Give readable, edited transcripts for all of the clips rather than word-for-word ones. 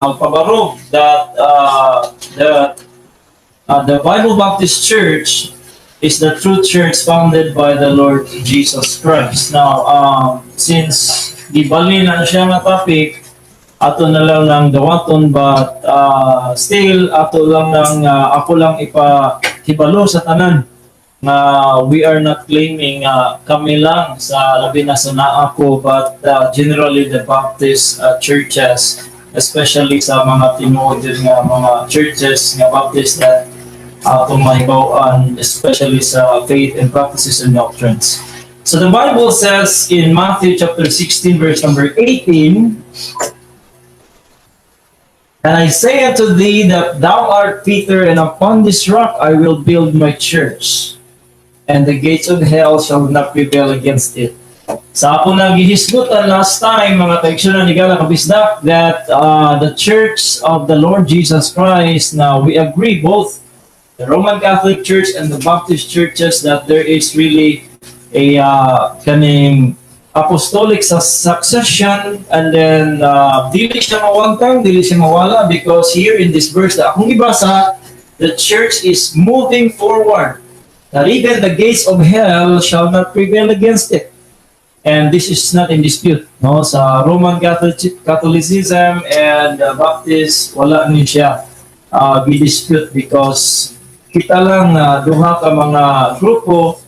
Magpabarog that the Bible Baptist Church is the true church founded by the Lord Jesus Christ. Now, since gibalhin na siya nga topic, ato na lang nang dawaton, but still ato lang nang ako lang ipahibalo sa tanan nga we are not claiming kami lang sa labi na sa naa ko, but generally the Baptist churches, especially sa mga tinuod din nga mga churches nga Baptist that atong mahibaw-an, especially sa faith and practices and doctrines. So the Bible says in Matthew chapter 16 verse number 18, "And I say unto thee that thou art Peter, and upon this rock I will build my church, and the gates of hell shall not prevail against it." Sa ako nagihisgutan last time, mga kaigsuonan higala kabisdak, that the church of the Lord Jesus Christ, now we agree both the Roman Catholic Church and the Baptist churches that there is really a kaning apostolic succession, and then dili siya mawagtang, dili siya mawala, because here in this verse na akong gibasa, the church is moving forward, that even the gates of hell shall not prevail against it. And this is not in dispute, no? Sa Roman Catholicism and Baptist, wala ni siya dispute because kita lang duha ka mga grupo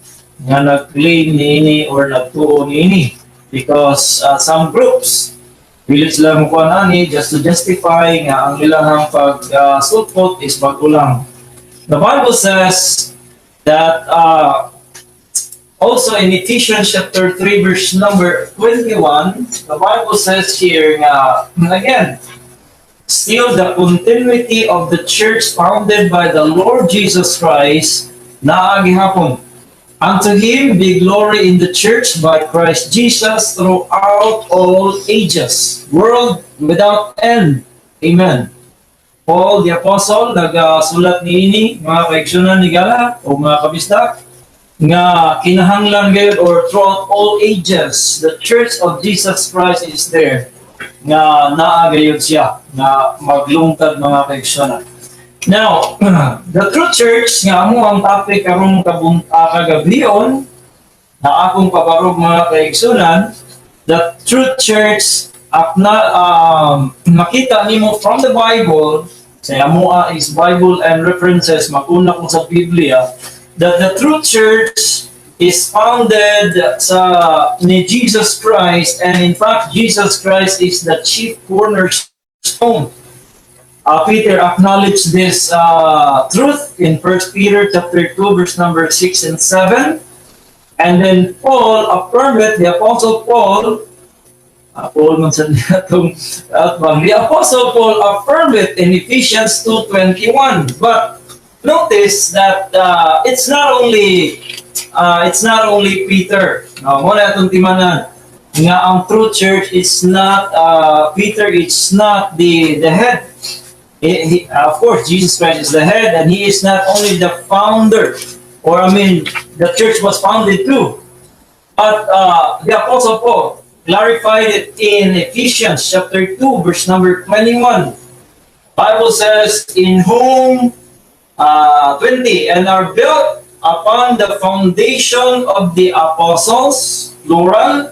nga nag-claim niini or nagtuo niini, because some groups dili sila mukuha ani just to justify nga ang ilahang pag sulpot is bago lang. The Bible says that also in Ephesians chapter 3 verse number 21, the Bible says here nga, again, still the continuity of the church founded by the Lord Jesus Christ naa gihapon. "Unto him be glory in the church by Christ Jesus throughout all ages, world without end. Amen." Paul the Apostle, nagasulat niini, mga kaigsuonan higala o mga kabisdak, nga kinahanglan gayud or throughout all ages, the church of Jesus Christ is there nga naa gayud siya nga maglungtad, mga kaigsuonan. Now, the true church nga amo ang topic karong kagabion na akong pabarog, mga kaigsuonan, the true church akna makita nimo from the Bible, sa amoa is Bible and references, mag-una ko sa Biblia, that the true church is founded sa ni Jesus Christ, and in fact Jesus Christ is the chief cornerstone. Peter acknowledged this truth in 1 Peter chapter 2 verse number 6 and 7. And then Paul affirmed it, the Apostle Paul, Paul man sa atong atbang, the Apostle Paul affirmed it in Ephesians 2:21. But notice that it's not only Peter. No, mao na atong timanan nga ang true church is not Peter, it's not the head. Of course, Jesus Christ is the head, and he is not only the founder, or I mean, the church was founded too. But the Apostle Paul clarified it in Ephesians chapter 2, verse number 21. Bible says, "In whom," 20, "and are built upon the foundation of the apostles," plural,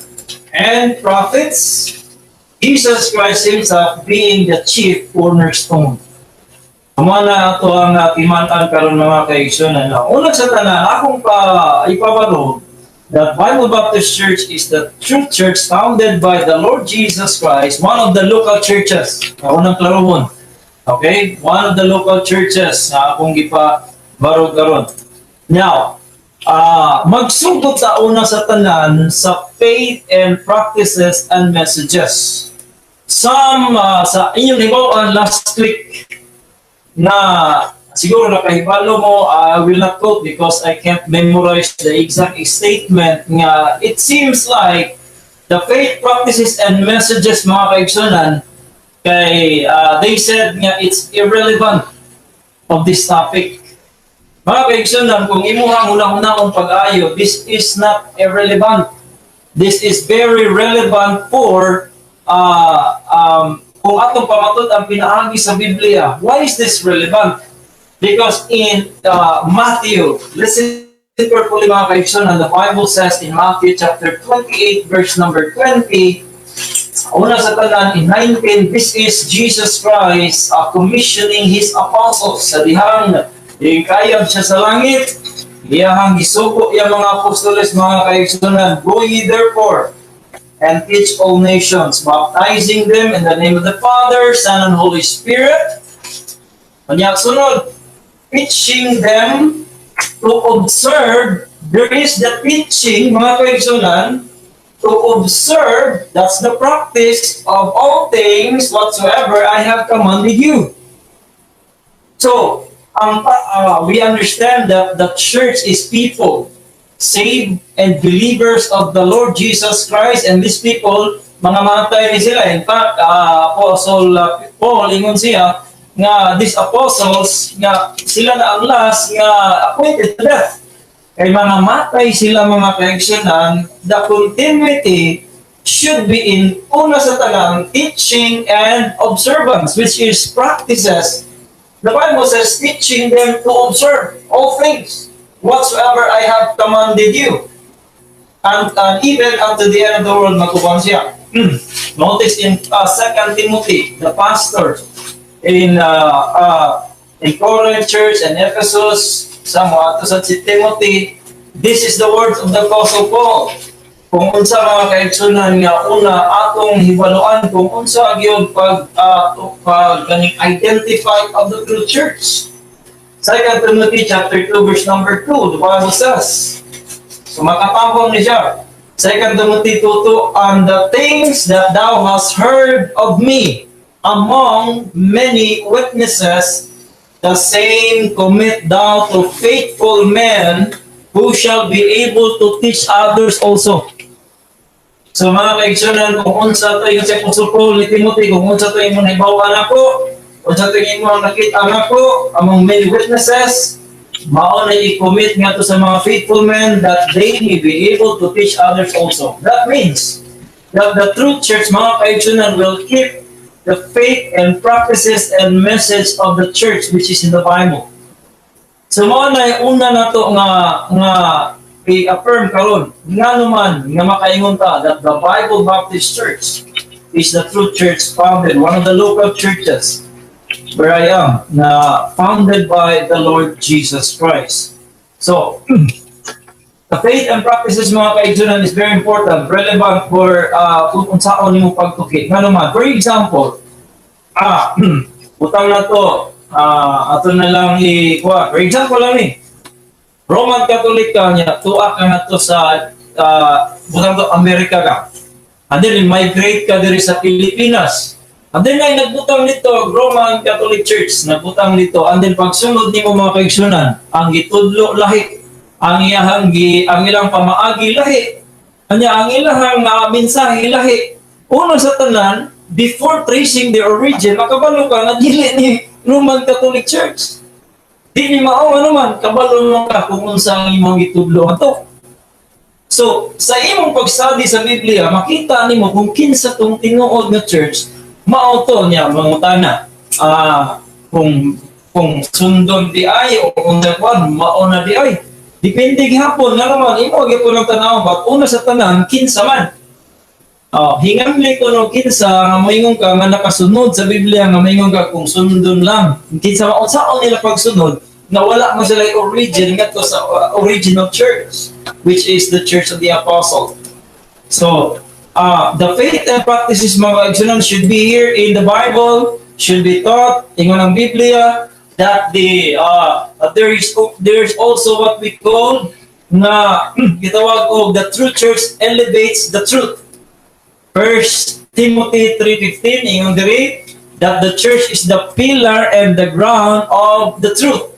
"and prophets, Jesus Christ himself being the chief cornerstone." Amo na ato ang timan-an karon, mga kaigsuonan. Una sa tanan, akong pa ipabarog that Bible Baptist Church is the true church founded by the Lord Jesus Christ, one of the local churches. Ako nang klarohon. Okay? One of the local churches na akong gipabarog karon. Now, magsugod sa una sa tanan sa faith and practices and messages. Some sa inyong hibaw last week na siguro nakahibalo mo, I will not quote because I can't memorize the exact statement nga it seems like the faith practices and messages, mga kaigsuonan, kay they said nga it's irrelevant of this topic. Mga kaigsuonan, kung imuhang unang-unang pag-ayo, this is not irrelevant. This is very relevant for Kung atong pamatud-an pinaagi sa Biblia, why is this relevant? Because in Matthew, listen carefully, mga kaigsoon, the Bible says in Matthew chapter 28, verse number 20, una sa tanan, in 19, this is Jesus Christ commissioning His apostles. Sa dihang kayab siya sa langit, iyahang gisugo iyang mga apostoles, mga kaigsunan, "Go ye therefore and teach all nations, baptizing them in the name of the Father, Son, and Holy Spirit." Unya sunod, teaching them to observe. There is the teaching, mga kaigsunan, to observe, that's the practice of all things whatsoever I have commanded you. So, we understand that the church is people saved and believers of the Lord Jesus Christ, and these people, mga matay ni sila. In fact, Apostle Paul, ingon siya nga these apostles nga sila na ang last nga appointed to death. Kay mga matay sila, mga kaigsunan, the continuity should be in, una sa tanan, teaching and observance, which is practices. The Bible says, teaching them to observe all things whatsoever I have commanded you. And even unto the end of the world, mag-uban siya. Notice in 2 Timothy, the pastor in Corinth Church and Ephesus, sa mga sa si Timothy, this is the words of the Apostle Paul. Kung unsa, mga kaigsunan, nga una atong hibaluan kung unsa gyud pag ganing identify of the true church. 2 Timothy chapter 2 verse number 2, the Bible says. So makatambong ni siya. 2 Timothy 2:2, "And the things that thou hast heard of me among many witnesses, the same commit thou to faithful men who shall be able to teach others also." So mga kaigsunan, kung unsa to yung sa Apostle Paul ni Timothy, kung unsa to imong nahibaw-an nako, unsa to imong nakita nako among many witnesses, mao na i-commit nga to sa mga faithful men that they may be able to teach others also. That means that the true church, mga kaigsunan, will keep the faith and practices and message of the church, which is in the Bible. So mao na yung una nato nga i-affirm karon, ngano man nga makaingon ta that the Bible Baptist Church is the true church founded, one of the local churches where I am, na founded by the Lord Jesus Christ. So, the faith and practices, mga kaigsunan, is very important, relevant for kung unsaon nimo pagtuki. Ngano man, for example, butang na to, ato na lang i-kuha. For example lang ni, Roman Catholic ka niya, tuwa ka nga to sa butang to Amerika ka. And then migrate ka diri sa Pilipinas. And then ay nagbutang nito Roman Catholic Church, nagbutang nito. And then pagsunod nimo, mga kaigsunan, ang gitudlo lahi, ang iyahang gi, ang ilang pamaagi lahi. Anya ang ilahang mensahe lahi. Una sa tanan, before tracing the origin, makabalo ka nga dili ni Roman Catholic Church. Di ni mao, ano man, kabalo mo ka kung unsa ang imong gitudlo ato. So, sa imong pag-study sa Biblia, makita nimo kung kinsa tong tinuod nga church, mao to niya mangutana. Kung sundon di ay o kung kuan mao na di ay. Depende gihapon nga naman imo gyapon ang tan-awon, but una sa tanan, kinsa man. Oh, hingamli ko no kinsa nga moingon ka nga nakasunod sa Biblia, nga moingon ka kung sundon lang. Kinsa man unsaon nila pagsunod nga wala mo sila origin ngadto sa original church, which is the Church of the Apostle. So, the faith and practices, mga kaigsunan, should be here in the Bible, should be taught ingon ang Biblia that there is also what we call nga gitawag og the true church elevates the truth. First Timothy 3:15, ingon diri that the church is the pillar and the ground of the truth.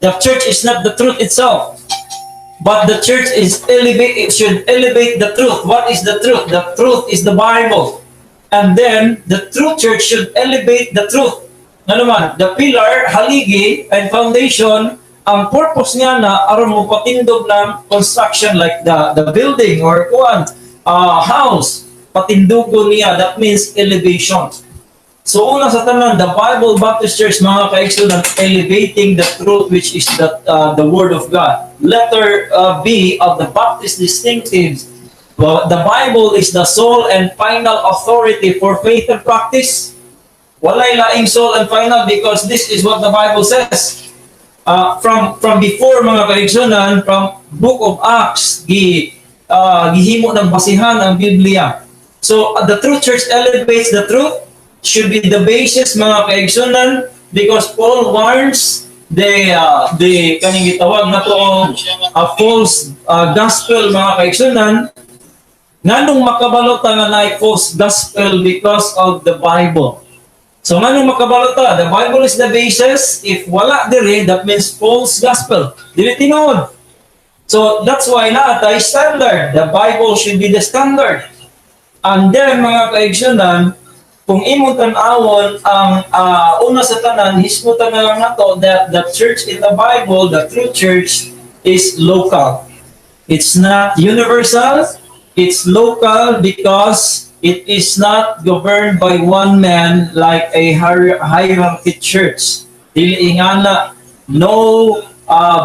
The church is not the truth itself, but the church is elevate it should elevate the truth. What is the truth? The truth is the Bible. And then the true church should elevate the truth. Ano man, the pillar, haligi, and foundation, ang purpose niya na aron mo patindog ng construction like the building or kuan, house. Patindugon niya, that means elevation. So una sa tanan, the Bible Baptist Church, mga kaigsunan, elevating the truth, which is the Word of God. Letter B of the Baptist distinctives, well, the Bible is the sole and final authority for faith and practice. Walay laing sole and final because this is what the Bible says. From before, mga kaigsunan, from Book of Acts, gihimo ng basihan ang Biblia. So the true church elevates the truth, should be the basis, mga kaigsunan, because Paul warns the kaning gitawag nato a false gospel, mga kaigsunan. Nganong makabalo ta nga naay false gospel? Because of the Bible. So nganong makabalo ta? The Bible is the basis. If wala diri, that means false gospel. Dili tinuod. So that's why naa tay standard. The Bible should be the standard. And then, mga kaigsunan, kung imong tan-awon ang una sa tanan, hisgutan na lang nato that the church in the Bible, the true church, is local. It's not universal. It's local because it is not governed by one man like a hierarchy church. Dili ingana, no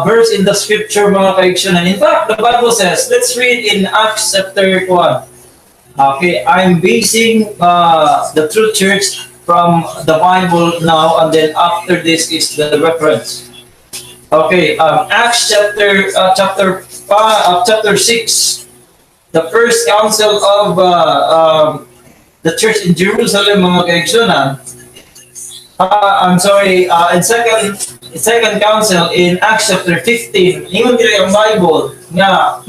verse in the scripture, mga kaigsunan. In fact, the Bible says, let's read in Acts chapter 1. Okay, I'm basing the true church from the Bible now, and then after this is the reference. Okay, Acts chapter 5, chapter 6, the first council of the church in Jerusalem, mga kaigsunan. I'm sorry, in second council in Acts chapter 15, ingon diri ang Bible nga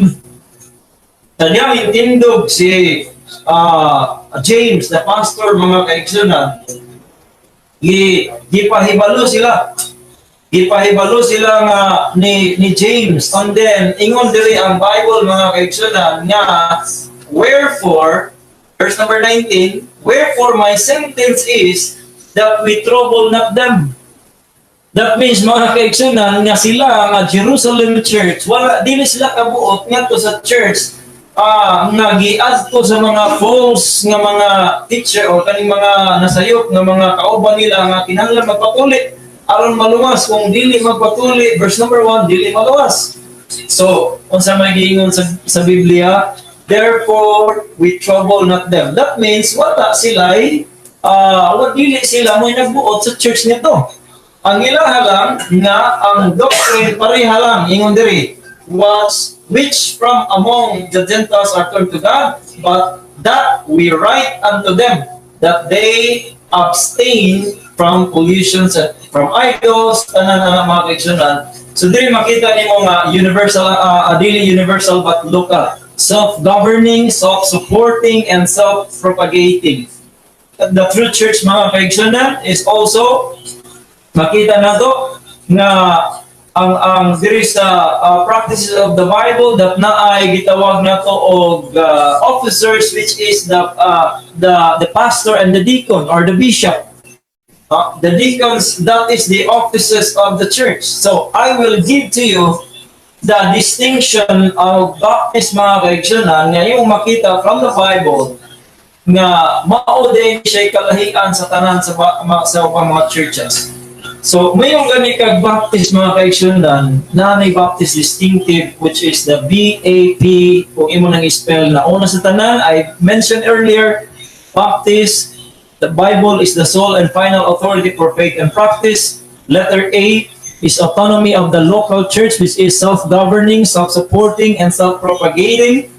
kanyang intindog si James, the pastor, mga kaigsunan, gipahibalo sila. Gipahibalo sila nga ni James. And then, ingon diri ang Bible, mga kaigsunan, nga, wherefore, verse number 19, "Wherefore my sentence is that we trouble not them." That means, mga kaigsunan, nga sila nga Jerusalem Church, wala, dili sila kabuot ngadto sa church nga giadto sa mga false nga mga teacher o kaning mga nasayop nga mga kauban nila nga kinahanglan magpatuli aron maluwas. Kung dili magpatuli, verse number 1, dili maluwas. So unsa may giingon sa Biblia? "Therefore we trouble not them." That means wala sila wa dili sila mo nagbuot sa church nito. Ang ilaha lang nga ang doctrine pareha lang. Ingon diri was which from among the Gentiles are turned to God, but that we write unto them that they abstain from pollutions and from idols, tanan ana, mga kaigsunan. So diri makita nimo nga universal, dili universal but local, self-governing, self-supporting and self-propagating. The true church, mga kaigsunan, is also makita nato nga ang diri sa practices of the Bible that naay gitawag nato og officers, which is the pastor and the deacon or the bishop. The deacons, that is the offices of the church. So I will give to you the distinction of Baptist, mga kaigsunan, nga yung makita from the Bible nga mao din siya kalahian sa tanan sa ubang mga churches. So, mayong gani kag Baptist, mga kaigsunan, naa nay Baptist distinctive, which is the BAP, kung imo nang spell na una sa tanan, I mentioned earlier, Baptist, the Bible is the sole and final authority for faith and practice. Letter A is autonomy of the local church, which is self-governing, self-supporting, and self-propagating.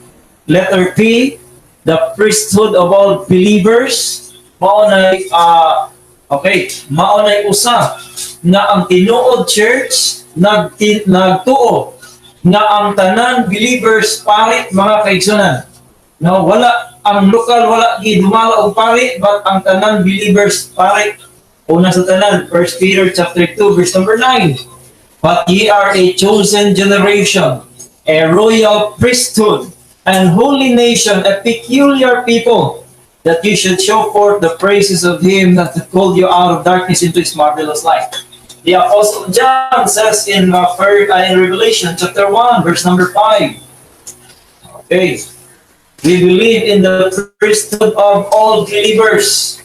Letter P, the priesthood of all believers. Mao na okay, mao na usa nga ang tinuod church nagtuo nga ang tanan believers pari, mga kaigsunan. No, wala ang lokal, wala gidumala og pari, but ang tanan believers pari. Una sa tanan, 1 Peter chapter 2 verse number 9. "But ye are a chosen generation, a royal priesthood, and holy nation, a peculiar people, that you should show forth the praises of him that hath called you out of darkness into his marvelous light." The Apostle John says in Revelation chapter 1, verse number 5. Okay. We believe in the priesthood of all believers.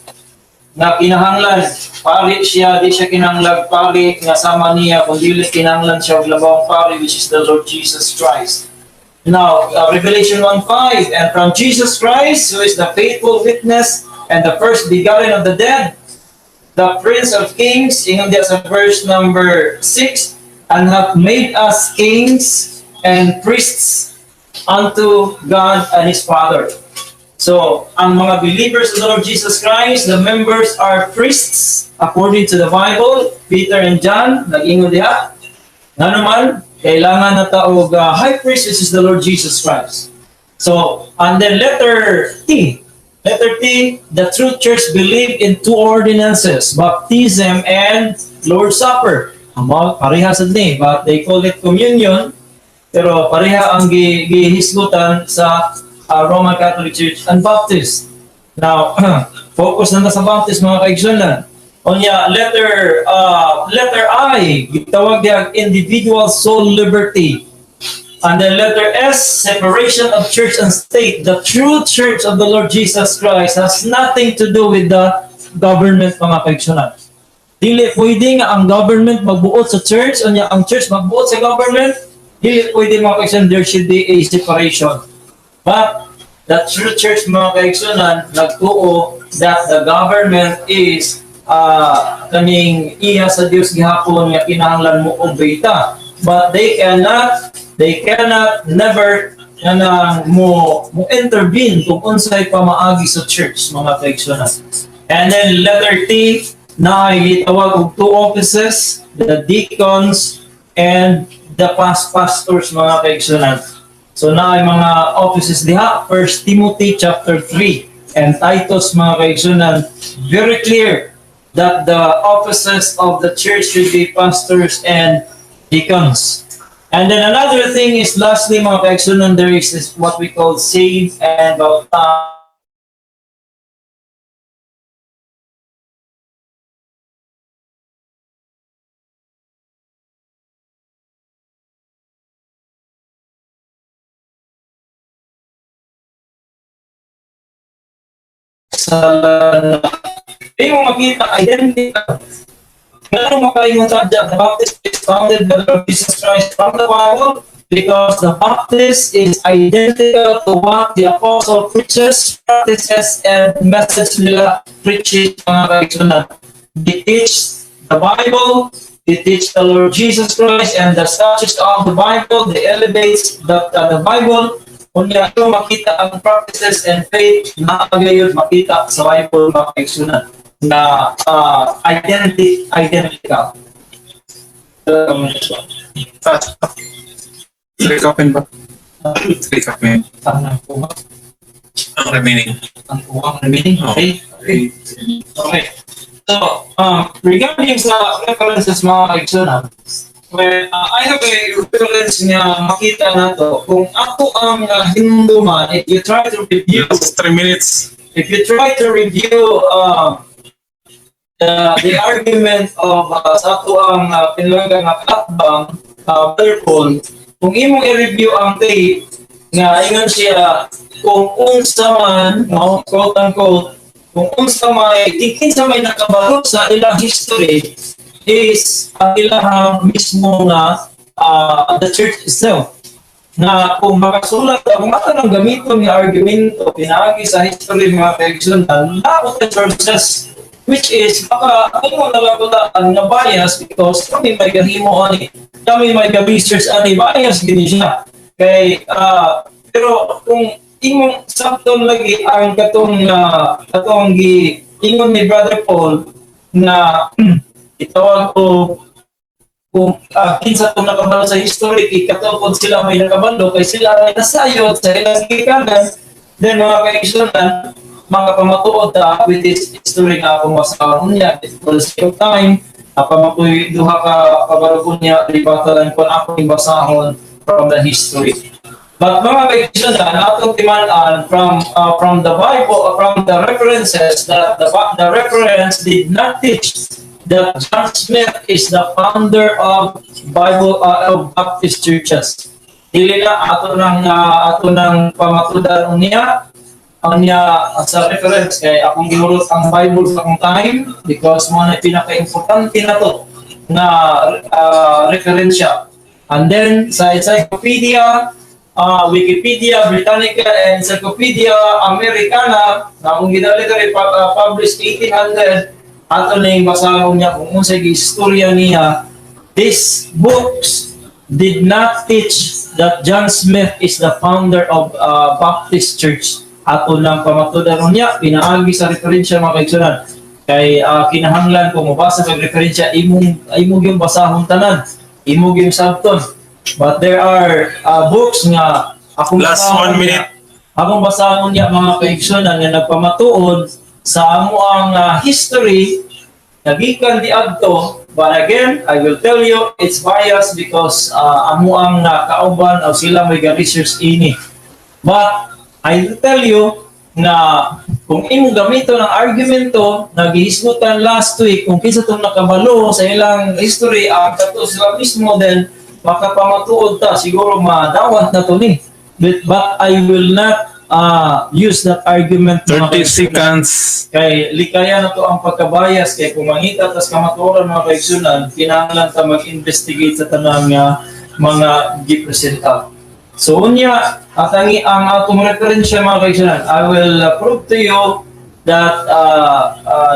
Nga kinahanglan pari siya, di siya kinahanglan pari nga sama niya, kung dili kinahanglan siya og labawang pari, which is the Lord Jesus Christ. Now, Revelation 1:5, "And from Jesus Christ, who is the faithful witness and the first begotten of the dead, the Prince of Kings," ingon diya sa verse number 6, "and hath made us kings and priests unto God and His Father." So, ang mga believers of the Lord Jesus Christ, the members are priests according to the Bible. Peter and John, nag-ingon diha. Nga naman, kailangan na ta og high priest, which is the Lord Jesus Christ. So, and then letter T. Letter T, the true church believe in two ordinances, baptism and Lord's Supper. Ang mga pareha sa ni, but they call it communion, pero pareha ang gihisgutan sa Roman Catholic Church and Baptist. Now, focus na ta sa Baptist, mga kaigsunan. Unya, letter I, gitawag diya individual soul liberty. And then letter S, separation of church and state. The true church of the Lord Jesus Christ has nothing to do with the government, mga kaigsunan. Dili pwede nga ang government magbuot sa church, unya ang church magbuot sa government. Dili pwede, mga kaigsunan, there should be a separation. But the true church, mga kaigsunan, nagtuo that the government is kaning iya sa Dios gihapon nga kinahanglan mo obey ta. But they cannot never kanang mo intervene kung unsay pamaagi sa church, mga kaigsunan. And then letter T na gitawag og two offices, the deacons and the pastors, mga kaigsunan. So naay mga offices diha, 1 Timothy chapter 3 and Titus, mga kaigsunan, very clear that the offices of the church should be pastors and deacons. And then another thing is, lastly, mga kaigsunan, there is this what we call saved and baptized sa di mo makita identical. Ngano makaingon ta the Baptist is founded by the Lord Jesus Christ from the Bible? Because the Baptist is identical to what the apostle preaches, practices, and message nila preaches, mga kaigsunan. They teach the Bible, they teach the Lord Jesus Christ and the statutes of the Bible, they elevate the Bible. Unya, ito makita ang practices and faith na gayud makita sa Bible, mga kaigsunan, na identical. Fast. Three open ba? Three open. Ang kuha, Ang remaining. Ang kuha ang remaining. Oh. Okay. Okay. So, regarding sa references, mga kaigsunan, well, I have a reference nga makita nato kung ako ang hinumduman, if you try to review Last 3 minutes. If you try to review the argument of sa ato ang pinlangga nga kaatbang, Brother Paul, kung imong i-review ang tape nga ingon siya kung unsa man, no, quote unquote, kung unsa may kinsa may nakabalo sa ilang history is ang ilahang mismo nga the church itself, na kung makasulat kung ato nang gamiton nga argumento pinaagi sa history, mga kaigsunan, laot the sources, which is baka ano na lang ang nga bias because kami may gahimo ani, kami may ga-research ani, bias gini siya kay pero kung imong sabton lagi ang katong gi ingon ni Brother Paul na itawag ko kung kinsa tong nakabalo sa history kay katong sila may nakabalo kay sila ay nasayod sa ilang gikanan, then mga kaigsunan, mga pamatuod ta with this history nga akong basahon niya for the sake of time, pamatuoy duha ka kabarugon niya rebuttal kung ako basahon from the history. But mga kaigsunan, atong timan-an from the Bible, from the references, that the reference did not teach that John Smith is the founder of Bible of Baptist churches. Dili na ato nang pamatudan unya ang niya sa reference kay akong gihurot ang Bible sa akong time because mo na pinaka-importante na to nga referensya. And then sa encyclopedia, Wikipedia Britannica and Encyclopedia Americana na akong gidali diri, published 1800, ato ning basahon niya kung unsay istorya niya. These books did not teach that John Smith is the founder of Baptist Church. Ato lang pamatudan niya pinaagi sa referensya, mga kaigsunan, kay kinahanglan kung mobasa kag referensya, imong yung basahon tanan, imong yung sabton. But there are books nga akong Last basahon one minute. niya, akong basahon niya, mga kaigsunan, nga nagpamatuod sa amo ang history nagikan di adto. But again, I will tell you it's biased because amo ang nakauban o sila may ga-research ini. But I will tell you na kung imong gamito ng argumento na gihisgutan last week kung kinsa tong nakabalo sa ilang history, ang kato sila mismo, then makapamatuod ta, siguro madawat na to ni. But I will not use that argument, mga 30 kaigsunan. Seconds. Kay likaya na to ang pagkabayas, kay kung mangita tas kamatuoran, mga kaigsunan, kinahanglan ta mag-investigate sa tanan nga mga gipresenta. So unya at ang atong referensya, mga kaigsunan, I will prove to you that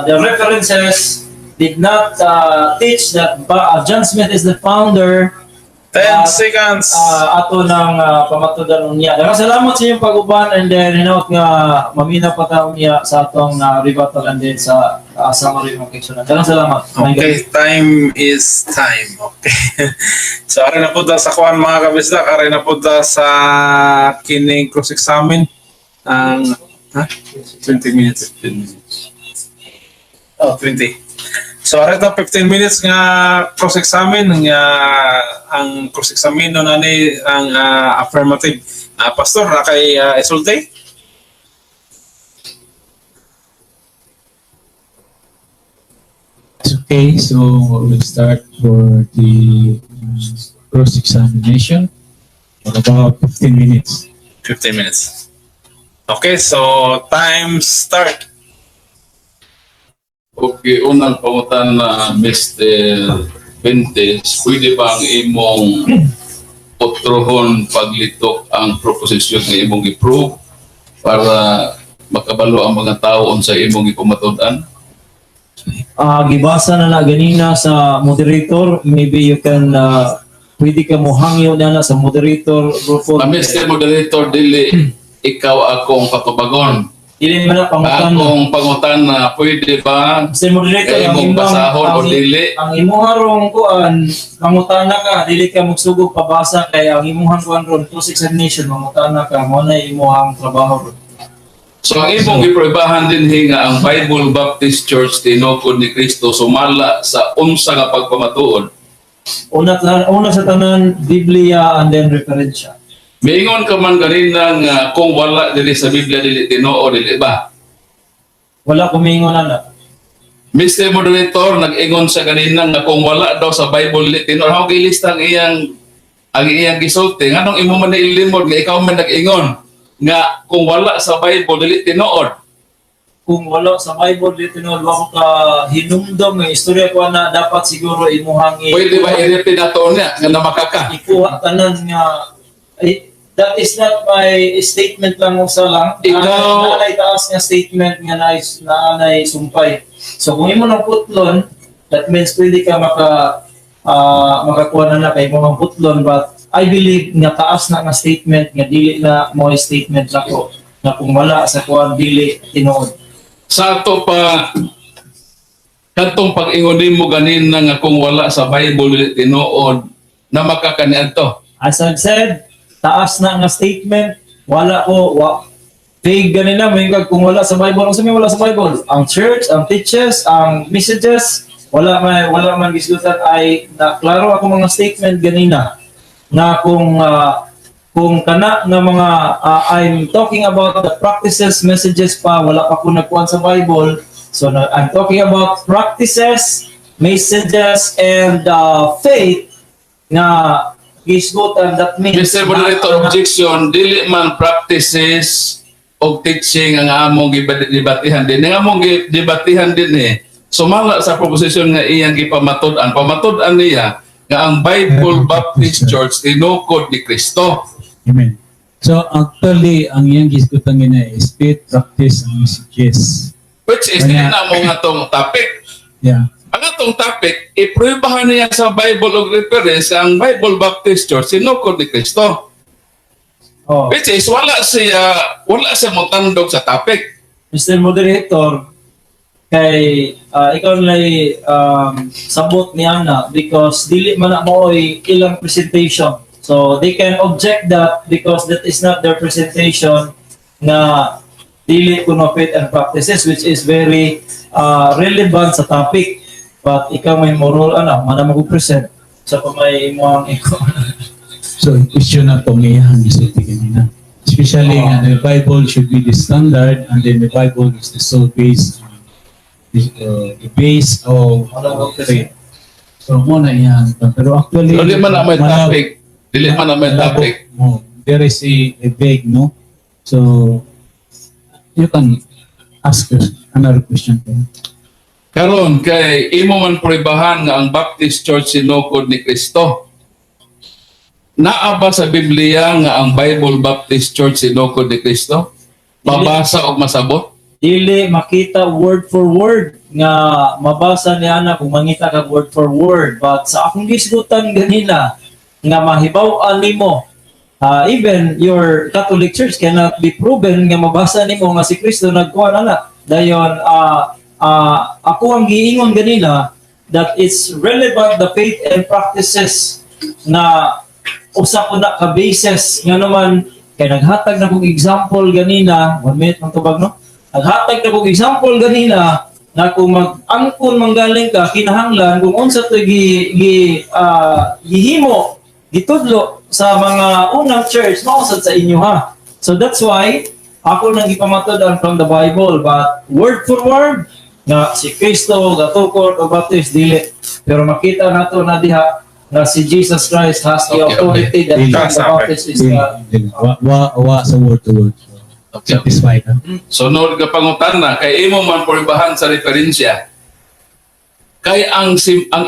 the references did not teach that John Smith is the founder. 10 seconds. Ato ng pamatudan unya. Daghang salamat sa inyong pag-uban and then hinaut nga mamina pa ta unya sa atong rebuttal and then sa summary, mga kaigsunan. Daghang salamat. Okay, time is time. Okay. So, ari na po ta sa kuan, mga kabisdak, ari na po ta sa kining cross-examine. Ang ha? 20 minutes. Oh, 20. So, ari ta 15 minutes nga cross-examine nga ang cross-examine no na ni ang affirmative. Pastor, na kay isulti? It's okay, so we'll start for the cross-examination for about 15 minutes. 15 minutes. Okay, so time start. Okay, unang pangutana, Mr. Bentes, pwede ba ang imong otrohon paglitok ang proposisyon nga imong i-prove para makabalo ang mga tao unsa imong ipamatud-an? Gibasa na ganina sa moderator. Maybe you can pwede ka mo hangyo na sa moderator, Rufo. Mr. Moderator, dili ikaw akong patubagon. Dili man na pangutana. Akong pangutana, pwede ba Mr. Moderator, kay ang imong basahon o dili? Ang imuha rong kuan, mangutana ka, dili ka magsugog pabasa kay ang imuhang kuan ron cross examination, mangutana ka, mo na imuhang trabaho ron. So ang imong giprobahan din nga ang Bible Baptist Church tinukod ni Kristo sumala sa unsa nga pagpamatuod? Una sa tanan, Biblia and then referensya. Miingon ka man ganina nga kung wala dili sa Biblia dili tinuod, dili ba? Wala ko miingon ana. Mr. Moderator, nag-ingon sa ganina nga kung wala daw sa Bible dili tinuod. How gilista ang iyang gisulti? Nganong imo man ilimod nga ikaw man nag-ingon nga kung wala sa Bible dili tinuod? Kung wala sa Bible dili tinuod, wa ko ka hinumdom nga istorya ko na dapat siguro imuhang Pwede ba i-repeat nato niya nga namakaka? Ikuha tanan nga eh, that is not my statement lang usa lang. Naanay taas nga statement nga naanay sumpay. So kung imo nang putlon, that means pwede ka makakuha na na kay mo ng putlon, but I believe nga taas na nga statement nga dili na mo statement nako na kung wala sa kuan dili tinuod. Sa ato pa, kadtong pag-ingon nimo ganina nga kung wala sa Bible dili tinuod, na makakaniadto? As I've said, taas na nga statement, wala ko, vague ganina, may kung wala sa Bible, ang sabi wala sa Bible, ang church, ang teaches, ang messages, wala man gisgutan ay na klaro ako mga statement ganina na kung kana nga mga I'm talking about the practices, messages pa, wala pa ko nagkuhan sa Bible. So na, I'm talking about practices, messages and faith nga Gisgutan, that means Mr. Moderator, objection, dili man practices o teaching ang among gibatihan din. Ang among gibatihan din eh, sumala sa proposition nga iyang gipamatud-an. Pamatud-an niya nga ang Bible Baptist Church tinukod ni Kristo. Amen. So actually, ang iyang gisgutan gina is faith, practice, and messages. Which is, dili na mo nga tong topic. Ang atong topic, iprubahan niya sa Bible og reference ang Bible Baptist Church tinukod ni Kristo. Which is, wala siya motandog sa topic. Mr. Moderator, kay ikaw na sabot ni ana because dili man na mao'y ilang presentation. So they can object that because that is not their presentation na dili kuno faith and practices, which is very relevant sa topic. But ikaw may moral ana, mana mo present sa pa may imong ikaw. So, question na itong iyang gisulti kanina. Especially nga the Bible should be the standard and then the Bible is the sole base, the base of faith. So, mo na iyang. Pero actually, Dili man na may topic. Dili man na may malabo topic. mo. There is a vague, no? So, you can ask us another question. Karon kay imo man pruebahan nga ang Baptist Church sinukod ni Kristo. Naa ba sa Biblia nga ang Bible Baptist Church sinukod ni Kristo? Mabasa og masabot? Dili makita word for word nga mabasa ni ana kung mangita kag word for word, but sa akong gisgutan ganina nga mahibaw-an nimo, even your Catholic Church cannot be proven nga mabasa nimo nga si Kristo nagkuha na dayon. Ako ang giingon ganina that it's relevant, the faith and practices, na usa ko na ka basis nga naman kay naghatag na kong example ganina. One minute mang tubag, no? Naghatag na kong example ganina na kung mag-angkon manggaling ka, kinahanglan kung unsa to gi, gi gihimo, gitudlo sa mga unang church, mao sad sa inyo ha. So that's why ako nang gipamatud-an from the Bible, but word for word nga si Kristo gatukod o Baptist, dili. Pero makita nato na diha na si Jesus Christ has the authority that Dili. John the Baptist is the Dili. Wa, wa, wa sa word to word. So, satisfied ka? Sunod nga pangutana, kay imo man pruebahan sa referensya. Kay ang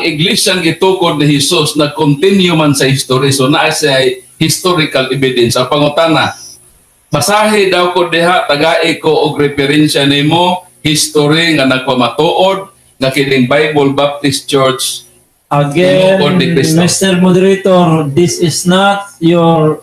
iglesyang gitukod ni Jesus nag-continue man sa history. So naa siya historical evidence. Ang pangutana, basahi daw ko diha, tagai ko og referensya nimo, history nga nagpamatuod nga kining Bible Baptist Church Again, tinukod ni Kristo. Mr. Moderator, this is not your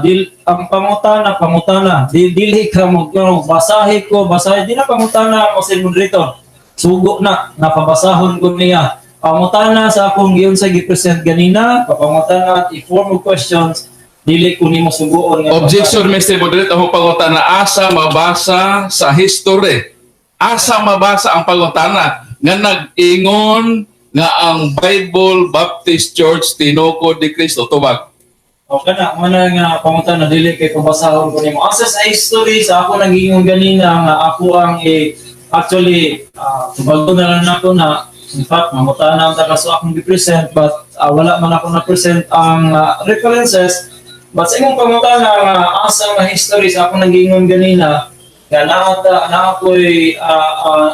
dil, ang pangutana, pangutana. Dili ka mo basahi ko, basahi di na pangutana, Mr. Moderator. Sugo na, napabasahon ko niya. Pangutana sa akong giyon sa gi-present ganina, papangutana at i-form of questions, dili ko nimo sugoon nga Objection, Mr. Moderator, ang pangutana, asa mabasa sa history? Asa mabasa ang pangutana nga nag-ingon nga ang Bible Baptist Church tinukod ni Kristo? Tubag. O kana mo na nga pangutana, dili kay pabasahon ko nimo. Asa sa history sa ako nag-ingon ganina nga ako ang eh, actually tubago na lang nako na. In fact, mangutana ang taga so akong gi-present, but wala man ako na-present ang references. But sa imong pangutana nga asa nga history sa ako nag-ingon ganina nga naata na ako'y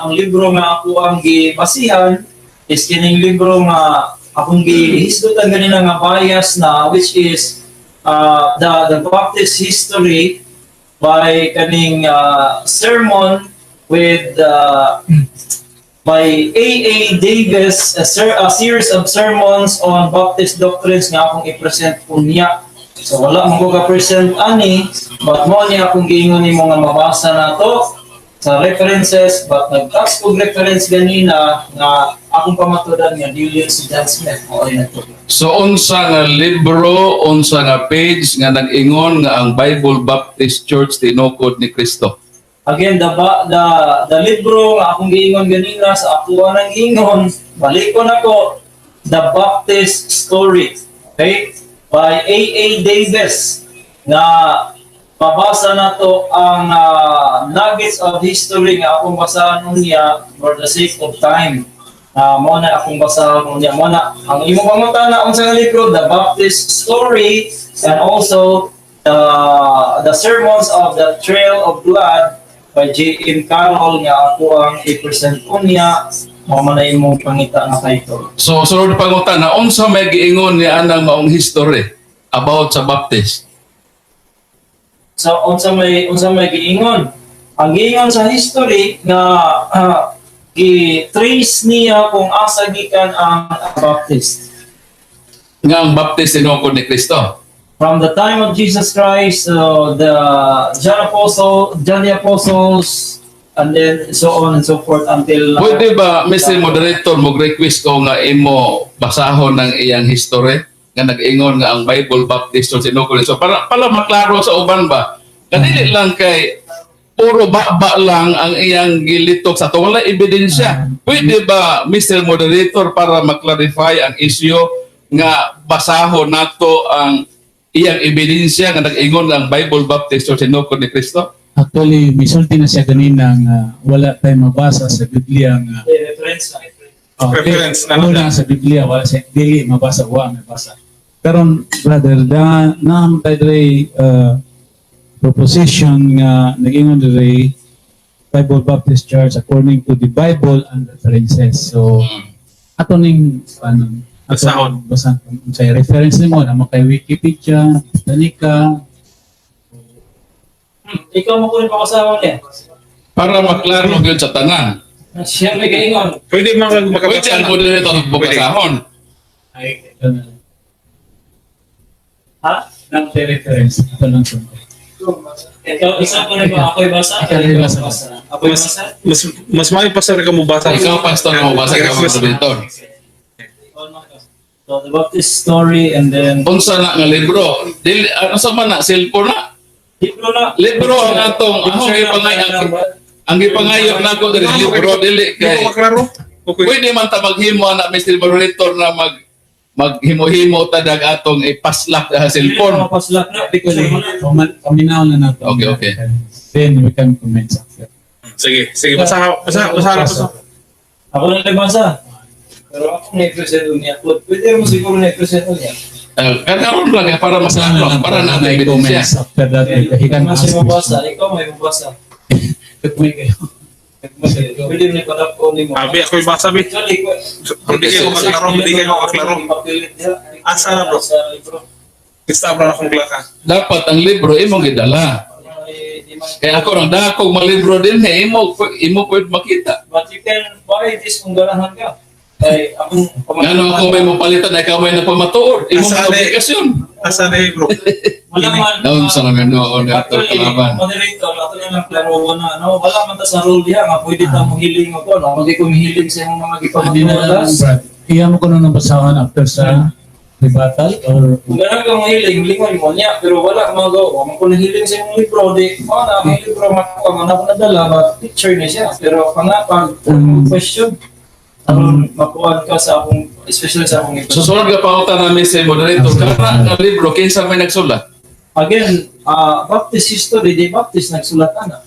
ang libro nga ako ang gibasihan is kining libro nga akong gihisgutan ganina nga bias na, which is the Baptist history by kaning sermon with by A.A. Davis, a series of sermons on Baptist doctrines nga akong i-present unya. So wala mo ko ka-present ani, but mo niya akong giingon nimo nga mabasa na to sa references, but nag-task og reference ganina nga akong pamatudan nga dili si John Smith mo ay nagtuo. So unsa nga libro, unsa nga page nga nag-ingon nga ang Bible Baptist Church tinukod ni Kristo? Again, the, ba, the libro nga akong giingon ganina sa ako nang giingon, balikon ako, The Baptist Story. Okay? By A.A. Davis nga mabasa na to ang nuggets of history nga akong basahan niya for the sake of time. Mao na akong basahon unya. Mao na ang imong pangutana, unsa nga libro? The Baptist Story and also the Sermons of the Trail of Blood by J.M. Carroll nga ako ang i-present unya. Mao man na imong pangita nga title. So sunod pangutana, unsa may giingon ni anang maong history about sa Baptist? So unsa may giingon? Ang giingon sa history nga gi-trace niya kung asa gikan ang Baptist. Nga ang Baptist tinukod ni Kristo. From the time of Jesus Christ, the John Apostle, John the Apostles, and then so on and so forth until Pwede ba, Mr. Moderator, mag-request ko nga imo basahon ng iyang history nga nag-ingon nga ang Bible Baptist Church tinukod ni? So para pala maklaro sa uban ba? Kadili lang kay puro baba lang ang iyang gilitok sa ato. Wala ebidensya. Pwede ba, Mr. Moderator, para maklarify ang issue nga basahon nato ang iyang ebidensya nga nag-ingon nga ang Bible Baptist Church tinukod ni Kristo? Actually, misulti na siya ganina nga wala tayo mabasa sa Biblia nga Eh, reference na reference. Oh, Reference na lang. Una sa Biblia wala siya dili mabasa, wa mabasa. Karon, brother, da naam tayo diri proposition nga nag-ingon diri, Bible Baptist Church according to the Bible and references. So ato ning ano ato Basahon. ning basahon kung unsay reference nimo na kay Wikipedia, Britannica. Ikaw mo kunin pa kasama niya. Para maklaro gyud sa tanan. Siya may gaingon. Pwede man kag Pwede makabasa. ang moderator basahon. Ay, ito na lang. Ha? Nang reference ato lang sa Ikaw, isa ko na ba? Ako'y basa? Ikaw rin basa. Ako'y Mas basa? mas mas maayo pa sir ka mo basa. Ikaw, pastor, mo basa ka, moderator. So, the Baptist Story and then Unsa na nga libro? Dili ano sa man na cellphone na? Libro na. Libro ang atong akong gipangayo, ang gipangayo nako diri libro, dili Di kay ko maklaro. Okay. Pwede man ta maghimo na, Mr. Moderator, na maghimo-himo ta dag atong ipaslak sa cellphone. Mapaslak na. Picture mo na. Paminaw na nato. Okay. Then we can comment after. Sige, sige, basa basa basa basa. Ako na nagbasa. Pero ako na i-present niya. Pwede mo siguro na i-present niya. Karon lang eh, para Basta maklaro, lang para na may ebidensya. comments after that. He can Mas ask mabasa. questions. Ikaw may mabasa. May kayo. Pwede mo na ipadap ko nimo. Abi, ako'y basa bi. Actually, Pero di kayo maklaro, di kayo maklaro. Asa na, bro? Sa libro. Basta bro akong klaka. Dapat ang libro imong gidala. Ay, di man- Kaya ako rang dakog malibro din eh, imo imo pwede makita. But you can buy this kung ganahan ka. Kay akong Ngano ako may mapalitan, ikaw may napamatuod. Imong Asa na- obligasyon. Asa na eh, bro? Wala man. Naon sa nga noon nga ato Actually, kalaban. moderator, ato na lang klaro na, no? Wala man ta sa rule diha nga pwede ta mo hiling ako, no? Pwede ko hiling sa imong mga Hindi na lang, gipamatuodas. Brad. Iya mo ko na nang basahan after sa rebuttal or Kung ganahan ka mo hiling, lingon mo niya, pero wala ka magawa. Wa man ko nahiling sa imong libro, di, mo na ang libro makuha man ako nadala, but picture niya siya. Pero pangapag, question, aron makuha ka sa akong, especially sa akong ito. Susunod ka pangutan namin si moderator, kana nga libro kinsa may nagsulat? Again, Baptist history, di Baptist nagsulat ana.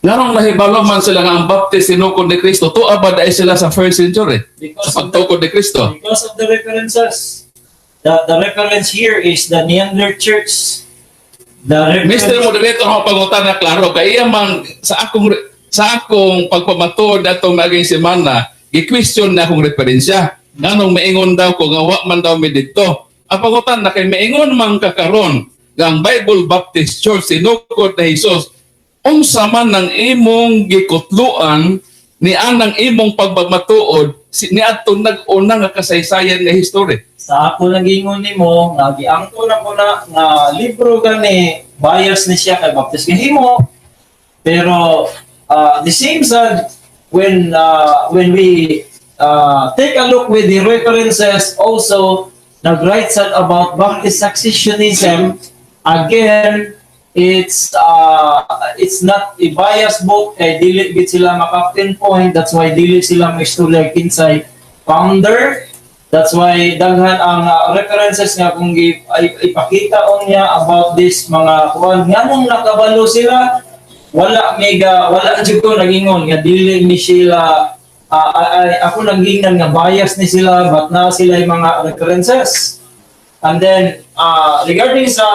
Ngarong nahibalo man sila nga ang Baptist sinukod ni Kristo, tuwa ba dahil sila sa first century? Because Sa of the, pagtukod ni Kristo. Because of the references. The reference here is the Neander Church. The reference, Mr. Moderator, ang pangutan na klaro kay iya man sa akong pagpamatuod atong naging semana, gi-question na akong referensya. Nganong maingon daw ko nga wa man daw mi didto. Ang pangutan na kay maingon man ka karon nga ang Bible Baptist Church sinukod ni Jesus, unsa man ang imong gikutluan ni anang imong pagmamatuod si niadto nag-una nga kasaysayan nga history? Sa ako nagingon nimo, nagiangko na ko na nga libro gani bias ni siya kay Baptist gahimo. Pero the same sad when we take a look with the references also nag-write sad about Baptist successionism. Again, it's not a biased book kay dili gid sila maka-pinpoint. That's why dili sila maistorya kinsay founder. That's why daghan ang references nga kung ipakita niya about this mga kuan. Nganong nakabalo sila, wala mega wala jud ko nagingon nga dili ni sila Ay, ako lang gingnan nga bias ni sila, but na sila yung mga references. And then regarding sa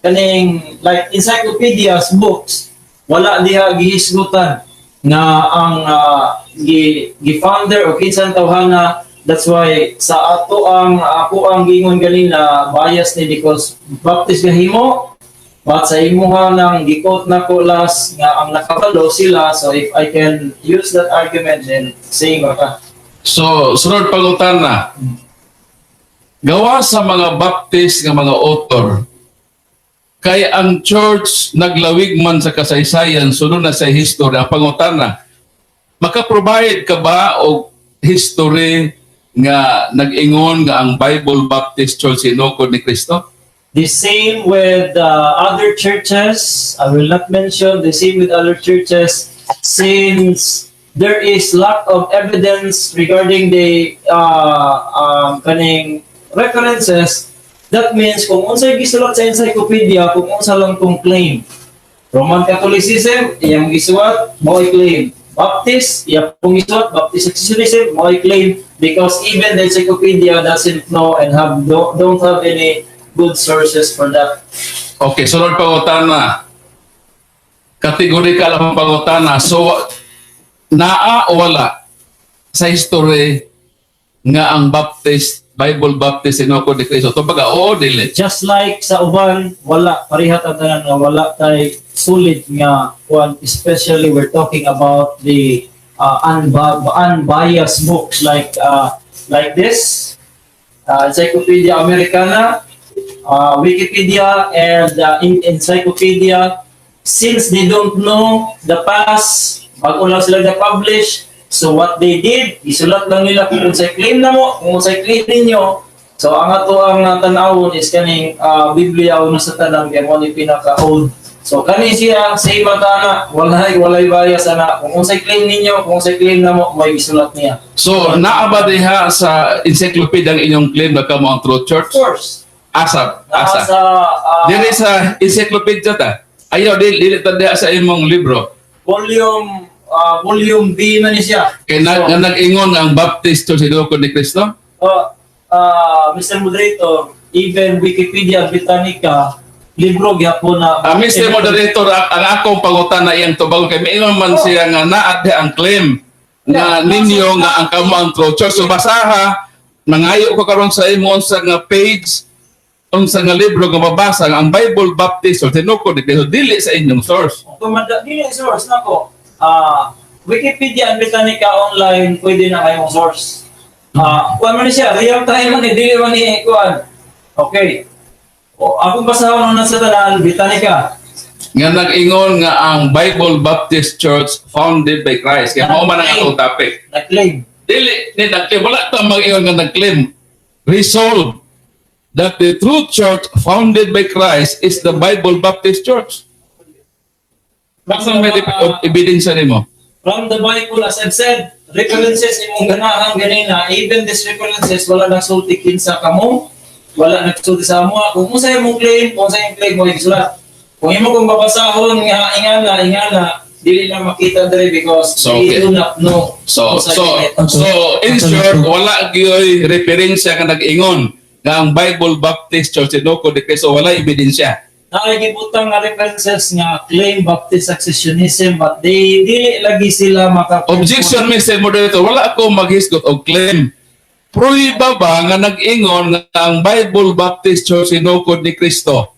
kaning like encyclopedias, books, wala diha gihisgutan nga ang gi founder o kinsang tawhana. That's why sa ato ang ako ang giingon ganina, bias ni because Baptist gahimo, but sa imuha nang gi-quote na ko last nga ang nakabalo sila, so if I can use that argument, then same ka. So, sunod pangutana. Gawa sa mga Baptist nga mga author, kay ang church naglawig man sa kasaysayan, sunod na sa history, ang pangutana, maka-provide ka ba og history nga nag-ingon nga ang Bible Baptist Church sinukod ni Kristo? The same with other churches. I will not mention the same with other churches since there is lack of evidence regarding the kaning references. That means kung unsay gisulat sa encyclopedia, kung unsa lang tong claim. Roman Catholicism, iyang gisulat, mo'y claim. Baptist, iya pong gisulat, Baptist Successionism, mo'y claim, because even the encyclopedia doesn't know and have don't have any good sources for that. Okay, sunod pangutana. Categorical ang pangutana. So, naa o wala sa history nga ang Baptist, Bible Baptist sinukod ni Kristo? Tumbaga, oo, dili? Just like sa uban, wala, parehat ang tanan nga wala tay solid nga kuan, especially we're talking about the unbiased books like this Encyclopedia Americana, Wikipedia and Encyclopedia. Since they don't know the past, bago lang sila na-publish, so what they did, isulat lang nila kung unsay claim na mo, kung unsay claim ninyo. So ang ato ang tan-awon is kaning Biblia una sa tanan kay mo ni pinaka old. So kani siya same ang tana, walay bias ana. Kung unsay claim ninyo, kung unsay claim na mo, may isulat niya. So, naa ba diha sa encyclopedia ang inyong claim na kamo ang true church? Of course. Asa? Naa Asa? sa Dili sa encyclopedia ta. Ayaw, dili ta diha sa imong libro. Volume B man ni siya. Kay na, So, nga nag-ingon nga ang Baptist Church sinukod ni Kristo? Mr. Moderator, even Wikipedia Britannica, libro gyapon na. Mr. Moderator, ang akong pangutana iyang tubag kay miingon man siya nga naa diha ang claim nga ninyo nga ang kamo ang true church. So basaha, mangayo ko karon sa imo unsa nga page, unsa nga libro nga mabasa nga ang Bible Baptist Church tinukod ni Kristo, dili sa inyong source. Tumanda, dili source nako. Wikipedia and Britannica online, pwede na kayong source. Kuan man ni siya, real time man ni, dili man ni kuan. Okay. O, akong basahon na sa tanan, Britannica. Nga nag-ingon nga ang Bible Baptist Church founded by Christ. Kaya mao man ang atong topic. Nag-claim. Dili ni nag-claim, wala ta mag-ingon nga nag-claim. Resolve that the true church founded by Christ is the Bible Baptist Church. Basta may ebidensya nimo. From the Bible, as I've said, references imong ganahan ganina, even these references, wala nang sulti kinsa kamo, wala nagsulti sa amo. Kung unsa imong claim, kung unsa imong claim mo isulat. Kung imo kung babasahon nga ingana, ingana, dili na makita diri because So, they okay. do not know So kung sa so ginit. so in short, wala gyoy referensya nga nag-ingon nga ang Bible Baptist Church tinukod ni Kristo, wala ebidensya. Naay gibutang nga references nga claim Baptist successionism, but they dili lagi sila maka Objection, Mr. Moderator, wala ako maghisgot og claim. Pruiba ba nga nag-ingon nga ang Bible Baptist Church sinukod ni Kristo?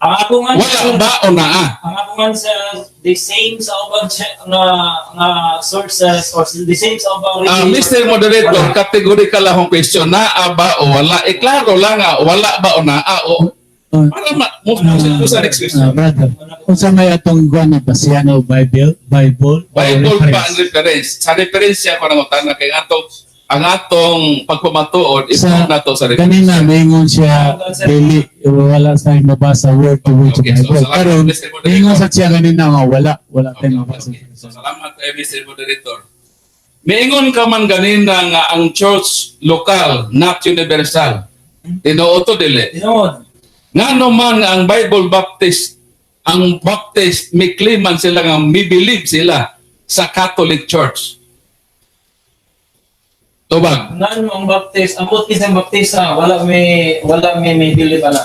Ang akong Wala answer, ba o naa? ang akong answer, the same sa ubang nga sources or the same sa ubang Ah, Mr. Moderator, categorical akong question, naa ba o wala? E klaro lang nga, wala ba o naa? O, para ma move mo sa next question. Brother, unsa may atong kuan na basihan o Bible o Bible ba ang reference? reference? Sa referensya ko nang utana kay ang atong pagpamatuod Sa i nato sa reference. Kanina maingon siya dili wala sa mabasa word to word sa Okay, so Bible. salamat, Pero Mr. Moderator. maingon sa siya kanina nga wala tayong mabasa. Okay. So salamat kay Mr. Moderator. Miingon ka man ganina nga ang church lokal, not universal. Tinuod to dili? Tinuod. Ngano man nga ang Bible Baptist, ang Baptist may claim man sila nga may believe sila sa Catholic Church. Tubag. Ngano ang Baptist, ambot kisang Baptista, wala may dili pala.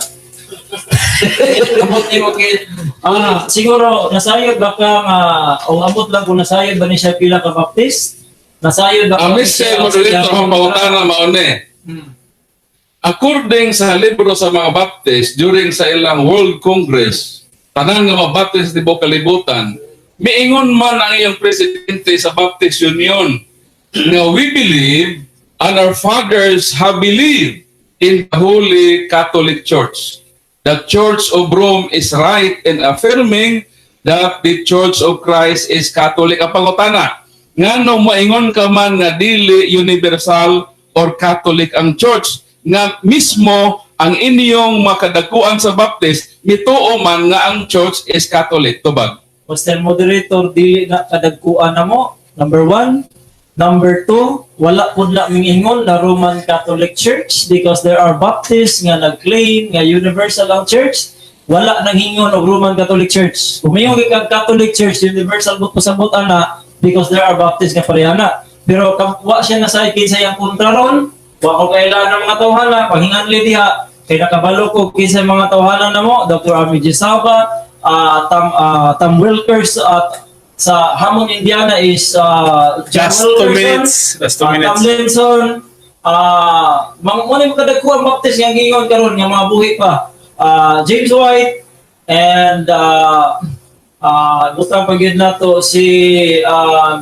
Ambot nimo kay siguro nasayod ba ka nga o ambot lang kung nasayod ba ni siya pila ka Baptist? Nasayod ba ka Ang Mr. Moderator, ang pangutana mao ni. According sa libro sa mga Baptist, during sa ilang World Congress, tanan nga mga Baptist tibuok kalibutan, miingon man ang iyong presidente sa Baptist Union nga we believe and our fathers have believed in the Holy Catholic Church. The Church of Rome is right in affirming that the Church of Christ is Catholic. Ang pangutana, ngano moingon ka man nga dili universal or Catholic ang church, nga mismo ang inyong makadakuan sa Baptist mituo man nga ang church is Catholic? Tubag. Mr. Moderator, dili na kadagkuan na mo. Number one. Number two, wala pud na mingingon na Roman Catholic Church because there are Baptists nga nag-claim nga universal ang church. Wala nang hingon og Roman Catholic Church. Kung mingon kag Catholic Church, universal mo pasabot ana because there are Baptists nga pareha na. Pero wa siya nasay kinsa yang kontra ron, wa ko kailan ng mga tawhana, panghinganli diha, kay nakabalo ko kinsa mga tawhana namo, Dr. Ami Gisaba, Tam Wilkers at sa Hammond, Indiana is John Last 2 Wilkerson, minutes. Last 2 minutes. Tomlinson, mga muna yung kadagkuhan Baptist nga gingon karon nga mga buhi pa. James White and butang pa gyud nato si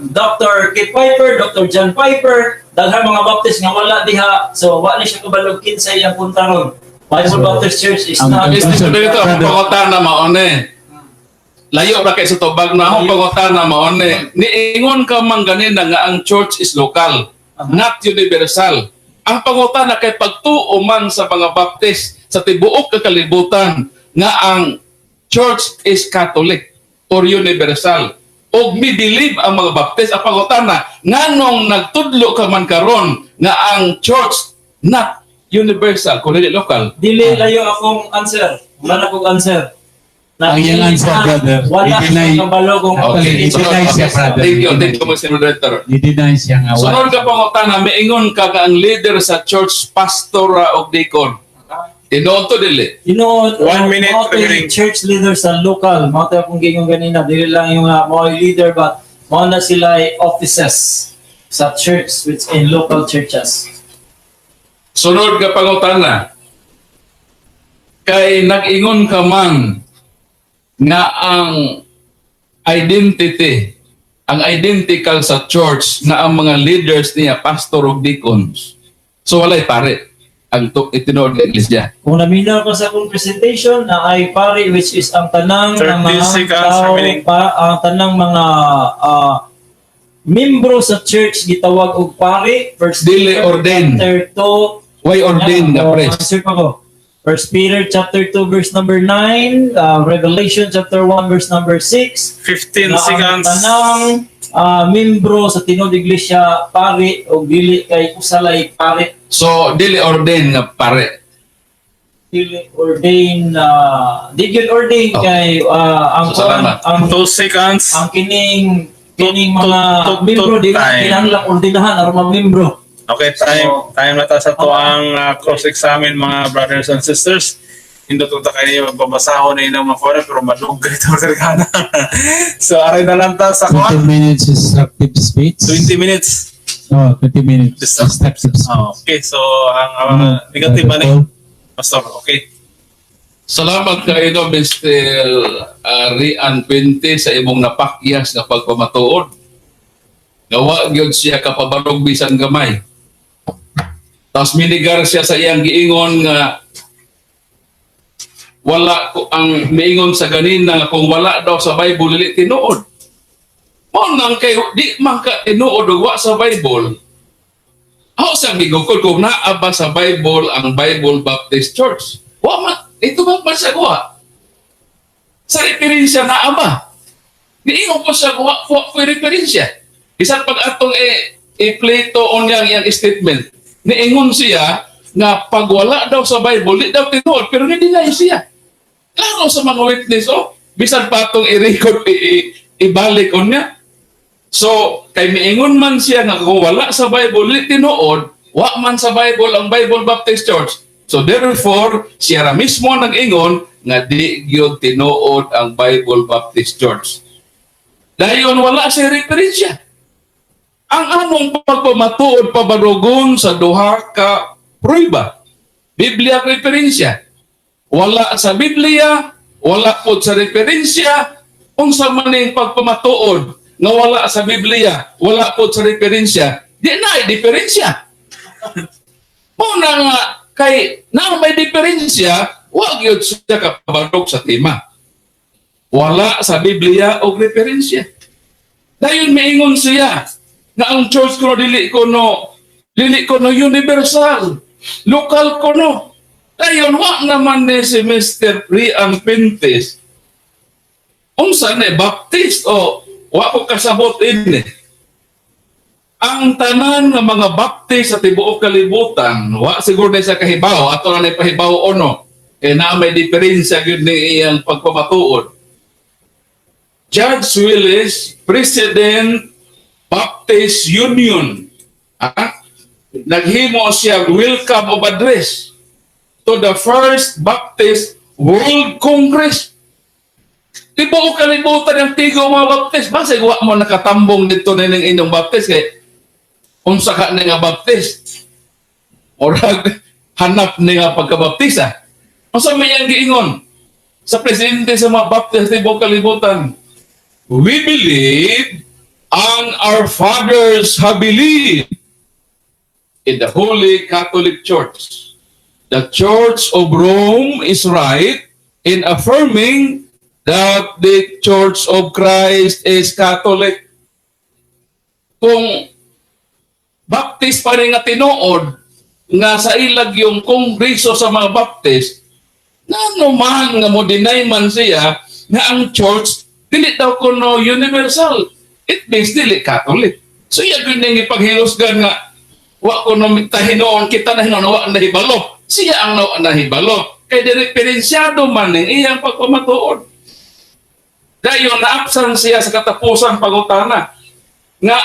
Dr. Kit Piper, Dr. John Piper, daghan mga Baptist nga wala diha. So wa ni siya kabalo kinsa iyang kontra ron. Bible Baptist Church is not Mr. Moderator, ang pangutana mao ni. Layo ra kay sa tubag na akong pangutana mao ni. Niingon ka man ganina nga ang church is local, not universal. Ang pangutana kay pagtuo man sa mga Baptist sa tibuok ka kalibutan nga ang church is Catholic or universal. Og mi believe ang mga Baptist. Ang pangutana, nganong nagtudlo ka man karon nga ang church not universal kun dili local? Dili layo akong answer. Wala na akong answer. Na, Ang iyang answer, brother, wala i-deny- siyang kabalo kung Okay, i-deny siya, brother. Thank you, Mr. Moderator. I-deny siya nga wala. Sunod ka pangutana, miingon ka nga ang leader sa church, pastor o deacon. Tinuod to dili? 1 minute Mao to yung remaining. church leader sa local. Mao to akong gingon ganina. Dili lang yung mao yung leader but mao na sila ay offices sa church which in local churches. Sunod ka pangutana, kay nag-ingon ka man nga ang identity, ang identical sa church na ang mga leaders niya, pastor o deacons. So walay pare ang itinuod ng iglesia. Kung naminaw ko sa akong presentation na ay pari which is ang tanang 30 mga seconds tao remaining. pa, ang tanang mga membro sa church gitawag og pari. First Dili Peter ordained. chapter 2. Why ordained Yeah, nga oh, priest? Answer pa ko. First Peter chapter 2 verse number 9, Revelation chapter 1 verse number 6. 15 Na ang seconds. tanang membro sa tinuod iglesia pari o dili kay usalay pari. So dili ordained nga pare. Dili ordain, di gyud ordain kay ang So, salamat. ang 2 seconds. ang kining kining mga membro two di time. kinahanglan ordinahan aron mamembro. Okay, time time na ta sa to ang cross-examine, mga brothers and sisters. Indot ta kayo babasahon na inyong mga kuwan, pero madugay ito kargana. So aray na lang ta sa 20 kuwan. minutes instructive speech. 20 minutes. Oh, 20 minutes Instructive. instructive speech. Oh, okay, so ang negative ba ni? Pastor, okay. Salamat kayo, Mr. Rian Puente, sa imong napakyas nga pagpamatuod. Gawa gyud siya kapabarog bisan gamay. Tapos minigar siya sa iyang giingon nga wala ko ang miingon sa ganina nga kung wala daw sa Bible, dili tinuod. Mao nang kay di man ka tinuod ug wa sa Bible. Ako sa gigukod kung naa ba sa Bible ang Bible Baptist Church. Wa man ito ba man sa kuha? Sa referensya naa ba? Niingon ko sa kuha wa ko referensya. Bisan pag atong i-play to on yang iyang statement. Niingon siya nga pag wala daw sa Bible, di daw tinuod, pero hindi na siya. Klaro sa mga witness, oh. Bisan pa atong i-record, ibalik on niya. So, kay miingon man siya nga kung wala sa Bible, dili tinuod, wa man sa Bible ang Bible Baptist Church. So therefore, siya ra mismo nag-ingon nga di gyud tinuod ang Bible Baptist Church. Dayon wala siya referensya. Ang among pagpamatuod pabarugon sa duha ka prueba. Biblia referensya. Wala sa Biblia, wala pod sa referensya, unsa man ning pagpamatuod nga wala sa Biblia, wala pod sa referensya, di na ay diferensya. Mao na nga kay na may diferensya, wa gyud siya kapabarog sa tema. Wala sa Biblia og referensya. Dayon miingon siya nga ang church ko no dili ko no universal. Local ko no. Dayon wa naman ni si Mr. Rian Pintes. Unsa ni Baptist o wa ko kasabot ini. Ang tanan nga mga Baptist sa tibuok kalibutan, wa siguro na sa kahibaw, ato na nay pahibaw o no. Kay naa may diferensya gyud ni iyang pagpamatuod. Judge Willis, President Baptist Union. Ah? Naghimo siya welcome of address to the first Baptist World Congress. Tibuok kalibutan ang tigo mga Baptist. Basig wa mo nakatambong dito na ning inyong Baptist kay unsa ka ni nga Baptist? Orag hanap ni nga pagkabaptisa. Unsa may iyang giingon sa presidente sa mga Baptist tibuok kalibutan? We believe and our fathers have believed in the Holy Catholic Church. The Church of Rome is right in affirming that the Church of Christ is Catholic. Kung Baptist pa rin nga tinuod nga sa ilag yung kongreso sa mga Baptist, ngano man nga mo deny man siya nga ang church dili daw kuno universal. It means dili Catholic. So iya gyud ning ipaghiusgan nga wa kuno ta hinuon kita na hinuon wa nahibalo. Siya ang wa nahibalo. Kay direferensyado man ning iyang pagpamatuod. Dayon naapsan siya sa katapusang pangutana nga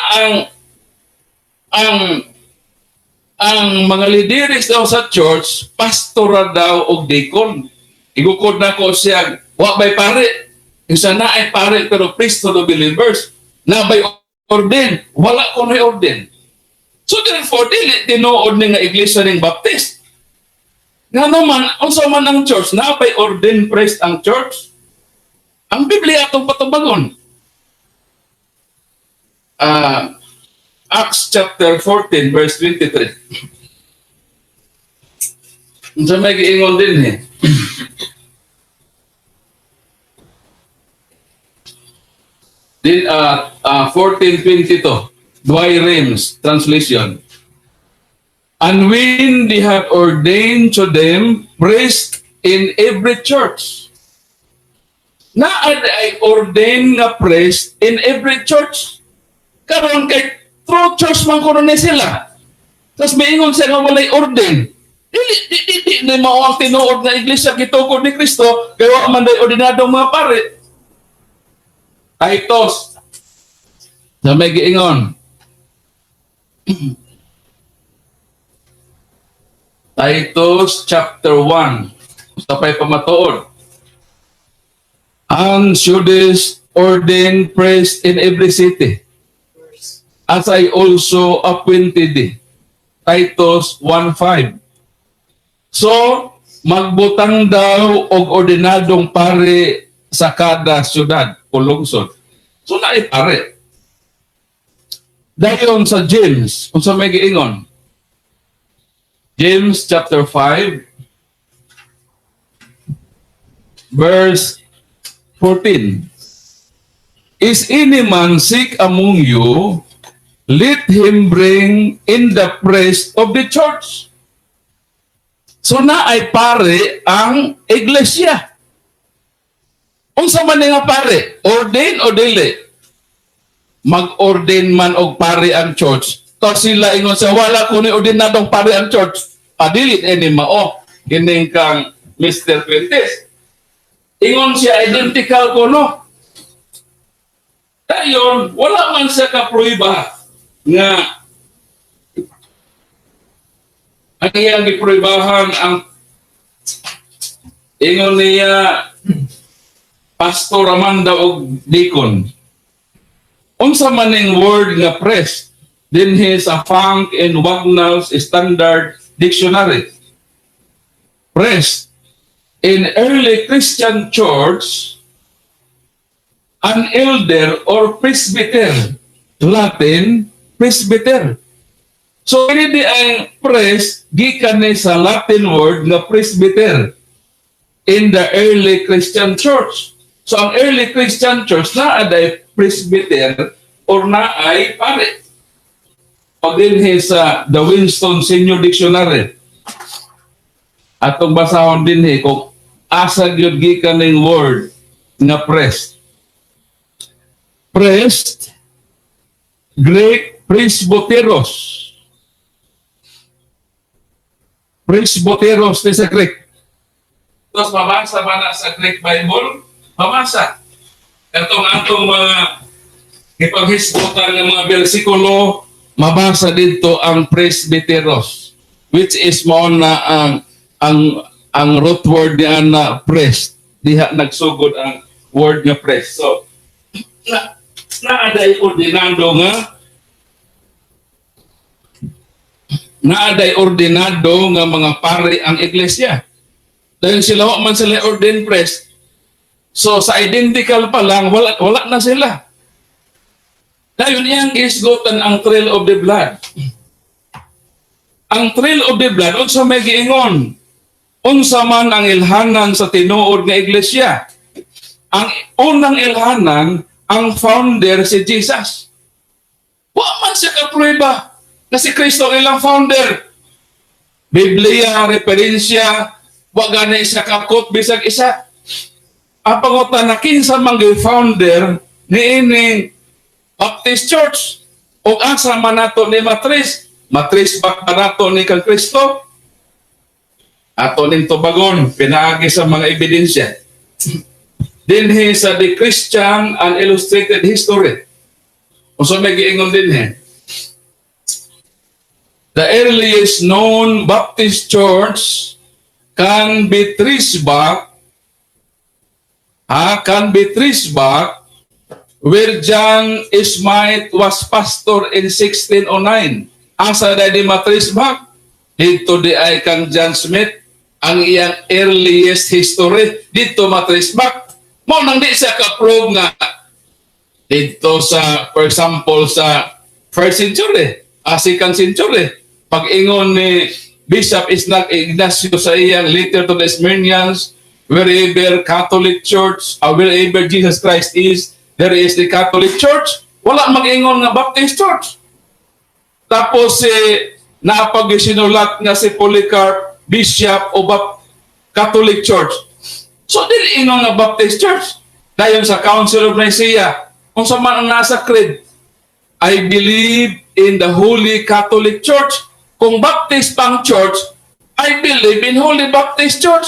ang mga lideres daw sa church, pastora daw og deacon. Igukod na ko siya, wa bay pare. Isa na ay pare pero priest to the believers. Na bay ordain? Wala ko na ordain. So therefore, dili tinuod ni nga iglesia ning Baptist. Nga naman, unsa man ang church, na bay ordained priest ang church? Ang Biblia atong patubagon. Acts chapter 14 verse 23. Unsa may giingon din eh. Din 14:22, Douay Rheims translation. And when they had ordained to them priest in every church. Naa ay ordained nga priest in every church. Karon kay true church man kuno ni sila. Tapos may ingon siya nga walay ordain. Dili di di di, di mao ang tinuod nga iglesia gitukod ni Kristo kay wa man day ordinadong mga pare. Titus sa may giingon. Titus chapter 1 sa pay pamatuod. And shouldest ordain priest in every city, as I also appointed thee. Titus 1:5. So, magbutang daw og ordinadong pare sa kada syudad o lungsod. So, naay pare. Dayon sa James, unsa may giingon? James chapter 5 verse 14. Is any man sick among you? Let him bring in the priest of the church. So naay pare ang iglesia. Unsa man nga pare? Ordain o dili? Mag-ordain man og pare ang church. Tapos sila ingon sa wala ko ni ordinadong pare ang church. Padili ini mao kining kang Mr. Fuentes. Ingon siya identical ko no. Dayon, wala man siya kapruiba nga ang iyang gipruibahan, ang ingon niya, pastor raman daw og deacon. Unsa man ning word nga priest dinhi sa Funk and Wagnalls Standard Dictionary? Priest in early Christian church, an elder or presbyter, Latin presbyter. So kini di ang priest gikan ni sa Latin word nga presbyter in the early Christian church. So ang early Christian church naa day presbyter or naay pare. Pag dinhi sa the Winston Senior Dictionary, atong basahon dinhi kung asa gyud gikan ning word nga priest. Priest, Greek presbyteros. Presbyteros ni sa Greek. Tapos mabasa ba na sa Greek Bible? Mabasa. Katong atong mga ipaghisgutan ng mga bersikulo, mabasa dito ang presbyteros, which is mao na ang root word niya na priest. Diha nagsugod ang word nga priest. So, na naaday ordinado nga mga pare ang iglesia. Dahil sila wa man sila ordained priest. So sa identical pa lang, wala wala na sila. Dahil iyang isgutan ang trail of the blood. Ang trail of the blood, unsa may giingon? Unsa man ang ilhanan sa tinuod nga iglesia? Ang unang ilhanan, ang founder si Jesus. Wa man siya kaprueba na si Kristo ang ilang founder. Biblia, referensya, wa gani siya ka-quote bisag isa. Ang pangutana, kinsa man gyud founder ni ining Baptist Church? O asa man nato ni ma-trace? Ma-trace back ba nato ni kang Kristo? Ato ning tubagon pinaagi sa mga ebidensya. Dinhi sa The Christian and Illustrated History. Unsa may giingon dinhi? The earliest known Baptist church can be traced back where John Smyth was pastor in 1609. Asa na di ma-trace back? Dito di ay kang John Smith ang iyang earliest history dito ma-trace back. Mao nang di siya ka-prove nga dito sa, for example, sa first century, second century. Pag-ingon ni Bishop Isaac Ignacio sa iyang letter to the Smyrnians, wherever Catholic Church, wherever Jesus Christ is, there is the Catholic Church. Wala mag-ingon nga Baptist Church. Tapos si naapag sinulat nga si Polycarp, Bishop o Catholic Church. So dili ingon nga Baptist Church. Dayon sa Council of Nicaea, kung sa man ang nasa creed, "I believe in the Holy Catholic Church." Kung Baptist pang church, "I believe in Holy Baptist Church."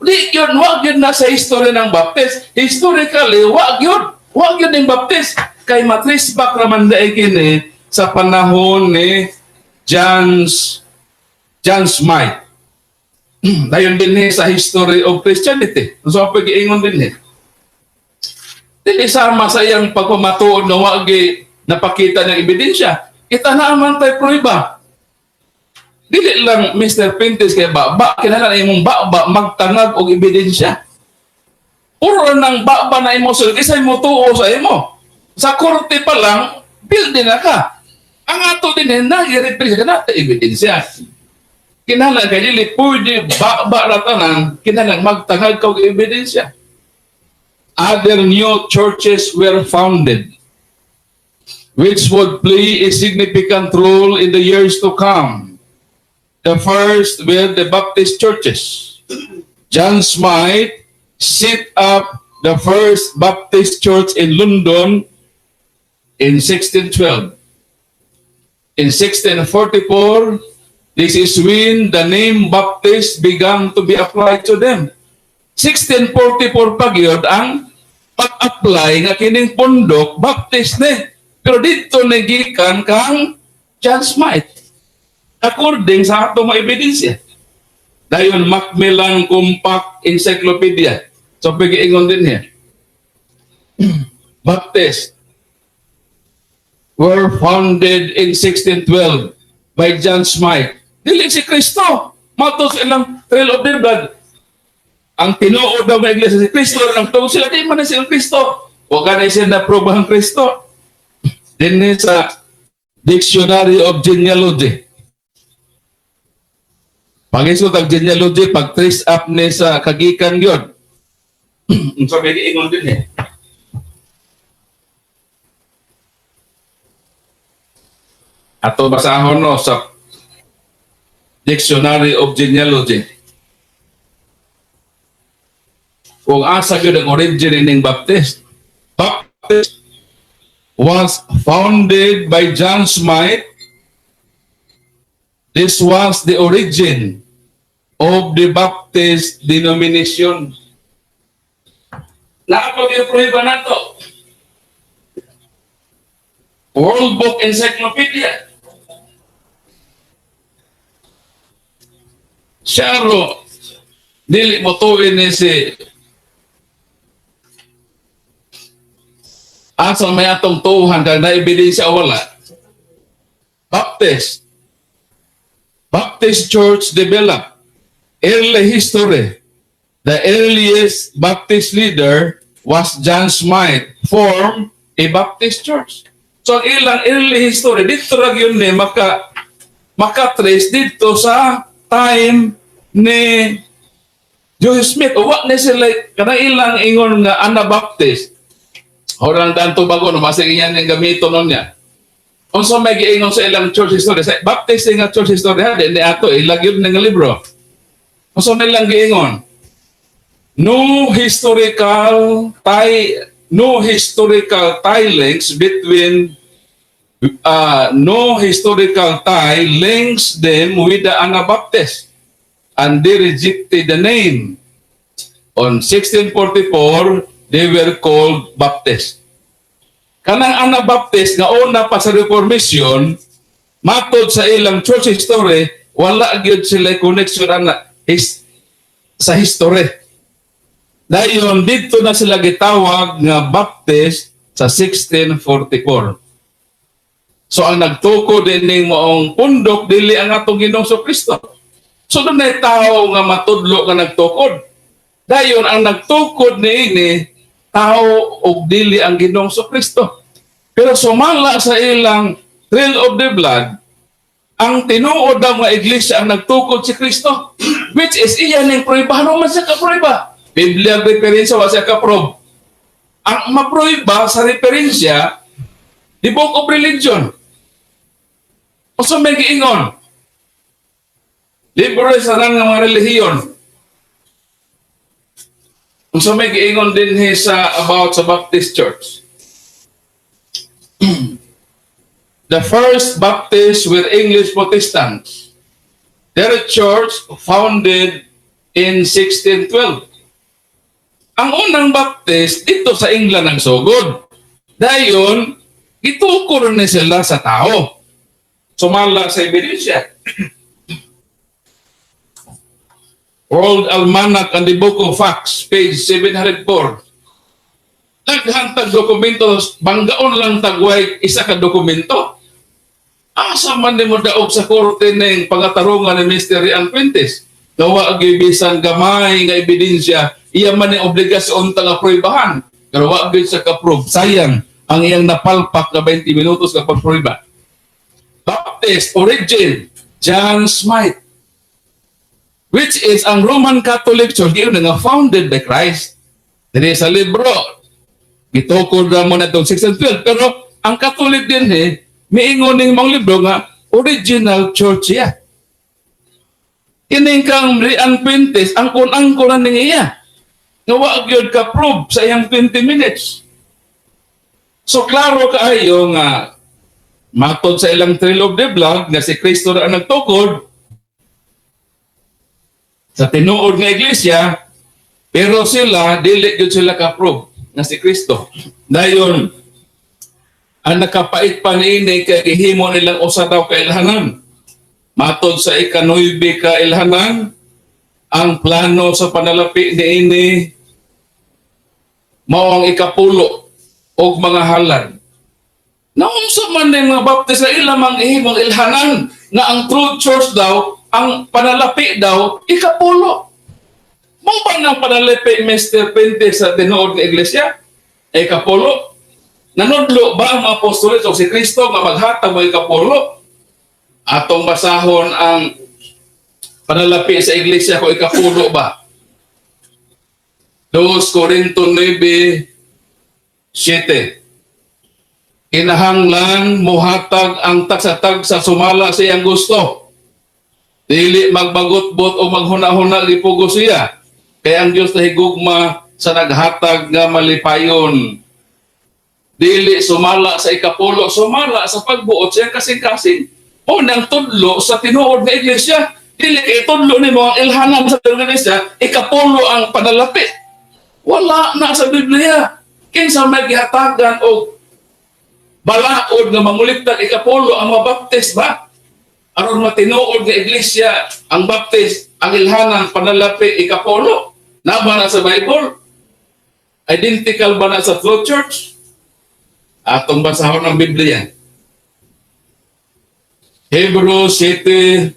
Di yun, wag yun na sa history ng Baptist. Historically, wag yun. Wag yun yung Baptist. Kay ma-trace back raman daig kini sa panahon ni John Smyth. Dayon din ni sa history of Christianity. So, pag-iingon din ni. Dili sama sa iyang pagpamatuod na wagi napakita ng ebidensya. Kita na man tayo prueba. Dili lang Mr. Pintes kay baba, kinahanglan imong baba magtangag og ebidensya. Puro nang baba na imo sulod, isay mo tuo sa imo. Sa korte pa lang, building na ka. Ang ato din eh, nag-represent ka na ebidensya. Kinahanglan kay dili pwede baba ra tanan, kinahanglan magtangag ka og ebidensya. Other new churches were founded, which would play a significant role in the years to come. The first were the Baptist churches. John Smyth set up the first Baptist church in London in 1612. In 1644, this is when the name Baptist began to be applied to them. 1644 pa gyud ang pag-apply nga kining pundok Baptist ni. Pero dito ni gikan kang John Smythe. According sa atong mga ebidensya. Dayon, Macmillan Compact Encyclopedia. So pag-iingon din niya. Baptist were founded in 1612 by John Smythe. Dili si Kristo. Matos ilang Trail of the Blood. Ang tinuod daw nga iglesia si Kristo, ang tuo sila, di man na siya ang Kristo. Wa ka na siya na-prove ang Kristo. Din sa Dictionary of Genealogy. Pag-isot ang genealogy, pag trace up ni sa kagikan yun. Unsa may giingon din eh. Ato basahon no sa Dictionary of Genealogy. Kung asa gyud ang origin ining Baptist. Baptist was founded by John Smythe. This was the origin of the Baptist denomination. Nakapag-prueba nato. World Book Encyclopedia. Siya ro, dili mo tuwin ni si asa may atong tuhan kag naebidensya o wala. Baptist. Baptist Church developed. Early history. The earliest Baptist leader was John Smythe, formed a Baptist church. So ang ilang early history, dito ra gyud ni maka-trace dito sa time ni Joseph Smith. O wa ni sila kanang ilang ingon nga Anabaptist. Orang tanto bago no masig iyan yung gamito nun niya. Unsa may giingon sa ilang church history? Sa Baptist nga church history ha, di ato ilag yun nga libro. Unsa may ilang giingon? No historical tie links them with the Anabaptist, and they rejected the name. On 1644, they were called Baptist. Kanang Anabaptist nga una pa sa Reformation, matod sa ilang church history, wala gyud sila connection ana sa history. Dayon didto na sila gitawag nga Baptist sa 1644. So ang nagtukod ining maong pundok dili ang atong Ginoong Kristo. So dunay tawo nga matudlo nga nagtukod. Dayon ang nagtukod niini tao og dili ang Ginoong Kristo. Pero sumala sa ilang Trail of the Blood, ang tinuod daw nga iglesia ang nagtukod si Kristo, which is iya ning prueba. Ano man siya ka-prueba? Biblia referensya, wa siya ka-prove. Ang maprueba sa referensya, the Book of Religion. O sa may giingon, libro sa nang mga relihiyon. Kung sa may giingon din he sa about sa Baptist Church. The first Baptists were English Protestants. Their church founded in 1612. Ang unang Baptist dito sa England ang sugod. Dayon, gitukor ni sila sa tao. Sumala sa ebidensya. World Almanac and the Book of Facts, page 704. Daghan tag dokumento, banggaon lang tagway isa ka dokumento. Asa man nimo daog sa korte ning pangatarungan ni Mr. Rian Fuentes? Gawa gyud bisan gamay nga ebidensya, iya man ning obligasyon ta nga pruebahan. Pero wa gyud sa ka-prove. Sayang ang iyang napalpak nga 20 minutos nga pagprueba. Baptist origin, John Smythe, which is ang Roman Catholic Church giyon nga founded by Christ. Dili sa libro, gitukod ra mo na itong 1612. Pero ang Catholic din eh, miingon ning mga libro nga original church siya. Kining kang Rian Fuentes, ang kun-angko na ning iya. Nga wa gyud ka prove sa iyang 20 minutes. So klaro kaayo nga matod sa ilang Trail of the Blood nga si Kristo ra ang nagtukod sa tinuod nga iglesia, pero sila dili gyud sila ka-prove. nga si Kristo. Dayon, ang nakapait pa niini kay gihimo nilang usa daw ka ilhanan. Matod sa ikanuibe ka ilhanan, ang plano sa panalapi niini mao ang ikapulo og mga halad. Naunsa man ning mga Baptist na ilang mang ihimong ilhanan nga ang true church daw, ang panalapi daw, ikapulo. Mao ba nang panalapi, Mr. Pente, sa tinuod nga iglesia? Ikapulo. Nanudlo ba ang mga apostoles o si Kristo nga maghatag mo ikapulo? Atong basahon ang panalapi sa iglesia kung ikapulo ba? 2 Corinto 9:7. Kinahanglan mohatag ang tagsa-tagsa sumala sa iyang gusto. Dili magbagot-bot o maghuna-huna gipugo siya. Kay ang Dios nahigugma sa naghatag nga malipayon. Dili sumala sa ikapulo, sumala sa pagbuot sa iyang kasing-kasing. O nang tudlo sa tinuod nga iglesia, dili kay tudlo nimo ang ilhanan sa iglesia, ikapulo ang panalapi. Wala na sa Biblia. Kinsa may gihatagan og balaod nga manguliktag ikapulo, ang mga Baptist ba? Aron matinuod nga iglesia ang Baptist, ang ilhanan panalapi ikapulo. Na ba na sa Bible? Identical ba na sa true church? Atong basahon ang Biblia. Hebrews 7:5.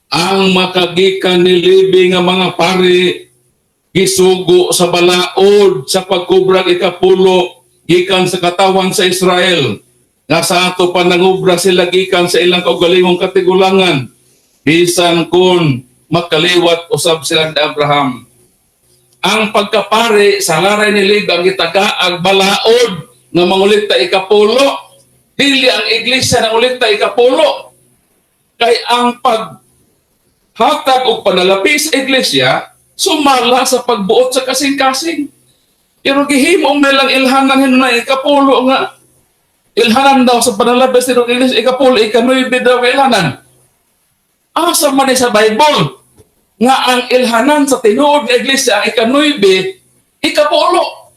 Ang makagikan ni Levi nga mga pari gisugo sa balaod sa pagkubrag ikapulo gikan sa katawan sa Israel nga sa ato pa nangubra sila gikan sa ilang kaugalingong katigulangan, bisan kun makaliwat usab sila ni Abraham. Ang pagkapari sa laray ni Levi ang gitagaag balaod nga mangolekta ikapulo. Dili ang iglesia nangolekta ikapulo, kay ang pag hatag og panalapi sa iglesia sumala sa pagbuot sa kasing-kasing. Pero gihimo nilang ilhanan hinunay ikapulo nga ilhanan daw sa panalapi sa iglesia ikapulo, ikanuibe daw ka ilhanan. Asa man ni sa Bible nga ang ilhanan sa tinuod nga iglesia ang ikanuibe ikapulo?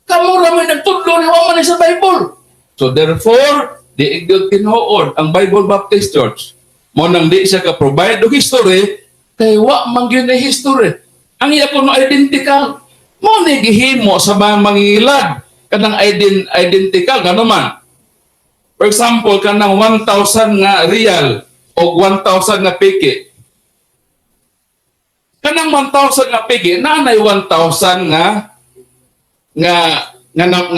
Kamo ra may nagtudlo ni, wa man ni sa Bible. So therefore, di gyud tinuod ang Bible Baptist Church. Mo nang di siya ka provide og history kay wa man gyud na history. Ang iya kuno identical. Mo ni gihimo sa mga mangilad kanang identical ngano man. For example, kanang 1,000 nga real o 1,000 nga peke. Kanang 1,000 nga peke, naanay 1,000 nga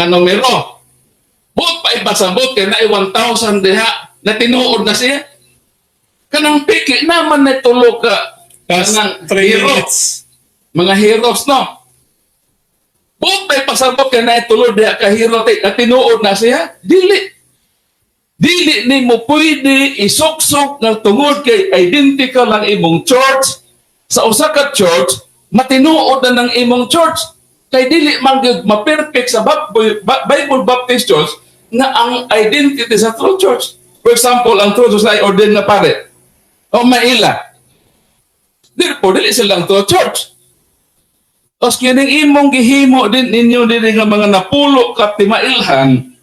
numero. Buot pa ipasabot kay naay 1,000 diha na tinuod na siya. Kanang peke naman na tulo ka Last kanang 3 hero. Minutes. Mga heroes, no? Buot pa ipasabot kay naay tulo diha ka hero na tinuod na siya. Dili. Dili nimo pwede isuksok nga tungod kay identical ang imong church sa usa ka church, matinuod na ng imong church. Kay dili man gyud ma-perfect sa Bible Baptist Church na ang identity sa true church. For example, ang true church ay ordained na pare o maila. Therefore, dili sila ang true church. Tapos kining imong gihimo din ninyo dinhi nga mga napulo ka timailhan,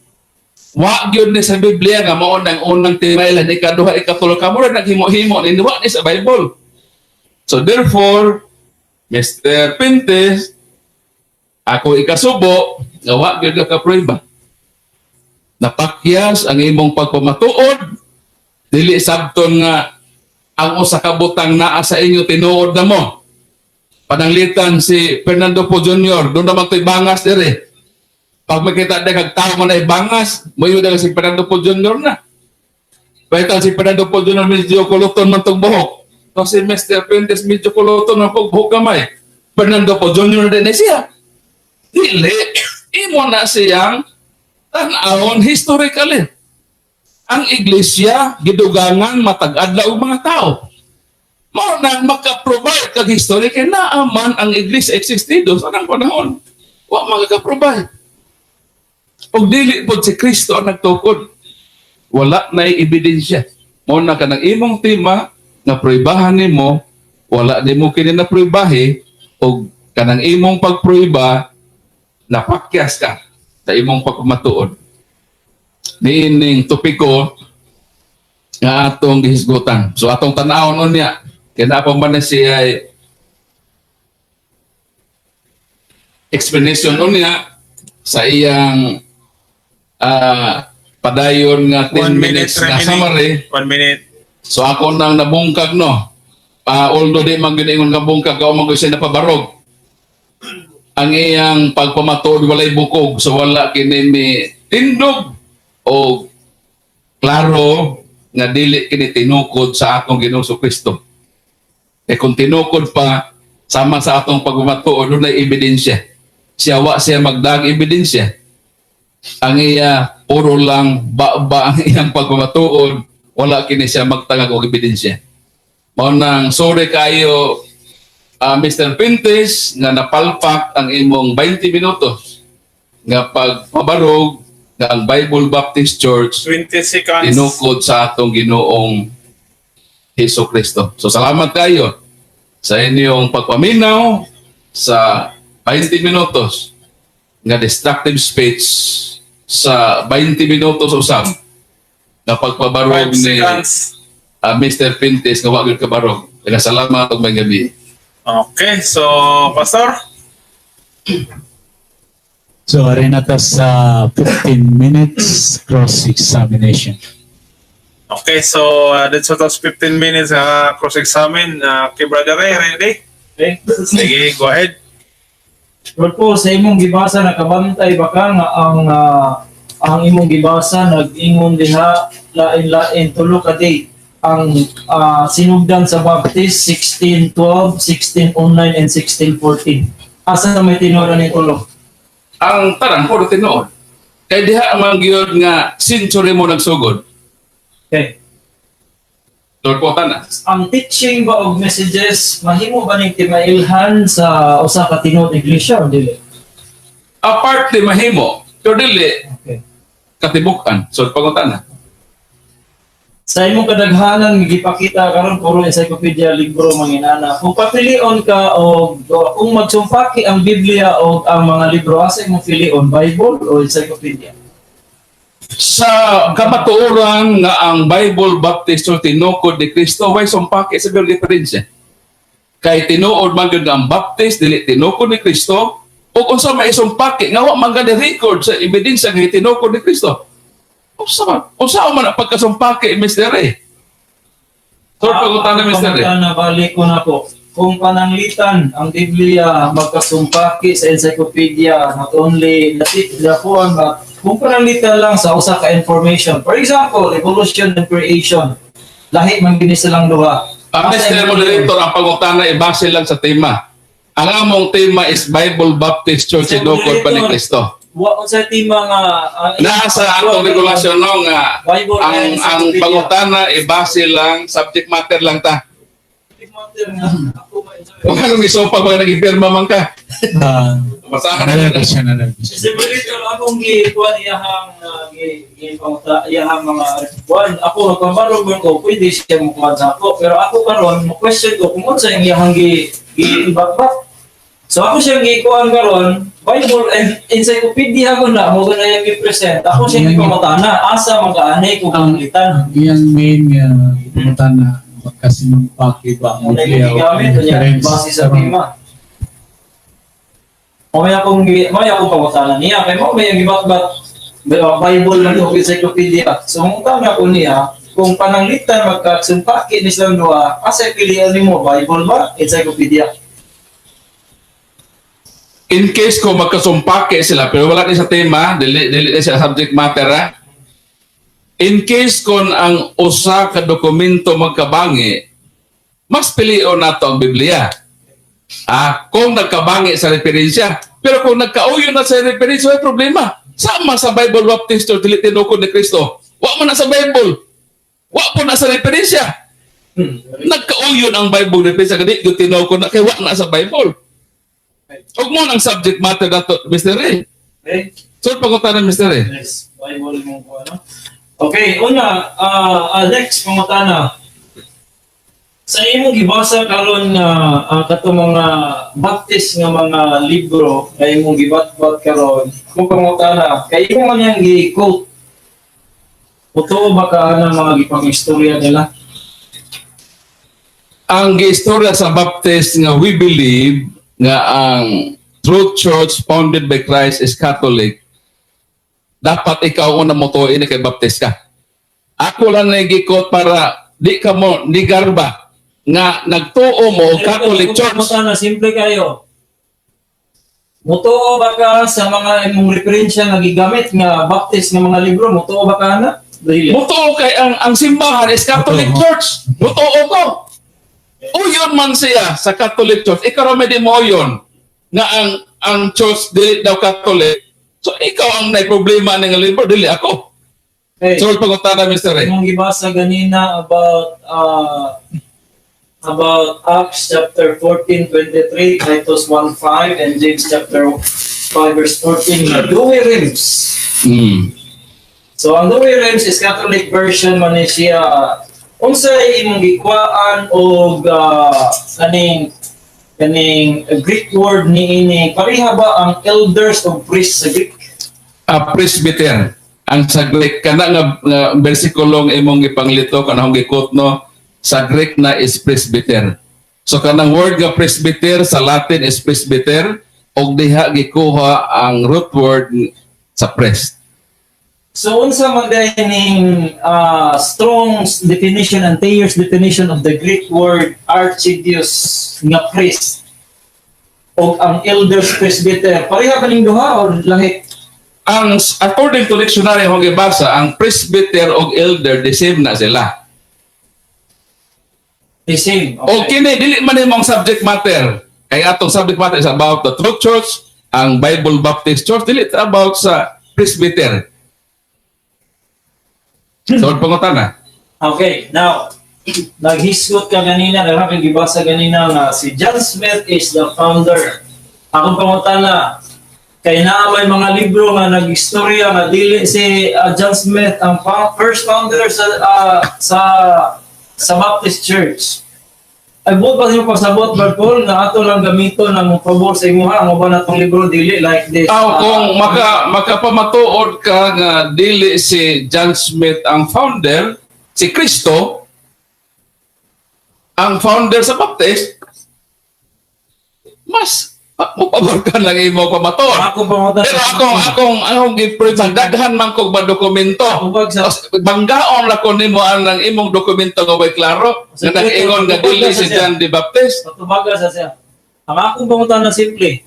wa gyud ni sa Biblia nga mao nang unang timailhan, ikaduha, ikatulo. Kamo ra naghimo-himo ni, wa ni sa Bible. So therefore, Mr. Pintes, ako ikasubo nga wa gyud ka prueba. Napakyas ang imong pagpamatuod. Dili sabton nga ang usa ka butang naa sa inyo tinuod na mo. Pananglitan si Fernando Poe Jr., doon naman to'y bangas dire. Pag makita na kag tao man ay bangas, moingon na si Fernando Poe Jr. na. Pagkita si Fernando Poe Jr. medyo kuluton man tong buhok. So si Mr. Fuentes medyo kuluton man pong buhok gamay. Fernando Poe Jr. din na siya. Dili. Imo na siyang tan-awon historically. Ang iglesia gidugangan matag adlaw og mga tao. Mao na maka-provide kag history kay naa man ang iglesia existido sa nang panahon. Wa makaka-provide. Og dili pod si Kristo ang nagtukod. Wala na ebidensya. Mao na kanang imong tema nga pruebahan nimo, wala nimo kini na pruebahe og Kanang imong pagpruiba, napakyas ka sa imong pagpamatuod. Niining topiko nga atong gihisgutan. So atong tan-awon unya, kay naa pa man na siya explanation unya sa iyang padayon nga 10 1 minute minutes nga remaining. Summary. 1 minute. So ako nang nabungkag, no. Although di man gyud ingon nga bungkag, kao man gyud siya napabarog. Ang iyang pagpamatuod walay bukog, so wala kini mi tindog o klaro nga dili kini tinukod sa atong Ginoong Kristo. Eh kung tinukod pa sama sa atong pagpamatuod, dunay ebidensya. Siya wa siya magdag ebidensya. Ang iya puro lang ba ang iyang pagpamatuod, wala kini siya magtangag og ebidensya. Mao nang sorry kayo, Mr. Pintes, nga napalpak ang imong 20 minutos nga pagpabarog nga ang Bible Baptist Church 20 seconds. tinukod sa atong Ginoong Hesus Kristo. So salamat kayo sa inyong pagpaminaw sa 20 minutos nga destructive speech, sa 20 minutos usab na 5 pagpabarog ni seconds. Mr. Pintes nga wa gyud kabarog. Kaya salamat ug maayong gabi. Okay, so Pastor, So, ari na ta sa 15 minutes cross-examination. Okay, so that's what was 15 minutes cross-examine. Okay, Brother Ray, ready? Okay? Sige, go ahead. Lord po, sa imong gibasa, nakabantay ba ka nga ang imong gibasa nag-ingon diha lain-lain tulo ka date ang sinugdan sa Baptist, 1612, 1609 and 1614? Asa may tinuod ni tulo? Ang tanan puro tinuod. Kay diha man gyud nga century mo nagsugod. Okay. Lord po tanan. Ang teaching ba og messages, mahimo ba ning timailhan sa usa ka tinuod iglesia o dili? Apart mahimo, pero dili katibukan. So pangutana. Sa imong kadaghanan nga gipakita karon, puro encyclopedia, libro, manginana. Kung papilion ka og kung magsumpaki ang Biblia o ang mga libro, asa imong pilion, Bible o encyclopedia? Sa kamatuoran nga ang Bible Baptist Church tinukod ni Kristo, way sumpaki sa bir diferensya. Kay tinuod man gyud nga ang Baptist dili tinukod ni Kristo, ug unsa may isumpaki nga wa man gani record sa ebidensya nga tinukod ni Kristo? Unsa man ang pagkasumpaki, Mr. Ray? Third pangutana, Mr. Ray. Pangutana, balik ko na po. Kung pananglitan ang Biblia magkasumpaki sa encyclopedia, not only the form, but kung pananglitan lang sa usa ka information. For example, evolution and creation. Lahi man gini silang duha. Ang Asa Mr. imong Moderator, ang pangutana ibase lang sa tema. Ang among tema is Bible Baptist Church Mr. tinukod pa ni Moderator, Kristo. wa unsay tema nga Naa sa atong regulasyon no nga Bible ang and ang encyclopedia. pangutana ibase lang subject matter lang ta. Subject matter nga ako ma-enjoy. Kung anong isopag mga nagipirma man ka. Basahan Another na. question, another question. Mr. Moderator, akong gikuan iyahang gi gipanguta iyahang mga kuan, ako nagpabarog man ko, pwede siya mo sa ako, pero ako karon mo question ko kung unsa ang iyahang gi gi bakbak. So ako siyang gikuan karon, Bible and encyclopedia ko na mo na iyang gi-present. Ako siyang gipangutana, asa magaanay kung pananglitan. Ang iyang main nga pangutana, magkasinumpaki ba ang Muna Biblia yung o gigamit ang niya reference? base sa tema. May akong pangutana niya kay mo may gibatbat Bible lang og encyclopedia. So mangutana ko niya kung pananglitan magkasumpaki ni silang duha, asa pilihan nimo, Bible ba, encyclopedia? In case ko magkasumpaki sila pero wala ni sa tema, dili dili ni sa subject matter ha. In case kon ang usa ka dokumento magkabangi, mas pilion nato ang Biblia. Kung nagkabangi sa referensya. Pero kung nagkauyo na sa referensya, may problema. Sama sa Bible Baptist Church, dili tinukod ni Kristo. Wa man na sa Bible. Wa po na sa referensya. Nagkauyon ang Bible referensya kadi yung tinukod na kay wa na sa Bible. Ug mo nang subject matter nato, Mr. Ray. Okay? So pangutana, Mr. Ray. Yes, Bible mo ko ano. Okay, una, next pangutana. Sa imong gibasa karon nga kato mga Baptist nga mga libro nga imong gibatbat karon, kung pangutana, kay imo man yang gi-quote, totoo ba ka ang mga gipang-istorya nila? Ang giistorya sa Baptist nga we believe nga ang true church founded by Christ is Catholic, dapat ikaw una mo to ini kay Baptist ka. Ako lang na gi-quote para di ka mo ni garba nga nagtuo mo Catholic Kung Church. pangutana, simple kayo. Mutuo ba ka sa mga imong referensya nga gigamit nga Baptist nga mga libro? Mutuo ba ka na? Dili. Mutuo kay ang simbahan is Catholic Mutuo. Church. Mutuo ko. Uyon man siya sa Catholic Church. Ikaw ra may di mo uyon nga ang church dili daw Catholic. So ikaw ang may problema ng libro, dili ako. Okay. So pangutana, Mr. Ray. Imong gibasa ganina about Acts chapter 14:23, Titus 1:5, and James chapter 5 verse 14 nga Douay Rheims. So ang Douay Rheims is Catholic version man ni siya. Unsay imong gikuhaan og kaning Greek word niini? Pareha ba ang elders o priests sa Greek? A presbyter. Ang sa Greek kana nga versikulong imong gipanglito, kanang gi-quote, no, sa Greek na is presbyter. So kanang word nga presbyter sa Latin is presbyter og diha gikuha ang root word sa priest. So unsa man diay ning Strong's definition and Thayer's definition of the Greek word archidios nga priest o ang elders presbyter, pareha ba ning duha or lahi? Ang according to dictionary akong gibasa, ang presbyter og elder, the same na sila. The same. O kini dili man imong subject matter. Kay atong subject matter is about the true church, ang Bible Baptist Church, dili ta about sa presbyter. So, pangutana. Okay, now naghisgot ka ganina, daghan kang gibasa ganina nga si John Smith is the founder. Akong pangutana, kay naa may mga libro nga nag-istorya nga dili si John Smith ang first founder sa Baptist Church. Ay buot ba nimo pasabot, Brad Paul, nga ato lang gamiton ang pabor sa imuha ang uban natong libro dili like this? Aw, kung makapamatuod ka nga dili si John Smith ang founder, si Kristo ang founder sa Baptist, mas mopabor ka lang imo pamatuod. Ako pangutana. Pero akong gi-print, daghan man kog ba dokumento. Ubag sa Banggaon ra ko nimo ang imong dokumento nga way klaro nga nag-ingon nga dili si John the Baptist. Patubaga sa siya. Ang akong pangutana simple.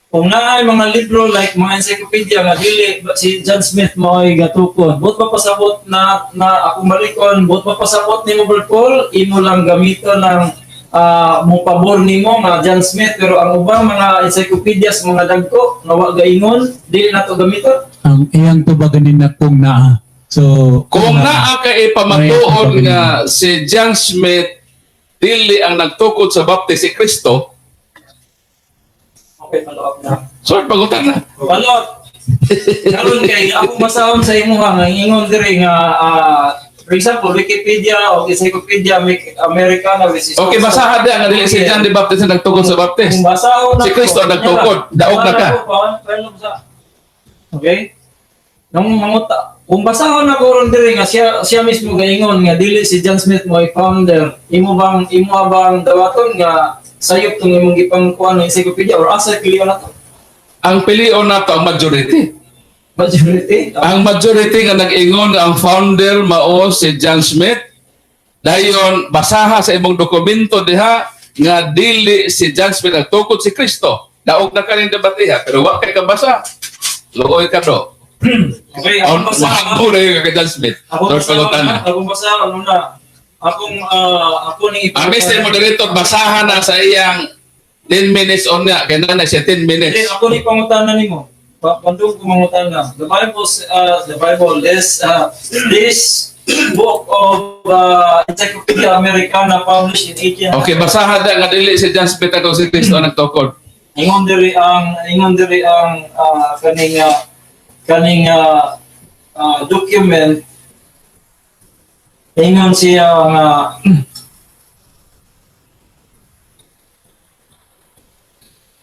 Kung naay mga libro like mga encyclopedia nga dili si John Smith mo'y gatukod, buot mapasabot na akong balikon, buot mapasabot nimo, Brad Paul, imo lang gamiton ng mo pabor nimo nga John Smith, pero ang ubang mga encyclopedias, mga dagko nga wa gaingon, dili nato gamiton? Ang iyang tubag ganina, kung naa. So, Kung naa ka ipamatuod nga si John Smith dili ang nagtukod sa Baptist, si Kristo, Okay, follow up na. So pangutana. Balot. Karon kay ako masahon sa imuha nga ingon diri nga for example Wikipedia o Encyclopedia Americana which is Okay, basahan dia nga dili si John the Baptist ang nagtukod sa Baptist. Kung basahon Si Kristo ang nagtukod. Daog na ka. Okay? Nang manguta, kung basahon na ko ron diri nga siya siya mismo gaingon nga dili si John Smith mo ay founder, imo bang dawaton nga sayop tong imong gipangkuan ng encyclopedia or asa pilion na to? Ang pilion nato ang majority. Majority? Ang majority nga nag-ingon nga ang founder mao si John Smith. Dayon basaha sa imong dokumento diha nga dili si John Smith ang tukod, si Kristo. Daog na kaning debateha pero wa kay kabasa. Luoy ka do. Okay, On akong basa. mahagbo na yun kay John Smith. Ako Lord basa, pangutana. akong basa, ano na. Akong ako ning Ang Mr. Moderator, basahan na sa iyang 10 minutes on nga. Kaya na siya 10 minutes. Hindi, ako ni pangutana nimo. Pandug ko mangutana. The Bible, this book of Encyclopedia Americana published in 18. Okay, basahan na nga dili si John Smith ang si Kristo ang nagtukod. Ingon diri ang kaning document, ingon siya nga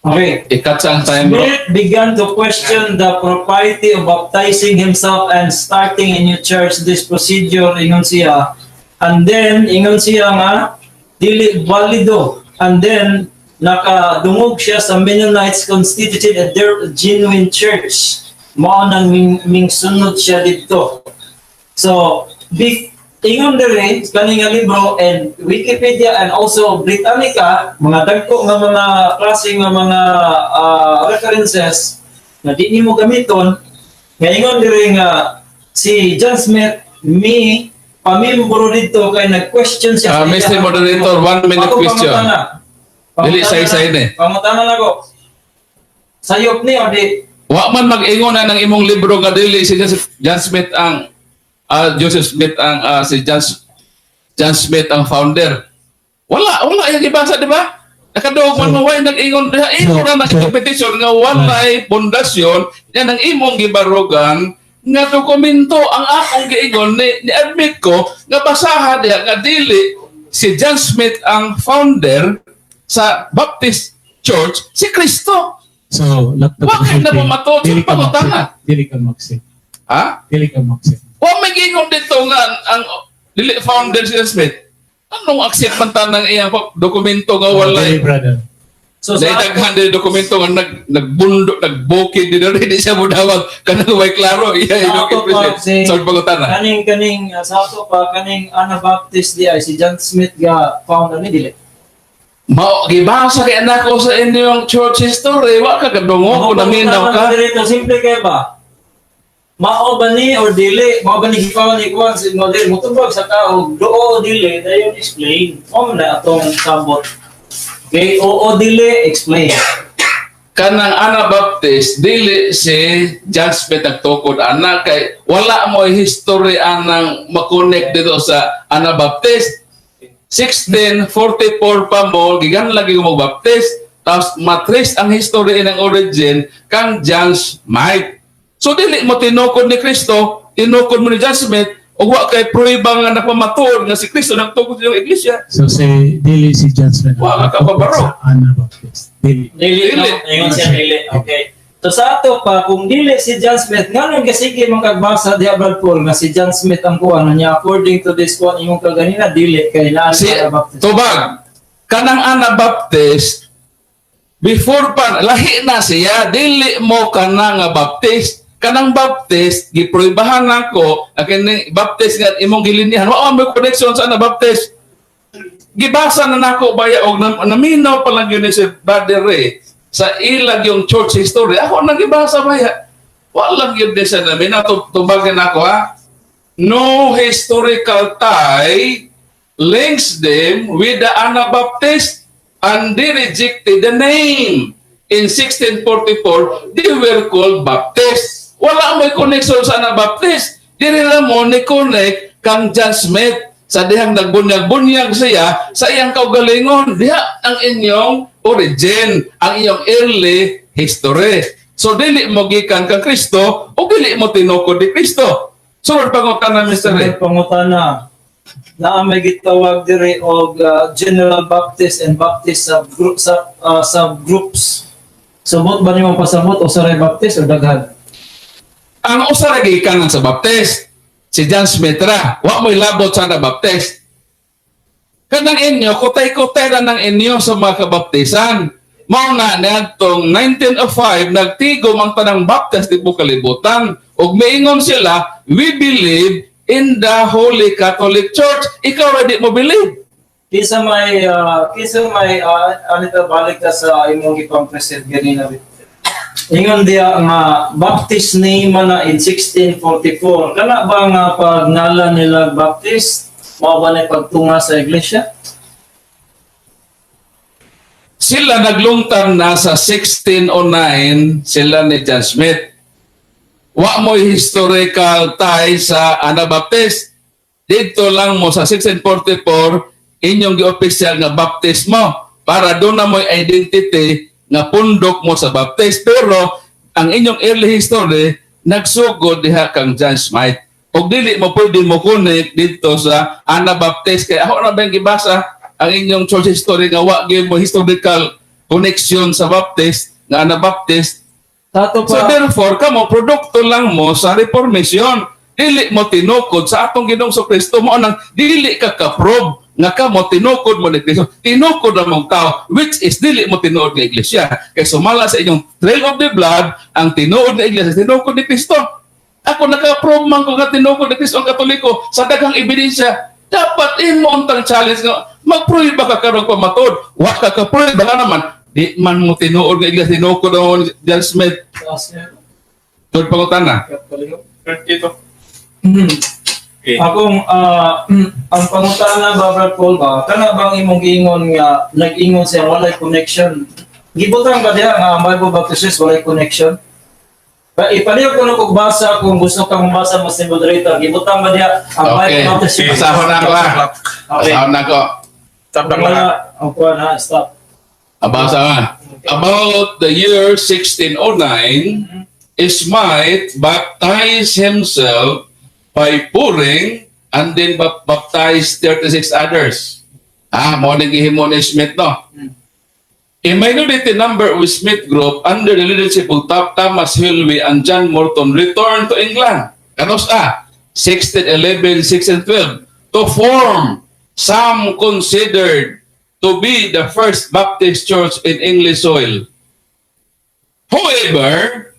Okay. I-cut sa ang time, bro. Smith began to question the propriety of baptizing himself and starting a new church. This procedure, ingon siya. And then, ingon siya nga, dili valido. And then, nakadungog siya sa Mennonites constituted a their genuine church. Mao nang ming sunod siya dito. So, ingon diri kani nga libro and Wikipedia and also Britannica, mga dagko nga mga klase nga mga references na di nimo gamiton, nga ingon diri nga si John Smith mi pamimbro dito kay nag-question siya Ah, sa Mr. Moderator, 1 minute Ako, question. pangutana. Dili, Pangutana say-say na. ni. Pangutana na ko. Sayop ni o di? Wa man mag-ingon na ng imong libro nga dili si John Smith ang Joseph Smith ang si John Smith ang founder. Wala, wala yung gibasa, di ba? Nakaduog man mo, way nag-ingon diha, ingon na nag-petition nga walay pundasyon yan ang imong gibarugan nga dokumento. Ang akong giingon ni admit ko nga basaha diha nga dili si John Smith ang founder sa Baptist Church, si Kristo. So, laptop. Bakit na pumatuod sa Dili ka pangutana? ma-accept. Dili ka ma-accept. Ha? Dili ka ma-accept. Wa may gingon dito nga ang dili founder si John Smith. Anong accept man ta ng iyang dokumento nga walay? Dili, brother. So sa Dahil daghan din dokumento nga nagbundo, nagbukid din rin, di siya mudawag kanang way klaro iya Sa ino ato pa, si- sa pangutana. Kaning sa ato pa kaning Anabaptist di ay si John Smith ga founder ni dili? Mao gibasa kay nako sa inyong church history, wa ka kadungog kung naminaw ka. Dito simple kay ba? Mao ba ni or dili? Mao ba ni gipawan ni kuan si model motubag sa tao duo o dili, dayon explain. Mao man na atong sabot. Okay, oo dili, explain. Kanang Anabaptist dili si John Smith nagtukod ana kay wala mo history anang makonect dito sa Anabaptist. 1644 pa mo gigan lagi mo Baptist, tapos matrace ang history ng origin kang John Smith. So dili mo tinukod ni Kristo, tinukod mo ni John Smith ug wa kay pruweba nga nagpamatuod nga si Kristo nagtukod sa iyong iglesia. So, si, dili si John Smith. Wala ka pa, bro. Sa Anabaptist. Dili. Dili, Dili. no? Ingon siya dili. Okay. So sa ato pa, kung dili si John Smith, nganong kasige man kagbasa diha, Brad Paul, nga si John Smith ang kuan niya according to this one imong kaganina, dili kay naa Si Anabaptist. tubag kanang Anabaptist before pa lahi na siya, dili mo kana nga Baptist. Kanang Baptist gipruibahan nako ang kini Baptist nga imong gilinyahan, wa man may connection sa Anabaptist. Gibasa na nako baya og naminaw pa lang yun ni si Brother Ray sa ilag yung church history. Ako nang gibasa baya, wa lang yun din siya naminaw. Tubagan ako ha, no historical tie links them with the Anabaptist and they rejected the name. In 1644, they were called Baptist. Wala may connection sa Anabaptist. Dili lang mo ni connect kang John Smith sa dihang nagbunyag-bunyag siya sa iyang kaugalingon. Diha ang inyong origin, ang inyong early history. So dili mo gikan kang Kristo o dili mo tinukod ni Kristo. Sunod pangutana, Mr. Ray. Sunod pangutana. Naa may gitawag diri og General Baptist and Baptist subgroup subgroups. Subot ba nimo pasabot o sa Baptist o daghan? Ang usa ra gikanan sa Baptist, si John Smith ra, wa mo'y labot sa Anabaptist. Kanang inyo, kutay-kutay ra ng inyo sa mga kabaptisan. Mao na niadtong 1905 nagtigom ang tanang Baptist di kalibutan. Ug miingon sila, "We believe in the Holy Catholic Church." Ikaw ra di mo believe. Kinsa may anita, balik ka sa imong gipang-present ganina. Ingon diya nga Baptist name man na in 1644. Kana ba nga pag ngalan nila Baptist, mao ba na pagtunga sa iglesia? Sila naglungtang na sa 1609 sila ni John Smith. Wa mo'y historical tie sa Anabaptist. Dito lang mo sa 1644 inyong gi-official nga baptismo para doon na mo'y identity nga pundok mo sa Baptist. Pero ang inyong early history nagsugod diha kang John Smith. Og dili mo pwede mo connect dito sa Anabaptist kay ako na ba yung gibasa ang inyong church history nga wa gyud mo historical connection sa Baptist, nga Anabaptist. Tato So pa. therefore, kamo produkto lang mo sa Reformation. Dili mo tinukod sa atong Ginoong Kristo, mo nang dili ka ka-prove nga kamo tinukod mo ni Kristo. Tinukod ang mong tao, which is dili mo tinuod nga iglesia. Kay sumala sa inyong trail of the blood, ang tinuod nga iglesia tinukod ni Kristo. Ako, naka-prove man ko nga tinukod ni Kristo ang Katoliko sa daghang ebidensya. Dapat imo untang challenge nga mag-prove ba ka karon pamatod? Wa ka ka-prove baka naman di man mo tinuod nga iglesia tinukod ang John Smith. Third pangutana. 32. Okay. Akong ang pangutana ba, Brad Paul, ba, kana bang imong giingon nga nag-ingon siya walay connection? Gibutang ba diha nga ang Bible Baptist Church walay connection? Ba, ipalihok ko na kog basa kung gusto kang basa mo si moderator. Gibutang ba diha ang Okay. Bible Baptist Church? Basahon na ako ah. Okay. Basahon na ako. Stop lang Wala, lahat. ang kuha na, stop. Abasa ka. About the year 1609, Smythe baptized himself by pouring and then baptized 36 others. Ah, mo ning gihimo ni Smith, no? A minority number of Smith group under the leadership of Thomas Helwys and John Morton returned to England. Kanos ah, 1611, 1612, to form some considered to be the first Baptist church in English soil. However,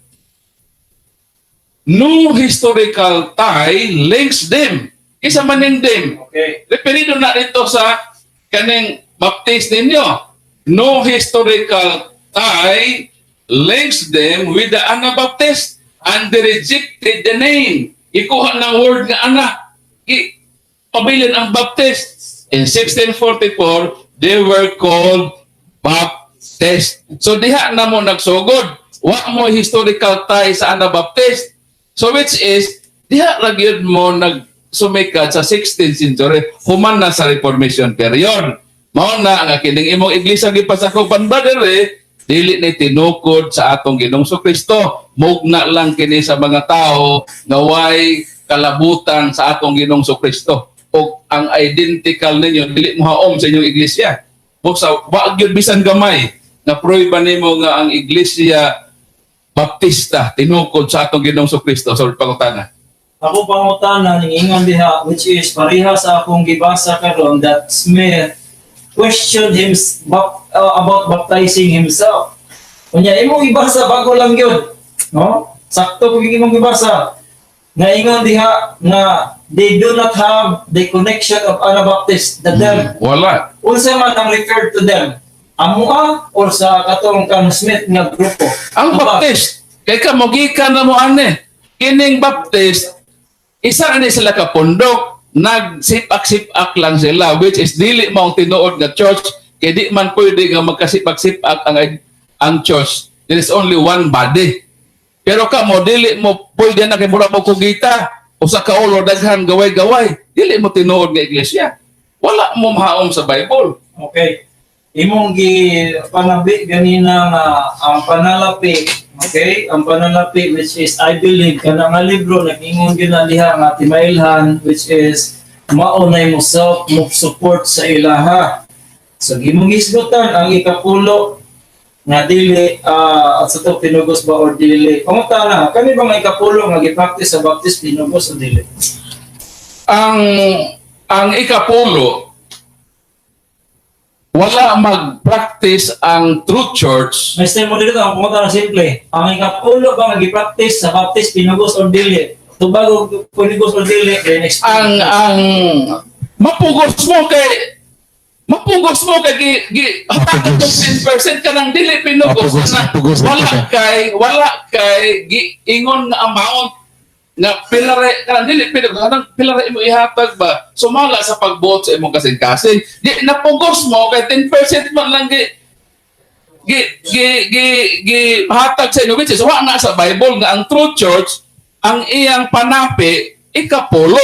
no historical tie links them. Isa maning them. Referido na dito sa kaning Baptist ninyo. No historical tie links them with the Anabaptist and they rejected the name. Ikuha ng word nga ana. Pabilin ang Baptist. In 1644, they were called Baptist. So diha na mo nagsugod. Wa mo historical tie sa Anabaptist. So which is, diha ra gyud mo nagsumikat sa 16th century, human na sa Reformation period. Mao na nga kining imong iglesia gipasakupan ba diri, dili ni tinukod sa atong Ginoong Kristo. Mugna lang kini sa mga tao nga way kalabutan sa atong Ginoong Kristo. O ang identical ninyo dili mo haom sa inyong iglesia. Busa wa gyud bisan gamay na prueba nimo nga ang iglesia Baptista tinukod sa atong Ginoong Kristo sa pangutana. Ako pangutana ning ingon diha, which is pareha sa akong gibasa karon, that Smith questioned him about baptizing himself. Unya imong gibasa bago lang gyud, no? Sakto pud imong gibasa. Nga ingon diha nga they do not have the connection of Anabaptist, the them. Wala. Unsa man ang referred to them? Amua or sa katong kang Smith nga grupo? Ang Ano ba? Baptist, kay ka mogikan na mo ane. Kining Baptist, isa ni sila ka pundok, nagsipak-sipak lang sila, which is dili mao tinuod nga church, kay di man pwede nga magkasipak-sipak ang church. There is only one body. Pero ka mo dili mo pwede na kay mura mo kugita usa ka ulo, daghan gaway-gaway, dili mo tinuod nga iglesia. Wala mo mahaom sa Bible. Okay. Imong gi panabi ganina nga ang panalapi, okay? Ang panalapi, which is I believe kana nga libro nag-ingon gyud na diha nga timailhan, which is mao nay mo self mo support sa ilaha. So imong gisgutan ang ikapulo nga dili at sa to pinugos ba or dili. Pangutana, kani ba nga ikapulo nga gi-practice sa Baptist, pinugos o dili? Ang ikapulo, wala mag-practice ang true church. Mr. Moderator, ang pangutana simple. Ang ikapulo ba nga gi-practice sa Baptist, pinugos or dili? Tubag og pinugos or dili, then explain. Ang mapugos mo kay gi hatagan mo 10% ka nang dili pinugos Mapugos, na mapugos na wala ka. Kay gi ingon nga amount nga pilare ka dili pinugos kanang pilare mo ihatag ba sumala sa pagbuot sa imong kasing-kasing. Di napugos mo kay 10% man lang gi gi gi gi, gi hatag sa inyo, which is wa na sa Bible nga ang true church ang iyang panapi ikapulo.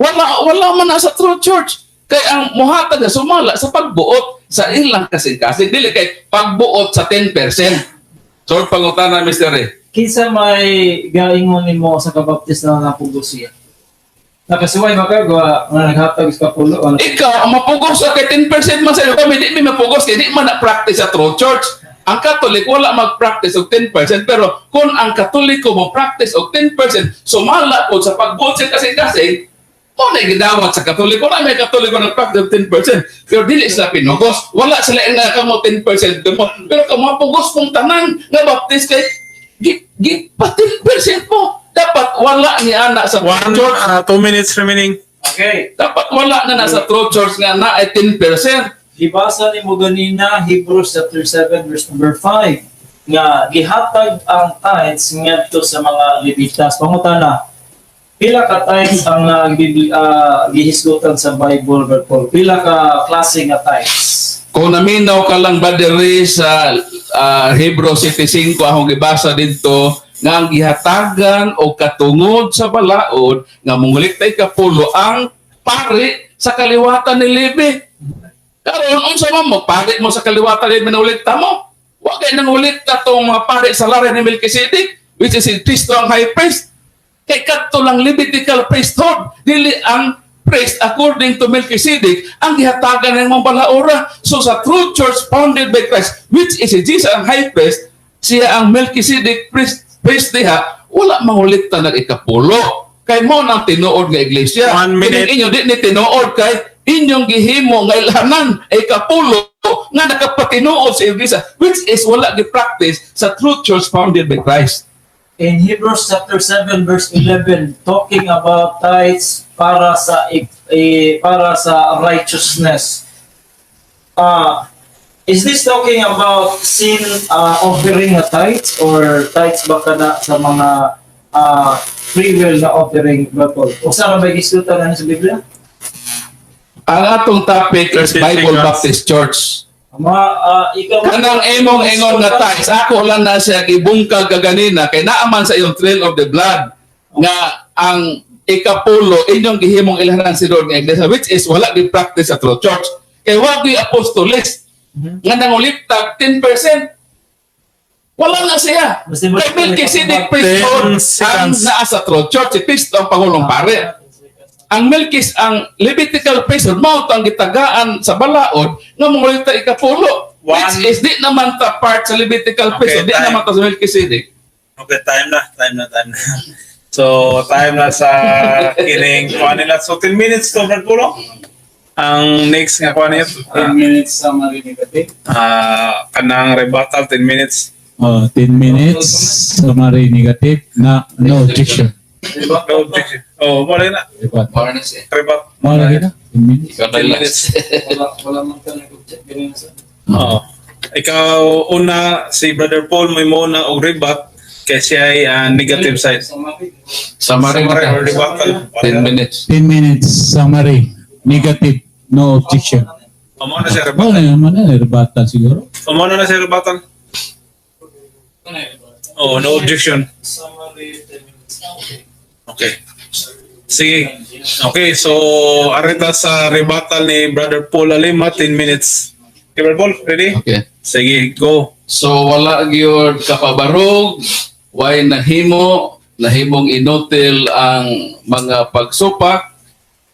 Wala man na sa true church kay ang muhatag na sumala sa pagbuot sa ilang kasing-kasing, dili kay pagbuot sa 10%. So pangutana, Mr. Ray. Kinsa may gaingon nimo sa ka-Baptist na napugos siya? Nakasuway ba kayo gawa nga naghatag sa kapulo? Ano? Ikaw, ang mapugos ka kay 10% man sa iyo. Kami di mi mapugos kay di man na practice sa true church. Ang Catholic wala mag-practice og 10%, pero kung ang Katoliko mo practice og 10%, sumala po sa pagbuot sa kasing-kasing, mo na gidawat sa Katoliko. Wala may Katoliko nag-practice og 10%. Pero dili sila pinugos. Wala sila nga kamo 10% mo. Pero kung mapugos mong tanan nga Baptist kay gi, gi, pa 10% mo. Dapat wala ni ana sa One, church. 2 minutes remaining. Okay. Dapat wala na nasa true church nga na ay 10%. Gibasa ni mo ganina Hebrews chapter 7 verse number 5 nga gihatag ang tithes ngadto sa mga Levitas. Pangutana, pila ka tithes ang gihisgutan sa Bible, Brother Paul? Pila ka klase nga tithes? Kung naminaw ka lang ba diri sa Hebrews 7:5 akong gibasa didto nga ang gihatagan o katungod sa balaod nga mongolekta ikapulo ang pari sa kaliwatan ni Levi. Karon unsa man mo pari mo sa kaliwatan ni mangulikta mo? Wa kay nangolekta tong mga pari sa lahi ni Melchizedek, which is si Kristo ang high priest. Kay kadto lang Levitical priesthood, dili ang priest according to Melchizedek ang gihatagan ng mga balaora. So sa true church founded by Christ, which is si Jesus ang high priest, siya ang Melchizedek priest diha, wala mangolekta ng ikapulo. Kay mo nang tinuod nga iglesia. One minute. Kining inyo di ni tinuod kay inyong gihimo nga ilhanan ay ikapulo nga nakapatinuod sa iglesia, which is wala gi-practice sa true church founded by Christ. In Hebrews chapter 7 verse 11, talking about tithes para sa righteousness. Is this talking about sin offering na tithes or tithes ba kana sa mga free will na offering ba po? Usa ra ba gisgutan ani sa Biblia? Ang atong topic is 30 Bible seconds. Baptist Church. Mga ikaw Kanang imong ingon nga tithes, ako lang na siya gibungkag kaganina kay naaman sa iyong trail of the blood nga ang ikapulo inyong gihimong ilhanan si Lord nga iglesia, which is wala gi practice sa true church. Kay wa gyud apostoles nga nangolekta 10%. Wala na siya. Basta mo- Kay Melchizedek priesthood 10 ang seconds. naa sa true church, si Kristo ang pangulong pare. Ang Melchis ang Levitical priesthood mao to ang gitagaan sa balaod nga mongolekta ikapulo, which One. is di naman ta part sa Levitical Okay, priesthood, di time. naman ta sa Melchizedek. Okay, time na, time na, time na. So, time na sa kining kuha nila. So, 10 minutes to, Brad Pulo. Ang next nga kuha niya, 10 minutes summary negative. Kanang rebuttal, 10 minutes. Oh, 10 minutes summary negative na no objection. No objection. Oh, wala na. Rebut. Barnes eh. Rebut. Wala kita. 10 minutes. Ikaw na 10 last. minutes. Wala man ka nag-object ganina sa. Oo. Ikaw una, si Brother Paul may muna og rebut kay siya ay negative side. Summary. Summary Summary or na. rebuttal. 10 minutes. 10 minutes summary negative, no objection. Amo na siya rebuttal. Wala naman na rebuttal siguro. Amo na siya rebuttal. Oh, no objection. Summary 10 minutes. Okay. Okay. Sige. Okay, so arita sa rebuttal ni Brother Paul Alima, 10 minutes. Okay, Brother Paul, ready? Okay. Sige, go. So wala gyud kapabarog, way nahimo, nahimong inutil ang mga pagsupak,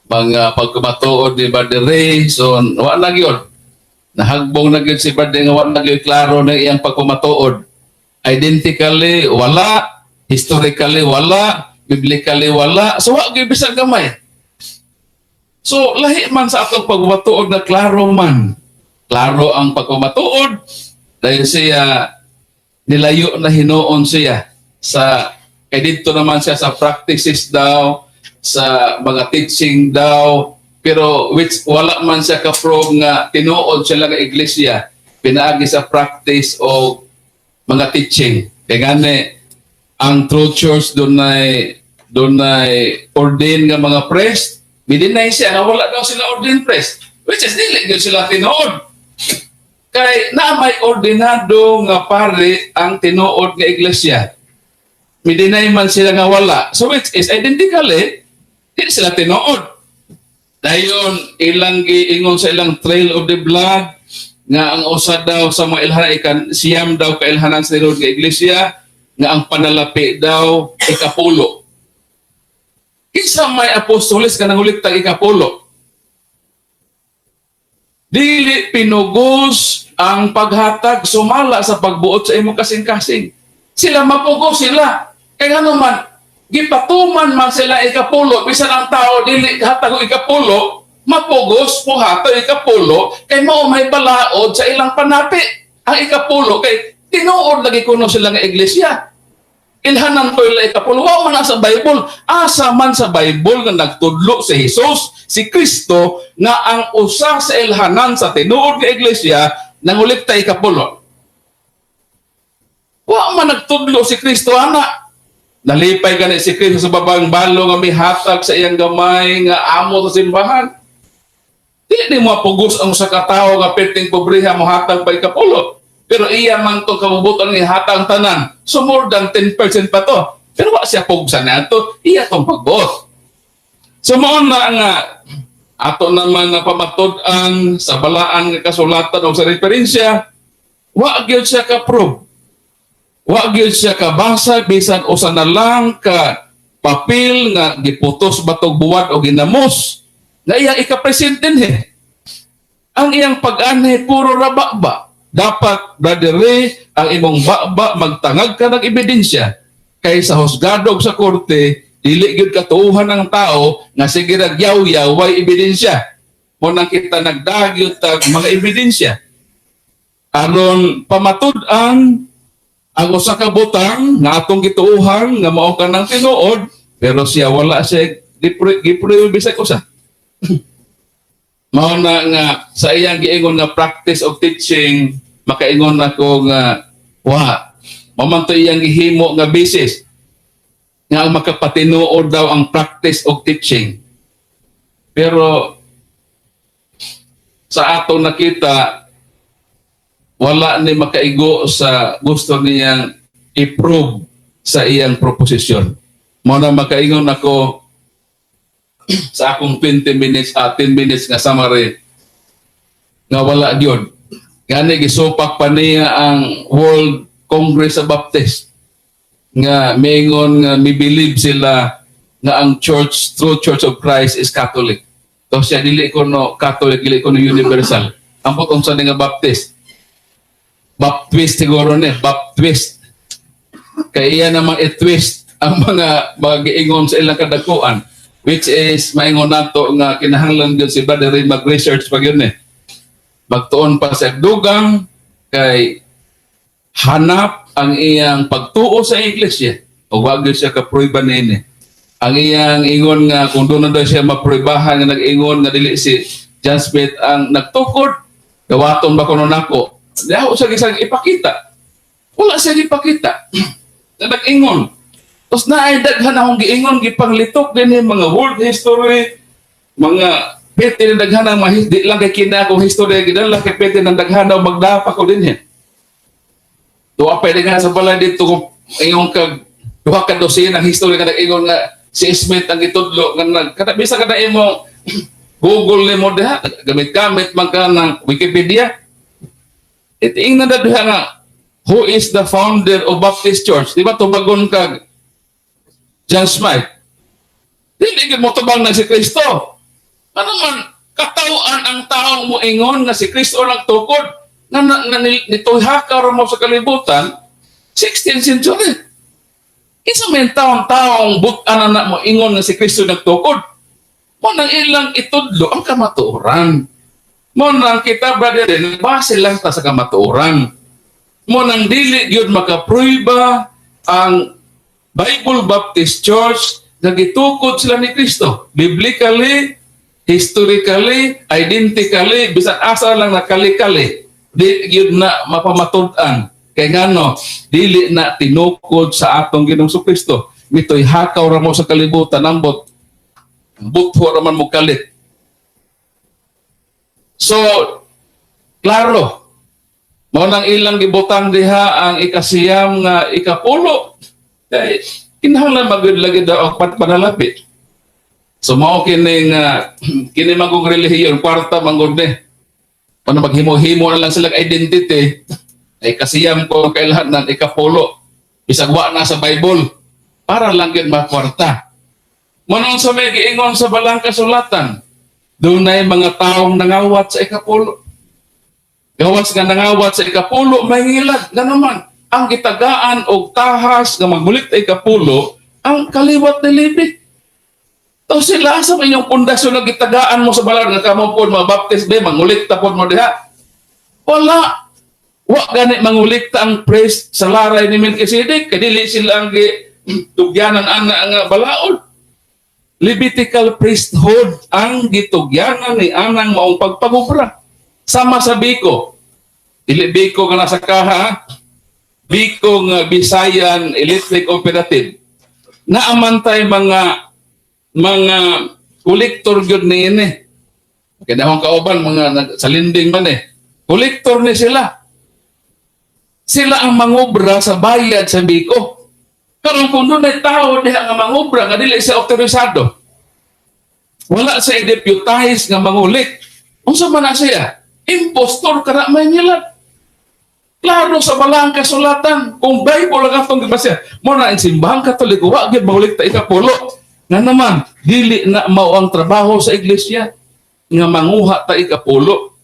mga pagkumatuod ni Brother Ray. So wala na gyud. Nahagbong na gyud si Brother nga wala na gyud klaro na iyang pagkumatuod. Identically wala, historically wala, biblically wala. So wa gyud bisan gamay. So lahi man sa atong pagmatuod na klaro man. Klaro ang pagmatuod dahil siya nilayo na hinuon siya sa kay didto naman siya sa practices daw, sa mga teaching daw, pero which wala man siya ka-prove nga tinuod sila nga iglesia pinaagi sa practice o mga teaching. Kay gani ang true church dunay ordained nga mga priest, midinay siya nga wala daw sila ordained priest, which is dili gyud sila tinuod. Kay na may ordinado nga pare ang tinuod nga iglesia. Midinay man sila nga wala. So which is identically, dili sila tinuod. Dayon ilang giingon sa ilang trail of the blood nga ang usa daw sa mga ilhanan ikan siyam daw kailhanan sa tinuod nga iglesia nga ang panalapi daw ikapulo. Kinsa may apostoles ka nanguliktag ikapulo? Dili pinugos ang paghatag sumala sa pagbuot sa imong kasing-kasing. Sila, mapugos sila. Kaya ngano man, gipatuman man sila ikapulo, bisan ang tao dili hatag og ikapulo, mapugos mo hatag ikapulo, kay mao may balaod sa ilang panapi. Ang ikapulo, kay tinuod lagi kuno sila nga iglesia. Ilhanan ko ila ikapulo. Wa man na sa Bible. Asa man sa Bible nga nagtudlo si Jesus, si Kristo, nga ang usa sa ilhanan sa tinuod nga iglesia nangolekta ikapulo? Wa man nagtudlo si Kristo ana. Nalipay gani si Kristo sa babang balo nga mihatag sa iyang gamay nga amo sa simbahan. Di ni mo pugos ang usa ka tawo nga perting pobreha mohatag pa ikapulo. Pero iya man to kabubuton nga ihatag ang tanan. So more than 10% pa to. Pero wa siya pugsan nato, iya tong pagbuot. So mao na nga ato naman nga pamatud-an sa balaan nga kasulatan o sa referensya, wa gyud siya ka-prove. Wa gyud siya kabasa bisan usa na lang ka papel nga giputos batog buwad o ginamos nga iyang ika-present dinhi. Ang iyang pag-anhi puro ra ba. Dapat, Brother Ray, ang imong baba magtangag ka ng ebidensya kay sa husgado ug sa korte dili gyud katuuhan ang tao nga sige ra yaw-yaw way ebidensya. Mao nang kita nagdagyod tag mga ebidensya aron pamatud-an ang usa ka butang nga atong gituohan nga mao kanang tinuod, pero siya wala siya gipruebe bisag usa. Mao na nga sa iyang giingon nga practice of teaching, makaingon ako nga wa. Mao man to iyang gihimo nga basis nga ang makapatinuod daw ang practice of teaching. Pero sa atong nakita, wala ni makaigo sa gusto niyang i-prove sa iyang proposisyon. Mao na makaingon ako sa akong 20 minutes, 10 minutes nga summary nga wala gyud. Gani gisupak pa niya ang World Congress of Baptist nga miingon nga mi-believe sila nga ang church, true Church of Christ is Catholic. Tapos siya dili ko no Catholic, dili ko no universal. Ambot unsa ni nga Baptist. Baptist siguro ni, Baptist. Kay iya namang i-twist ang mga giingon sa ilang kadakuan, which is maingon nato nga kinahanglan gyud si Brother Ray mag-research pa gyud eh. Magtuon pa sa dugang kay hanap ang iyang pagtuo sa iglesia o wag gyud siya kaprueba niini. Ang iyang ingon nga kung doon na daw siya mapruebahan nga nag-ingon nga dili si John Smith ang nagtukod, dawaton ba kuno nako? Diha siya gisang ipakita. Wala siya ipakita na nag-ingon. Tapos naay daghan akong giingon, gipanglitok din yung mga world history, mga pete ng daghan ang di lang kay kina akong history, gidala kay pete ng daghan daw magdapa ko din eh. Duha pa nga sa balay dito kung ingon kag duha ka dosen ang history nga nag-ingon nga si Smith ang gitudlo nga nag kada bisa kada imo Google nimo diha, gamit-gamit man ka ng Wikipedia. Itingnan na diha nga who is the founder of Baptist Church. Di ba tubagon kag John Smith? Dili gyud mo tubang na si Kristo. Ano man, katawhan ang taong moingon nga si Kristo nagtukod nga nituhaka ra mo sa kalibutan 16th century. Kinsa may taong-taong but-an na mo ingon nga si Kristo nagtukod? Mao nang ilang itudlo ang kamatuoran. Mao nang kita, brother, base lang ta sa kamatuoran. Mao nang dili gyud makaprueba ang Bible Baptist Church nga gitukod sila ni Kristo. Biblically, historically, identically, bisan asa lang nakali-kali, di gyud na mapamatud-an. Kay ngano, dili na tinukod sa atong Ginoong Kristo. Mitoy hakaw ra mo sa kalibutan, ambot butho ra man mo kalit. So, klaro, mao nang ilang gibutang diha ang ikasiyam nga ikapulo. Kay kinahanglan magud lagi daw ang panalapi. So mao kini nga kini magong relihiyon, kwarta manggod ni. Paano maghimo-himo na lang sila identity ay kasiyam ko kailangan ng ikapulo. Bisag wa na sa Bible para lang gyud makwarta. Manong sa may giingon sa Balaang Kasulatan, dunay mga taong nangawat sa ikapulo. Gawas nga nangawat sa ikapulo, may ngilad. Ganaman, ang gitagaan og tahas nga magmulit sa ikapulo, ang kaliwat ni Levi. Tapos sila sa inyong pundasyon nga gitagaan mo sa balaan nga kamo pod mga Baptist ba, mangulikta pod mo diha. Wala. Wa gani mangulikta ang priest sa laray ni Melchizedek, kay dili sila ang gitugyanan ana nga balaod. Levitical priesthood ang gitugyanan ni anang maong pagpangubra. Sama sa Biko. Dili Biko nga nasa kaha, ha? Biko nga Bisayan Electric Cooperative. Naamantay mga kolektor gyud niini. Kaya akong kauban mga sa lending man eh. Kolektor ni sila. Sila ang mangubra sa bayad sa Biko. Karon kung dunay tao diha nga mangubra nga dili siya autorisado. Wala siya deputize nga mangulik. Unsa man na siya? Impostor kana, may ngilad. Klaro sa Balaang Kasulatan, kung Bible ang atong gibasa, mo na ang Simbahang Katoliko, wa gyud mangulikta ikapulo. Nga naman, dili na mao ang trabaho sa iglesia nga manguha ta ikapulo.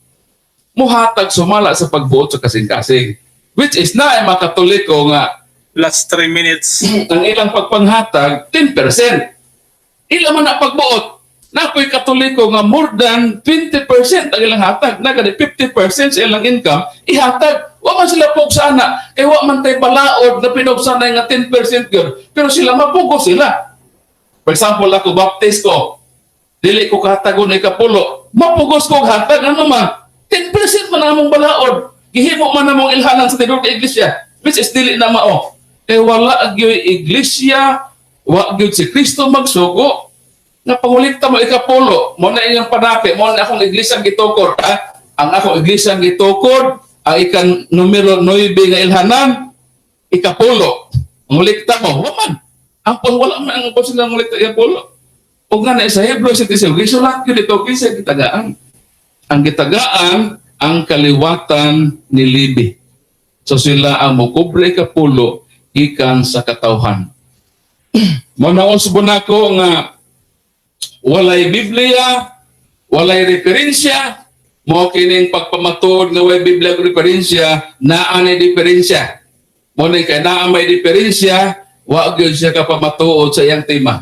Muhatag sumala sa pagbuot sa kasing-kasing. Which is na ay mga Katoliko nga Last 3 minutes. Ang ilang pagpanghatag, 10%. Ila man na pagbuot. Napoy Katoliko nga more than 20% ang ilang hatag. Nagani 50% sa ilang income, ihatag. Wa man sila pugsana. Kay wa man tay balaod na pinugsanay nga 10% gyud. Pero sila, mapugo sila. For example, ako, Baptist ko. Dili ko katagon ikapulo. Mapugos ko og hatag, ano man. 10% man among balaod. Gihimo man namong ilhanan sa tinuod ka iglesia. Which is dili na mao. Kay wala gyud iglesia, wa gyud si Kristo magsugo nga pangulikta mo ikapulo. Mo na inyong panapi, mo na akong iglesia gitukod. Ha? Ang akong iglesia gitukod, ang ikan numero 9 nga ilhanan, ikapulo. Pangulikta mo, wa man. Ang pun wala man ang pun sila ngulikta ikapulo. O nga na sa Hebrew 7, gisulat gyud ito kinsa gitagaan. Ang gitagaan ang kaliwatan ni Levi. So sila ang mokobre ikapulo gikan sa katawhan. Mo na usbon nako nga walay Biblia, walay referensya, mo kining pagpamatuod nga walay Biblia ug referensya, naa nay diferensya. Mo ni kay naa may diferensya, wa gyud siya kapamatuod sa iyang tema.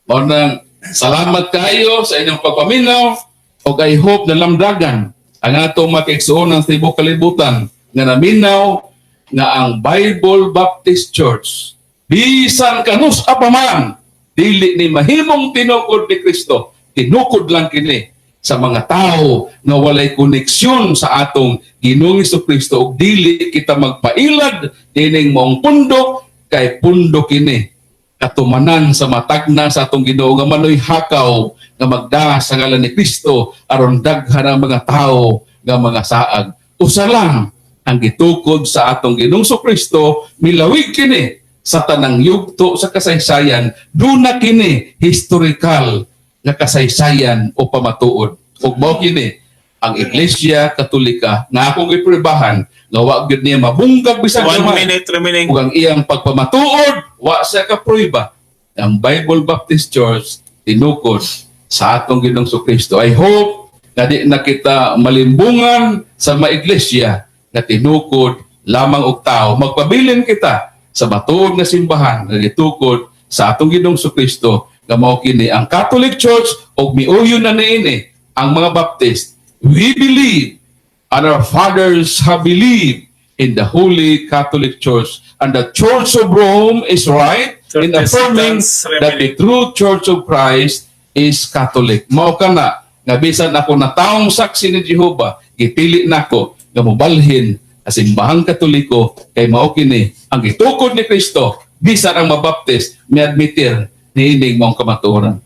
Mo nang salamat kayo sa inyong pagpaminaw ug I hope na lamdagan ang atong makiigsuonan sa tibuok kalibutan nga naminaw nga ang Bible Baptist Church, bisan kanus pa man, dili ni mahimong tinukod ni Kristo. Tinukod lang kini sa mga tao nga walay koneksyon sa atong Ginoong Kristo ug dili kita magpailad dining maong pundok kay pundok kini katumanan sa matagna sa atong Ginoo nga manoy hakaw nga magda sa ngalan ni Kristo aron daghan ang mga tao nga mga saag. Usa lang ang gitukod sa atong Ginoong Kristo, milawig kini sa tanang yugto sa kasaysayan, duna kini historical nga kasaysayan o pamatuod. Ug mao kini ang Iglesia Katolika nga akong giprubahan nga wa gyud niya mabunggag bisan One gamay. minute remaining. Ug ang iyang pagpamatuod, wa siya kaprueba ang Bible Baptist Church tinukod sa atong Ginoong Kristo. I hope na di na kita malimbungan sa mga iglesia nga tinukod lamang og tao. Magpabilin kita sa matuod nga simbahan nga gitukod sa atong Ginoong Kristo nga mao kini ang Catholic Church ug miuyon na niini ang mga Baptist. We believe and our fathers have believed in the Holy Catholic Church, and the Church of Rome is right in 30 affirming seconds that the remaining. true Church of Christ is Catholic. Mao kana nga bisan ako na taong Saksi ni Jehova, gipili nako nga mobalhin sa Simbahang Katoliko kay mao kini ang gitukod ni Kristo, bisan ang mabaptist miadmitir niining maong kamatuoran.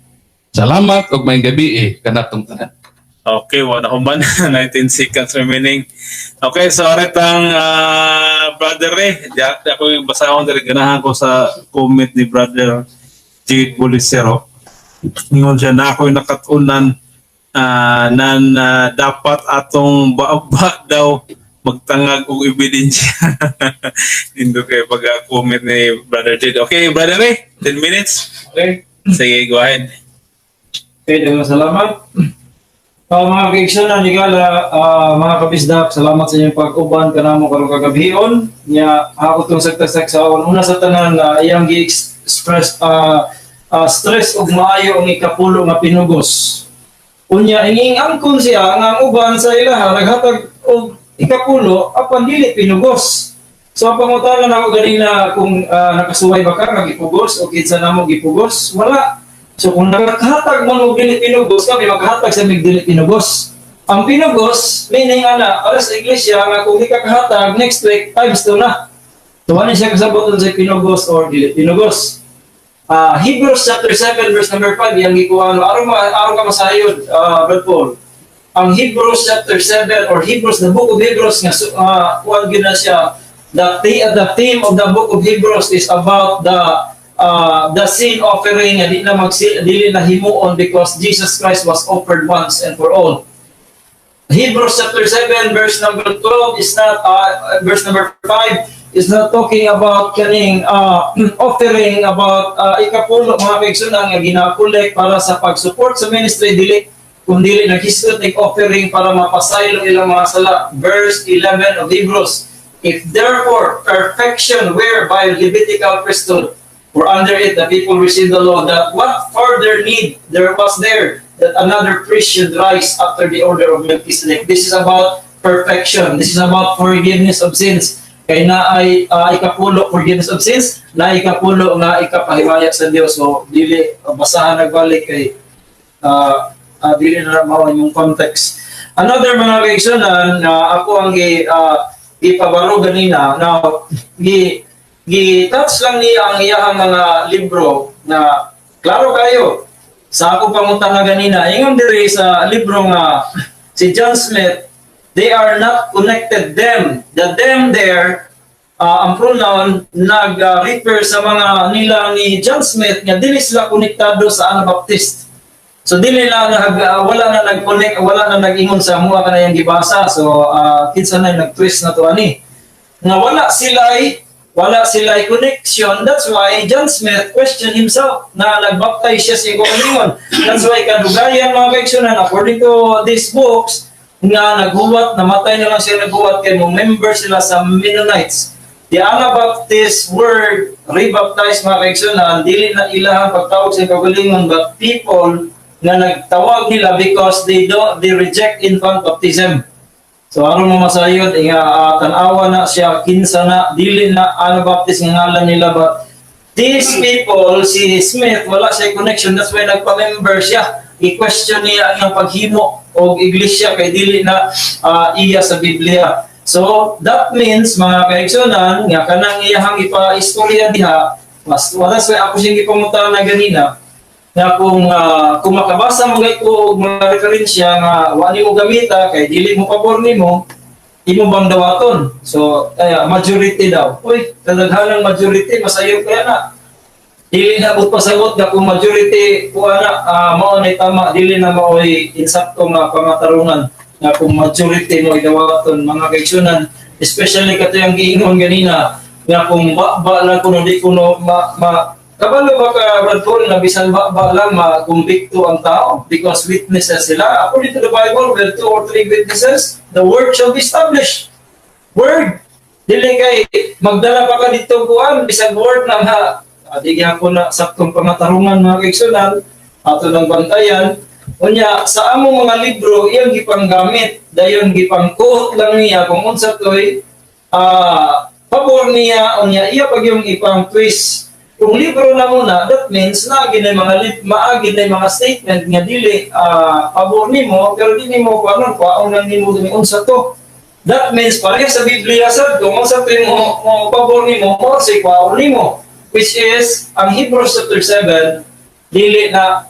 Salamat ug maayong gabii kanatong tanan. Okay, wala human. 19 seconds remaining. Okay, so aretang Brother Ray. Di ako yung basahon diri, ganahan ko sa comment ni Brother Jade Bolicero. Ingon siya na ako'y nakatunan nan dapat atong baaba daw magtangag og ebidensya. Indo kay pag-comment ni Brother Jade. Okay, Brother Ray, 10 minutes. Okay. Sige, go ahead. Okay, daghang salamat. Mga kaigsunan, higala, mga kabisdak, salamat sa inyong pag-uban kanamo karong kagabhion. Nya ako tong sagtasak sa una sa tanan na iyang gi-express stress og maayo ang ikapulo nga pinugos. Unya inging angkon siya nga ang uban sa ilaha naghatag og ikapulo apan dili pinugos. So ang pangutana nako ganina kung nakasuway ba ka nga gipugos o kinsa namo gipugos, wala. So kung naghatag man og dili pinugos, kami maghatag sa mig dili pinugos. Ang pinugos, meaning ana, para sa iglesia nga kung di ka kahatag, next week times 2 na. So wala siya kasabot sa pinugos or dili pinugos. Hebrews chapter 7 verse number 5 yang gikuha no aron aron ka masayod, Brad Paul. Ang Hebrews chapter 7 or Hebrews, the book of Hebrews nga kuan gyud na siya, the theme of the book of Hebrews is about the sin offering nga di na dili na himuon because Jesus Christ was offered once and for all. Hebrews chapter 7 verse number 12 is not verse number 5 is not talking about kaning offering, about ikapulo, mga kaigsunan, nga gina-collect para sa pag-support sa ministry, dili kung dili naghisgot ning offering para mapasaylo ilang mga sala. Verse 11 of Hebrews: "If therefore perfection were by Levitical priesthood, for under it the people received the law, that what further need there was there that another priest should rise after the order of Melchizedek?" This is about perfection. This is about forgiveness of sins. Kay na ay ikapulo forgiveness of sins, na ikapulo nga ikapahiwaya sa Dios. So dili basahan nagbalik kay dili na mao yung context. Another, mga kaigsunan, na ako ang gipabaro ganina, now gi gi touch lang niya ang iyahang mga libro na klaro kayo sa akong pangutana ganina. Ingon diri sa libro nga si John Smith, they are not connected, them, the them there, ang pronoun nag-refer sa mga nila ni John Smith nga dili sila konektado sa Anabaptist. So dili na nag wala na nag-connect, wala na nag-ingon sa mua kanayang gibasa. So kinsa na nag-twist na to ani nga wala sila connection. That's why John Smith questioned himself na nagbaptize siya sa iyang kaugalingon. That's why kadugayan, mga kaigsunan, according to these books, nga naghuwat, namatay na lang siya naghuwat kay mo member sila sa Mennonites. The Anabaptist word rebaptized, mga kaigsunan, dili na ilahang pagtawag sa kaugalingon but people nga nagtawag nila because they don't they reject infant baptism. So aron mo masayod nga tan-awa na siya kinsa na, dili na Anabaptist nga ngalan nila, but these people, si Smith, wala siya connection. That's why nagpa-member siya. I-question niya ang paghimo og iglesia kay dili na iya sa Biblia. So that means, mga kaigsunan, nga kanang iyahang ipa-istorya diha, mas wala sa ako siyang gipangutana ganina nga kung makabasa mo gay ko og mga referensya nga wa nimo gamita kay dili mo pabor nimo, imo bang dawaton? So kaya majority daw, uy, kadaghanang majority masayo kaya na dili na abot pasabot nga kung majority kuha na mao na tama. Dili na mao'y insakto nga pangatarungan nga kung majority mo dawaton, mga kaigsunan, especially katuyang giingon ganina nga kung ba, ba lang kuno di kuno ma kabalo ba ka, Brad Paul, na bisan ba, ba lang makumbikto ang tao because witnesses sila. According to the Bible, with two or three witnesses, the word shall be established. Word, dili kay magdala pa ka dito kuan bisag word na nga di gyapon na saktong pangatarungan, mga kaigsunan. Ato nang bantayan. Unya sa among mga libro iyang gipanggamit, dayon gipangkuot lang niya kung unsa toy pabor niya. Unya iya pag yung ipang twist kung libro na muna, that means naagi na yung mga maagi na yung mga statement nga dili pabor nimo, pero di nimo kuanon, kuaon lang nimo dini unsa to. That means pareha sa Biblia sad, kung unsa to mo mo pabor nimo mo say kuaon nimo, which is ang Hebrews chapter 7 dili na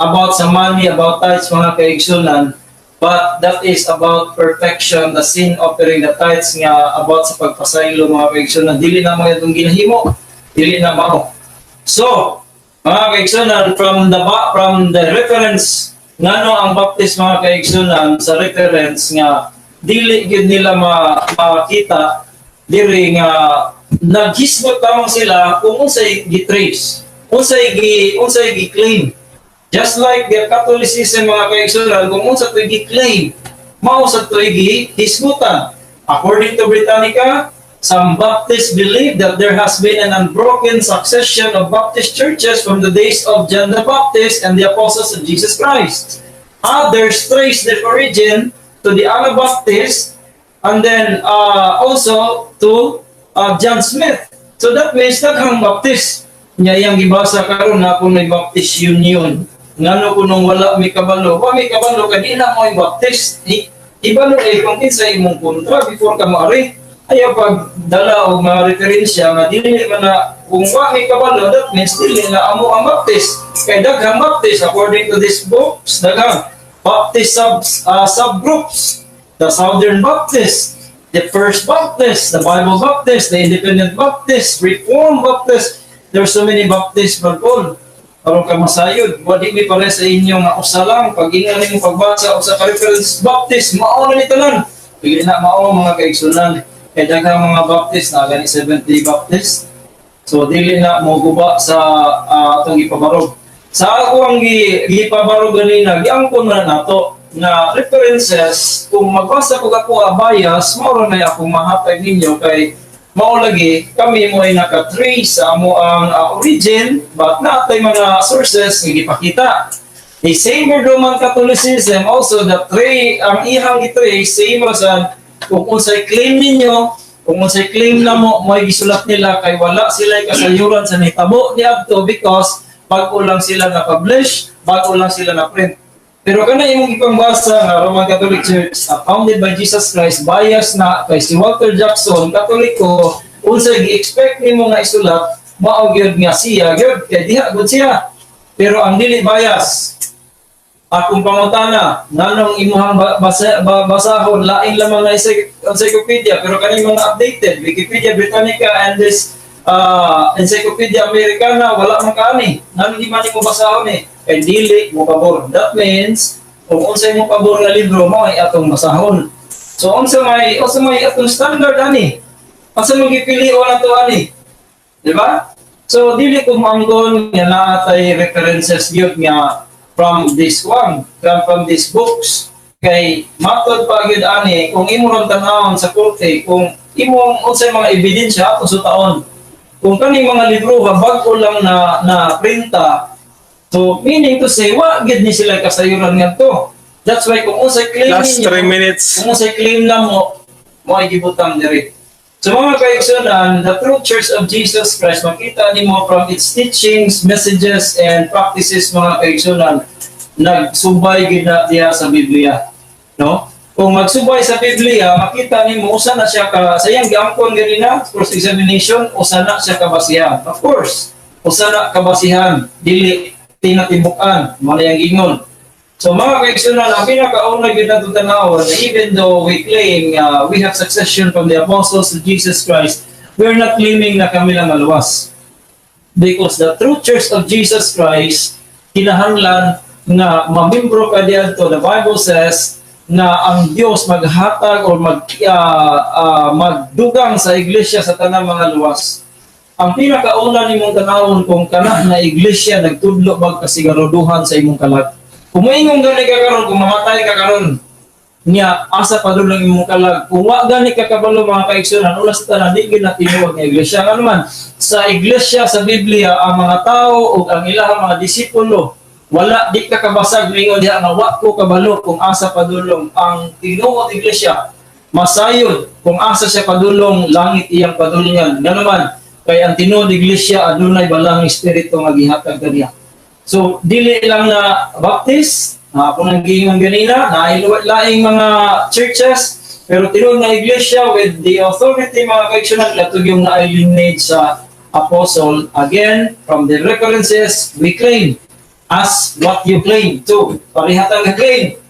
about sa money, about tithes, mga kaigsunan, but that is about perfection, the sin offering, the tithes nga about sa pagpasaylo, mga kaigsunan. Dili na mga itong ginahimo, dili na mao. So mga kaigsunan, from the reference, ngano ang Baptist, mga kaigsunan, sa reference nga dili gyud nila makita diri nga naghisgot lamang sila kung unsay gitrace. Unsay gi claim. Just like the Catholicism, mga kaigsunan, kung unsa to'y gi-claim, mao sa to'y gihisgutan. According to Britannica, some Baptists believe that there has been an unbroken succession of Baptist churches from the days of John the Baptist and the apostles of Jesus Christ. Others trace their origin to the Anabaptists and then also to John Smith. So that means daghang Baptist. Nya iyang gibasa karon na kung may Baptist Union. Ngano kunong wala mi kabalo? Wa mi kabalo kay di na mo yung Baptist. Ibalo eh kung kinsa imong kontra before ka maari. Ayaw pag dala og mga referensya nga dili man na. Kung wa mi kabalo, that means dili na amo ang Baptist. Kay daghang Baptist according to these books, daghang Baptist subgroups. The Southern Baptist, the First Baptist, the Bible Baptist, the Independent Baptist, Reformed Baptist. There are so many Baptists man po. Aron ka masayod, wadi mi pare sa inyo nga usa lang pag ingon nimo pagbasa usa ka reference Baptist, mao na ni tanan. Dili na mao, mga kaigsunan. Kay daghang mga Baptist na gani Seventh Day Baptist. So dili na mo guba sa atong gipabarog. Sa ako ang gipabarog ganina, giangkon na nato nga references. Kung magbasa ko ako a bias, mao ra na akong mahatag ninyo kay mao lagi kami mo ay naka-trace sa amo ang origin, but natay mga sources nga gipakita. The same with Roman Catholicism also, the tray ang ihang gi-trace same ra sad. Kung unsay claim ninyo, kung unsay claim na mo, mo'y gisulat nila kay wala sila kasayuran sa nahitabo niadto because bag-o lang sila na publish, bag-o lang sila na print. Pero kana imong ipangbasa nga Roman Catholic Church founded by Jesus Christ, bias na kay si Walter Jackson Katoliko, unsay gi-expect nimo nga isulat, mao gyud nga siya gyud kay diha gud siya. Pero ang dili bias, akong pangutana, nganong imuhang basahon lain lamang na encyclopedia, pero kani mga updated Wikipedia Britannica and this Encyclopedia Americana wala man kaani? Nganong di man nimo basahon eh? Kay dili mo pabor. That means kung unsay mo pabor nga libro, mo ay atong basahon. So unsa may atong standard ani? Asa mo gipilion ato ani, di ba? So dili ko moanggon nga naa tay references gyud nga from this one, from these books. Kay matod pa gyud ani, kung imo ron tan-awon sa korte, kung imong unsay mga ebidensya ato sutaon. Kung kaning mga libro ha bag-o lang na na printa, so meaning to say wa gyud ni sila kasayuran ngadto. That's why kung unsay claim Last ninyo, 3 minutes. kung unsay claim na mo, mo ay gibutang diri. So mga kaigsunan, the true Church of Jesus Christ, makita nimo from its teachings, messages, and practices, mga kaigsunan, nagsubay gid na diha sa Biblia. No? Kung magsubay sa Biblia, makita nimo usa na siya ka sa iyang giangkon ganina, cross examination, usa na siya ka basihan. Of course, usa na ka basihan, dili tinatibukan, mao na iyang ingon. So mga kaigsunan, ang pinakauna gyud nato tanawon, even though we claim we have succession from the apostles to Jesus Christ, we are not claiming na kami lang maluwas. Because the true Church of Jesus Christ, kinahanglan nga mamimbro ka diadto. The Bible says na ang Dios maghatag or magdugang sa iglesia sa tanang mga luwas. Ang pinakauna nimong tanawon kung kana na iglesia nagtudlo bag kasiguruduhan sa imong kalag. Kung moingon gani ka karon, kung mamatay ka karon, niya asa pa dulong imong kalag? Kung wa gani ka kabalo, mga kaigsunan, una sa tanan, di gyud na tinuod nga iglesia. Ngano man, sa iglesia sa Biblia, ang mga tao ug ang ilahang mga disipulo, wala di ka kabasag mingon diha nga wa ko kabalo kung asa padulong ang tinuod iglesia. Masayod kung asa siya padulong, langit iyang padulungan. Ngano man, kay ang tinuod iglesia adunay Balaang Espiritu nga gihatag kaniya. So dili lang na Baptist, ako nang giingon ganina, na laing mga churches, pero tinuod nga iglesia with the authority, mga kaigsunan, latog yung naay lineage sa apostle. Again, from the references, we claim as what you claim to. Pareha tang claim.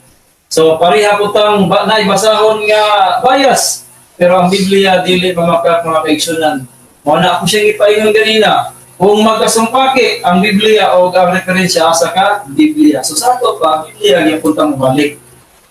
So pareha po tang ba, na basahon nga bias. Pero ang Biblia dili pamakat, mga kaigsunan. Mao na ako siyang ipaingon ganina. Kung magkasumpaki ang Biblia o ang referensya, asa ka Biblia. So sa ato pa, Biblia gyapon tang balik.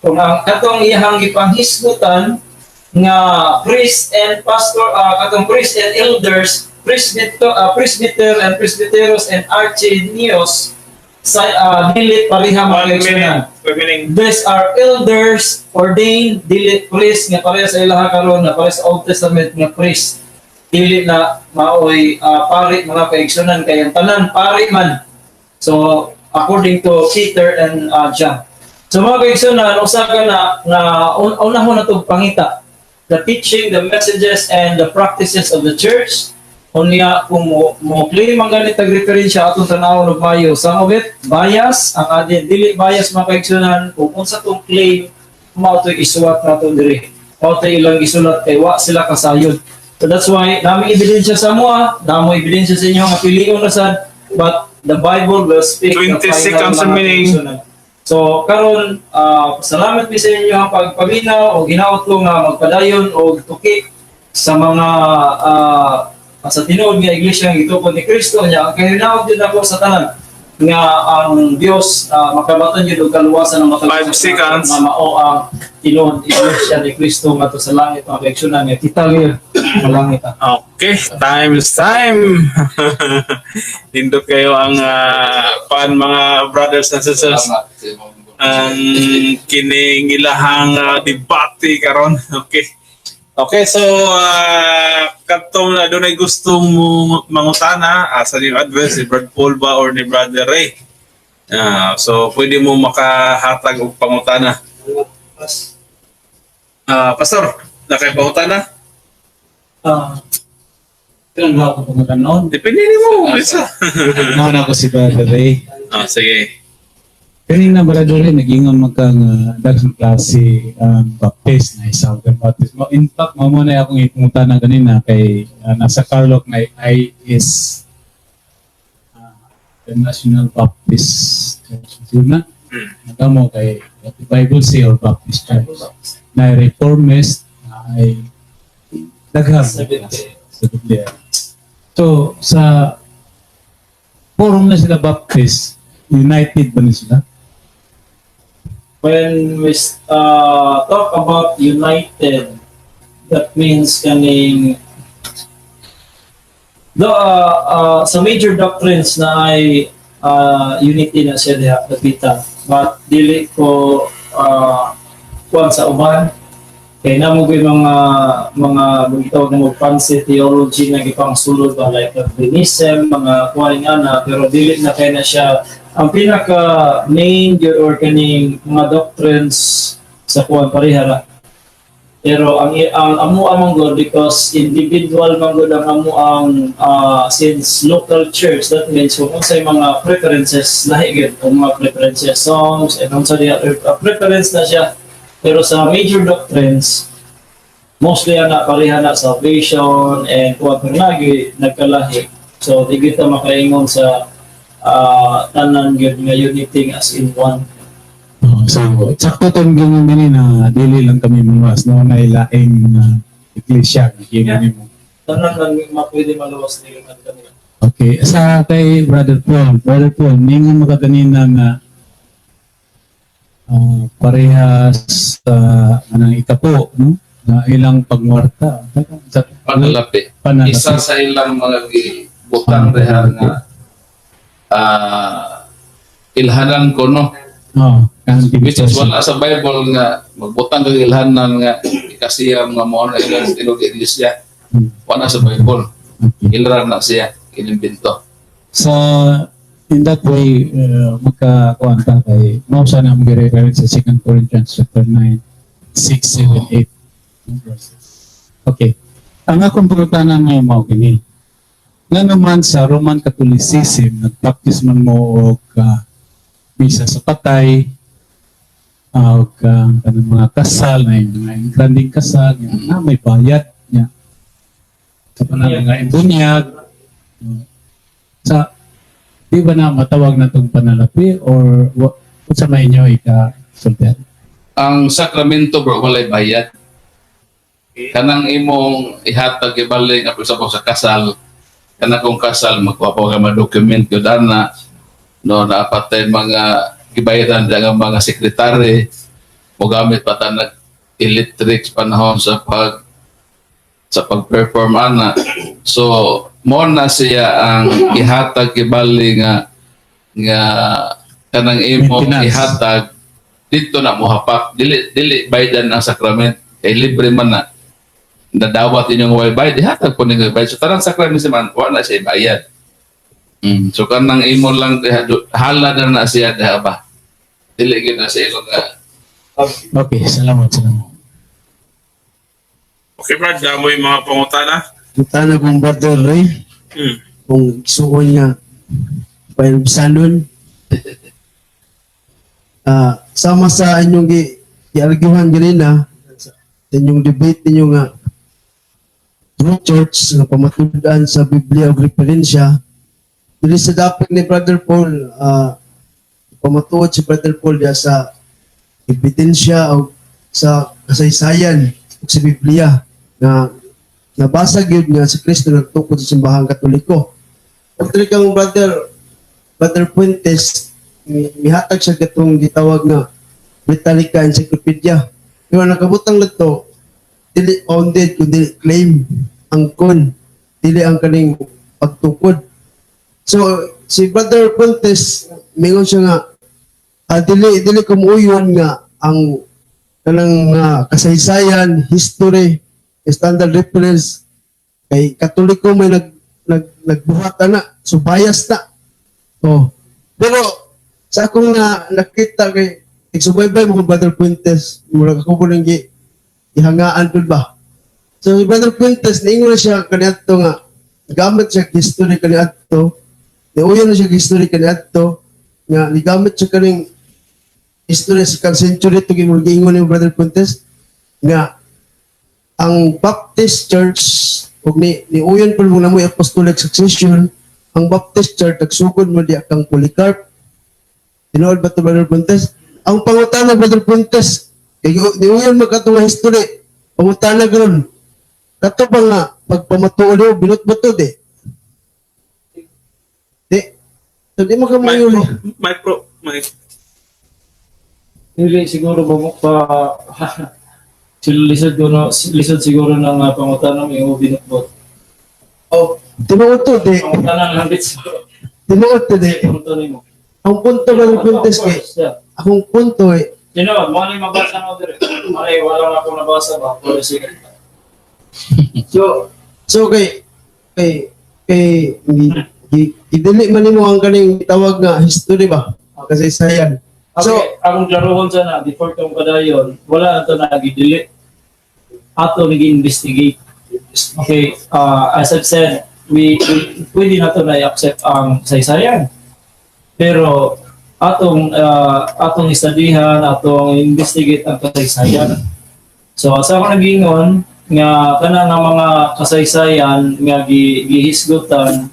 Kung ang katong iyang gipanghisgutan nga priest and pastor, katong priest and elders Presbyter and presbyteros and archinios sa dili pareha, mga One kaigsunan. minute remaining. These are elders ordained, dili priest nga pareha sa ilaha karon, nga pareha sa Old Testament nga priest. Dili na maoy pari, mga kaigsunan, kay ang tanan pari man. So according to Peter and John. So mga kaigsunan, usa ka na nga unahon na tong pangita the teaching, the messages and the practices of the church. Unya kung mo claim ang ganit ang referensya, atong tan-awon og mayo. Some of it bias, ang adin dili bias, mga kaigsunan. Kung unsa tong claim, mao to'y isuwat nato diri. Mao to'y ilang gisulat kay wa sila kasayod. So that's why nami ebidensya sa moa, namo ebidensya sa inyo nga pilion ra sad, but the Bible will speak the 20 final, seconds mga remaining. kaigsunan. So karon, salamat mi sa inyo ang pagpaminaw o ginaot ko nga magpadayon og tuki sa mga sa tinuod nga iglesia nga gitukod ni Kristo. Nya ang kahinaot din ako sa tanan nga ang Dios makabaton gyud og kaluwasan ng matag 5 seconds. Nga mao ang tinuod iglesia ni Kristo ngadto sa langit, mga kaigsunan, nga kita gyud sa langit. Okay, time is time. Nindot kayo ang pan, mga brothers and sisters. Salamat sa imong Ang kining ilahang debate karon. Okay. Okay, so katong na dunay gusto mo mangutana asa ni advice ni Brad Paul ba or ni Brother Ray? So pwede mo makahatag og pangutana. Pastor, na kay pangutana? Kailan ba ako pangutanon? Depende nimo, isa. Nauna ko si Brother Ray. Sige. Kanina, Brother Ray, nag-ingon man ka nga daghang klase ang Baptist na Southern Baptist. In fact, mao na akong ipangutana kanina kay nasa Carlock na IS International Baptist Church. Yun na. Nagamo kay what the Bible say or Baptist Church. Na Reformist na ay daghang Seventy. sa Biblia. So, sa forum na sila Baptist, united ba ni sila? When we talk about united, that means kaning the sa major doctrines na ay unity na siya diha dapita, but dili ko kuan sa uban kay namo gyud mga gitawag na mo fancy theology na gipangsulod ba, like Calvinism, mga kuan nga na, pero dili na kay na siya ang pinaka main gyud or kaning mga doctrines sa kuan, pareha ra. Pero ang amo among God, because individual man gud ang amo ang since local church, that means kung unsay mga preferences, lahi gyud ang mga preferences, songs and unsa diha preference na siya. Pero sa major doctrines, mostly ana pareha na salvation and kuan, pero lagi nagkalahi. So di kita makaingon sa tanan gyud nga unity as in one. Oh, so, sakto tong ganyan gani na dili lang kami maluwas, no, na ilaing iglesia nga yeah. Nimo. Tanan lang ma pwede maluwas nila man kami. Okay, sa kay Brother Paul, Brother Paul, ningon mo ka kanina nga parehas sa anang ikapo, no? Na ilang pagmuwarta. Sa Panalapi. Panalapi. Isa sa ilang mga gibutang reha nga ilhanan ko, no? Oh, which is wala sa Bible nga magbutang kag ilhanan nga ikasiyam nga mao na ilang tinuod iglesia. Wala sa Bible. Ila na siya inimbento. So, in that way, magkakuan ta kay mao sa na mag-reference sa 2 Corinthians chapter 9, 6, 7, 8 verses. Okay. Ang akong pangutana ngayon mao kini. Nga naman sa Roman Catholicism, nag-practice man mo og misa sa patay, og kanang mga kasal na yung mga granding kasal, nga na may bayad niya. Sa panahon nga imbunyag, sa di ba na matawag na itong panalapi or what sa may inyo ika sultian? Ang sakramento, bro, walay bayad. Kanang imong ihatag ibalik nga sa kasal, kanang kung kasal magkuha pa ka mga document gyud ana, no, naapatay mga gibayaran nga mga sekretary mo, gamit pa ta nag electric panahon sa pag-perform ana. So Mo na siya ang ihatag kibali nga nga kanang imong Maintenance. Ihatag dito na mohapak, dili dili baydan ang sacrament kay libre man na. Nadawat inyong way bayad, ihatag po ninyo bayad. So tanang sacrament man, wa na siya bayad. So kanang imo lang diha, hala na na siya diha ba, dili gyud na siya imong nga. Okay, salamat, salamat. Okay, Brad, damo yung mga pangutana. Mutana kong Brother Roy, kung suon nga pailbisanon. Sama sa inyong giarguhan ganina, sa inyong debate ninyo nga true church nga pamatud-an sa Biblia ug referensya dili sa dapit ni Brother Paul, pamatuod si Brother Paul diya sa ebidensya o sa kasaysayan ug sa Biblia nga nabasa gyud nga si Kristo nagtukod sa Simbahang Katoliko. Pagtuli kang Brother Puentes, mihatag siya katong gitawag nga Britannica Encyclopedia. Pero nakabutang nito, dili founded kundi claim angkon, dili ang kaning pagtukod. So si Brother Puentes mingon siya nga dili dili kumuuyon nga ang kanang kasaysayan, history, standard reference kay Katoliko may nag nag nagbuhat ana, so bias na. Oh. Pero sa akong na nakita kay igsubaybay mo kung Brother Puentes, murag ako po nang gihangaan pud ba. So si Brother Puentes niingon na siya kaniadto nga gamit siya history kaniadto. Niuyon na siya history kaniadto nga nigamit siya kaning history sa second century to giingon ni Brother Puentes nga ang Baptist Church ug ni niuyon pud mo na mo apostolic succession, ang Baptist Church nagsugod mo diya kang Polycarp. Tinuod ba to, Brother Puentes? Ang pangutana, Brother Puentes, kay niuyon mo katong history, pangutana karon, kato ba nga pagpamatuod mo binot ba to di di? So di mo ka Micro, mo micro, mic. Dili siguro ba mo pa lisod ko no, lisod siguro ng pangutana mo yung binukbot. Oh, tinuod to di? Pangutana lang dit siguro. Tinuod to di? Punto nimo. Ang punto, Brother Puentes, Of kay course, yeah. akong punto eh Mo na yung mabasa mo dire. Mali, wala na akong nabasa ba? Pero sige. So kay idili man nimo ang kaning tawag nga history ba? Kasaysayan. Okay, So, akong klarohon sana, before kang padayon, wala na to nagidili. Ato nag-investigate. Okay, as I've said, we pwede na to na i-accept ang saysayan. Pero atong istadihan, atong investigate ang kasaysayan. So sa akong nagingon nga kana nga mga kasaysayan nga gihisgutan,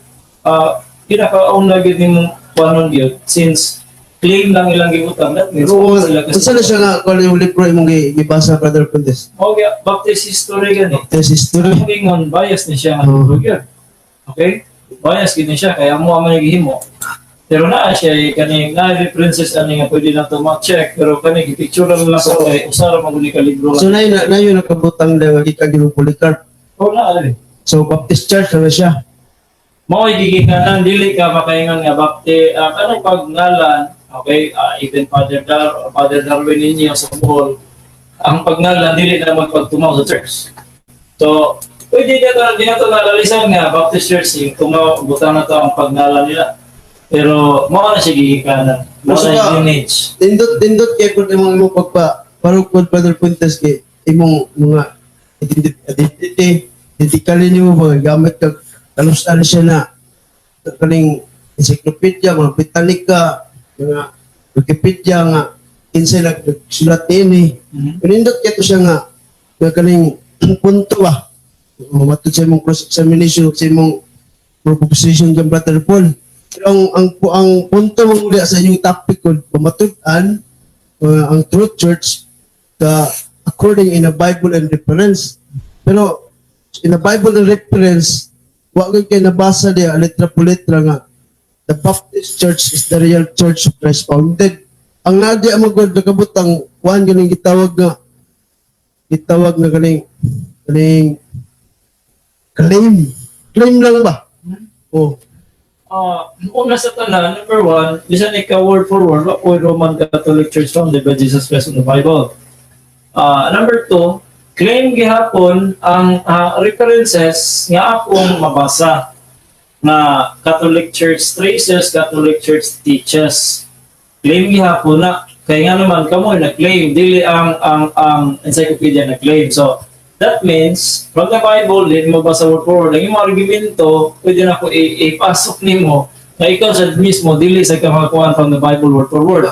pinakauna gyud nimong kuanon gyud since claim lang ilang gibutang, that means Oo, sila kasi unsa na siya nga kung ano yung libro imong gibasa, Brother Puentes? Okay, Baptist history gani. Baptist history. Ang ingon, bias ni siya nga Oo. gyud. Okay? Bias gid ni siya kaya mo ang gihimo. Pero naa siya eh, kaning na references ani nga pwede na to ma-check, pero kani gipicture lang lang ko kay usa ra man gud ni ka libro. So na yun nakabutang na nga gikan yung Polycarp. Oh, na ali. So Baptist Church na siya. Mao gigikanan, dili ka makaingon nga bapti kanang pagngalan, okay, even Father Darwin ninyo sa Bohol, ang pagngalan dili na magpagtumaw sa church. So pwede na to, di na to nalalisan nga Baptist Church yung tumaw, butang na to ang pagngalan nila, pero mao na siya gigikanan, mao So, na yung lineage. Dindot dindot kay pud imong imong pagpa parugod, Brother Puentes, kay imong mga identity identically nimo ba gamit kag kanusan siya na kaning encyclopedia, mga Britannica, mga Wikipedia nga kinsay nagsulat niini. Pinindot kay to siya nga nga kaning punto ba mamatod sa imong cross examination sa imong proposition kang Brother Paul. Pero ang punto mo diya sa inyong topic kung pamatud-an ang true church the according in a Bible and reference. Pero in a Bible and reference, wa gyud kay nabasa diya letra po letra nga the Baptist Church is the real church of Christ founded. Ang naa mo gud nakabutang kuan ganing gitawag nga ganing ganing claim. Claim lang ba? Oh. Una sa tanan, number one, bisan ikaw word for word, wa po'y Roman Catholic Church founded by Jesus Christ in the Bible. Number two, claim gihapon ang references nga akong mabasa na Catholic Church traces, Catholic Church teaches. Claim gihapon na kaya nga naman kamo nag-claim, dili ang encyclopedia nag-claim. So that means from the Bible di mo basa word for word ang imong argumento, pwede na ko ipasok nimo na ikaw sa mismo dili sa ka makakuan from the Bible word for word.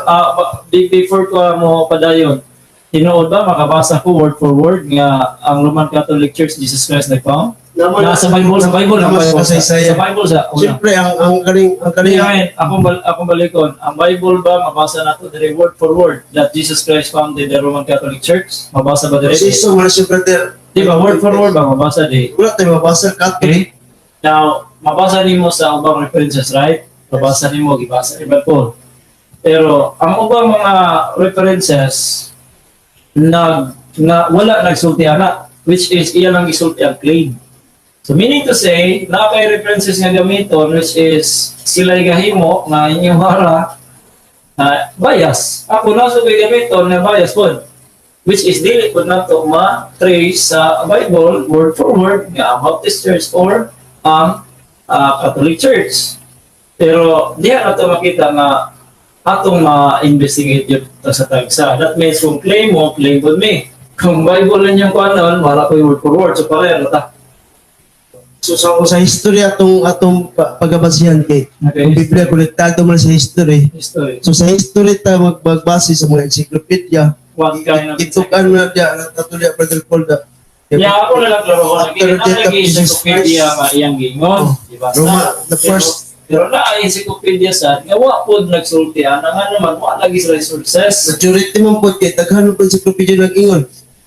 Before ko mo padayon, tinuod ba makabasa ko word for word nga ang Roman Catholic Church, Jesus Christ nag-found? Naman, Na sa Bible, sa Bible, ang naman Bible. sa kasaysayan. Sa Bible sa una. Siyempre, ang kaning Ngayon, akong balikon, ang Bible ba mabasa nato dire word for word that Jesus Christ founded the Roman Catholic Church? Mabasa ba dire? proseso man siya, brother. Di ba word for word ba mabasa di? Wala tayo mabasa Catholic. Okay? Now, mabasa nimo sa ubang references, right? Mabasa nimo, gibasa ni Paul. Pero ang ubang mga references nag na wala nagsulti ana, which is iya lang gisulti ang claim. So meaning to say, naa kay references nga gamiton which is sila gahimo nga inyong hara na bias. Ako na sa gamiton nga bias pod. Which is dili pod nato ma-trace sa Bible word for word nga ang Baptist Church or ang Catholic Church. Pero diha nato makita nga atong ma-investigate yun ta sa tagsa. That means kung claim mo, claim with me. Kung Bible lang yung kuanon, wala ko yung word for word. So pareho na ta. So sa history atong pagabasihan kay ang Biblia konektado man sa history. History. So sa history ta magbase sa mga encyclopedia. One kind of Itukan mo na diya natuloy, Brother Paul, da. Yeah, ako na lang klaro ko. After the death of Lagi Jesus encyclopedia Christ. nga iyang gingon. Oh. Di ba? Roma, the first Pero na ay encyclopedia sa nga wa pod nagsulti ana nga naman wa lagi sila sources. Majority man pod kay daghan man encyclopedia nag-ingon.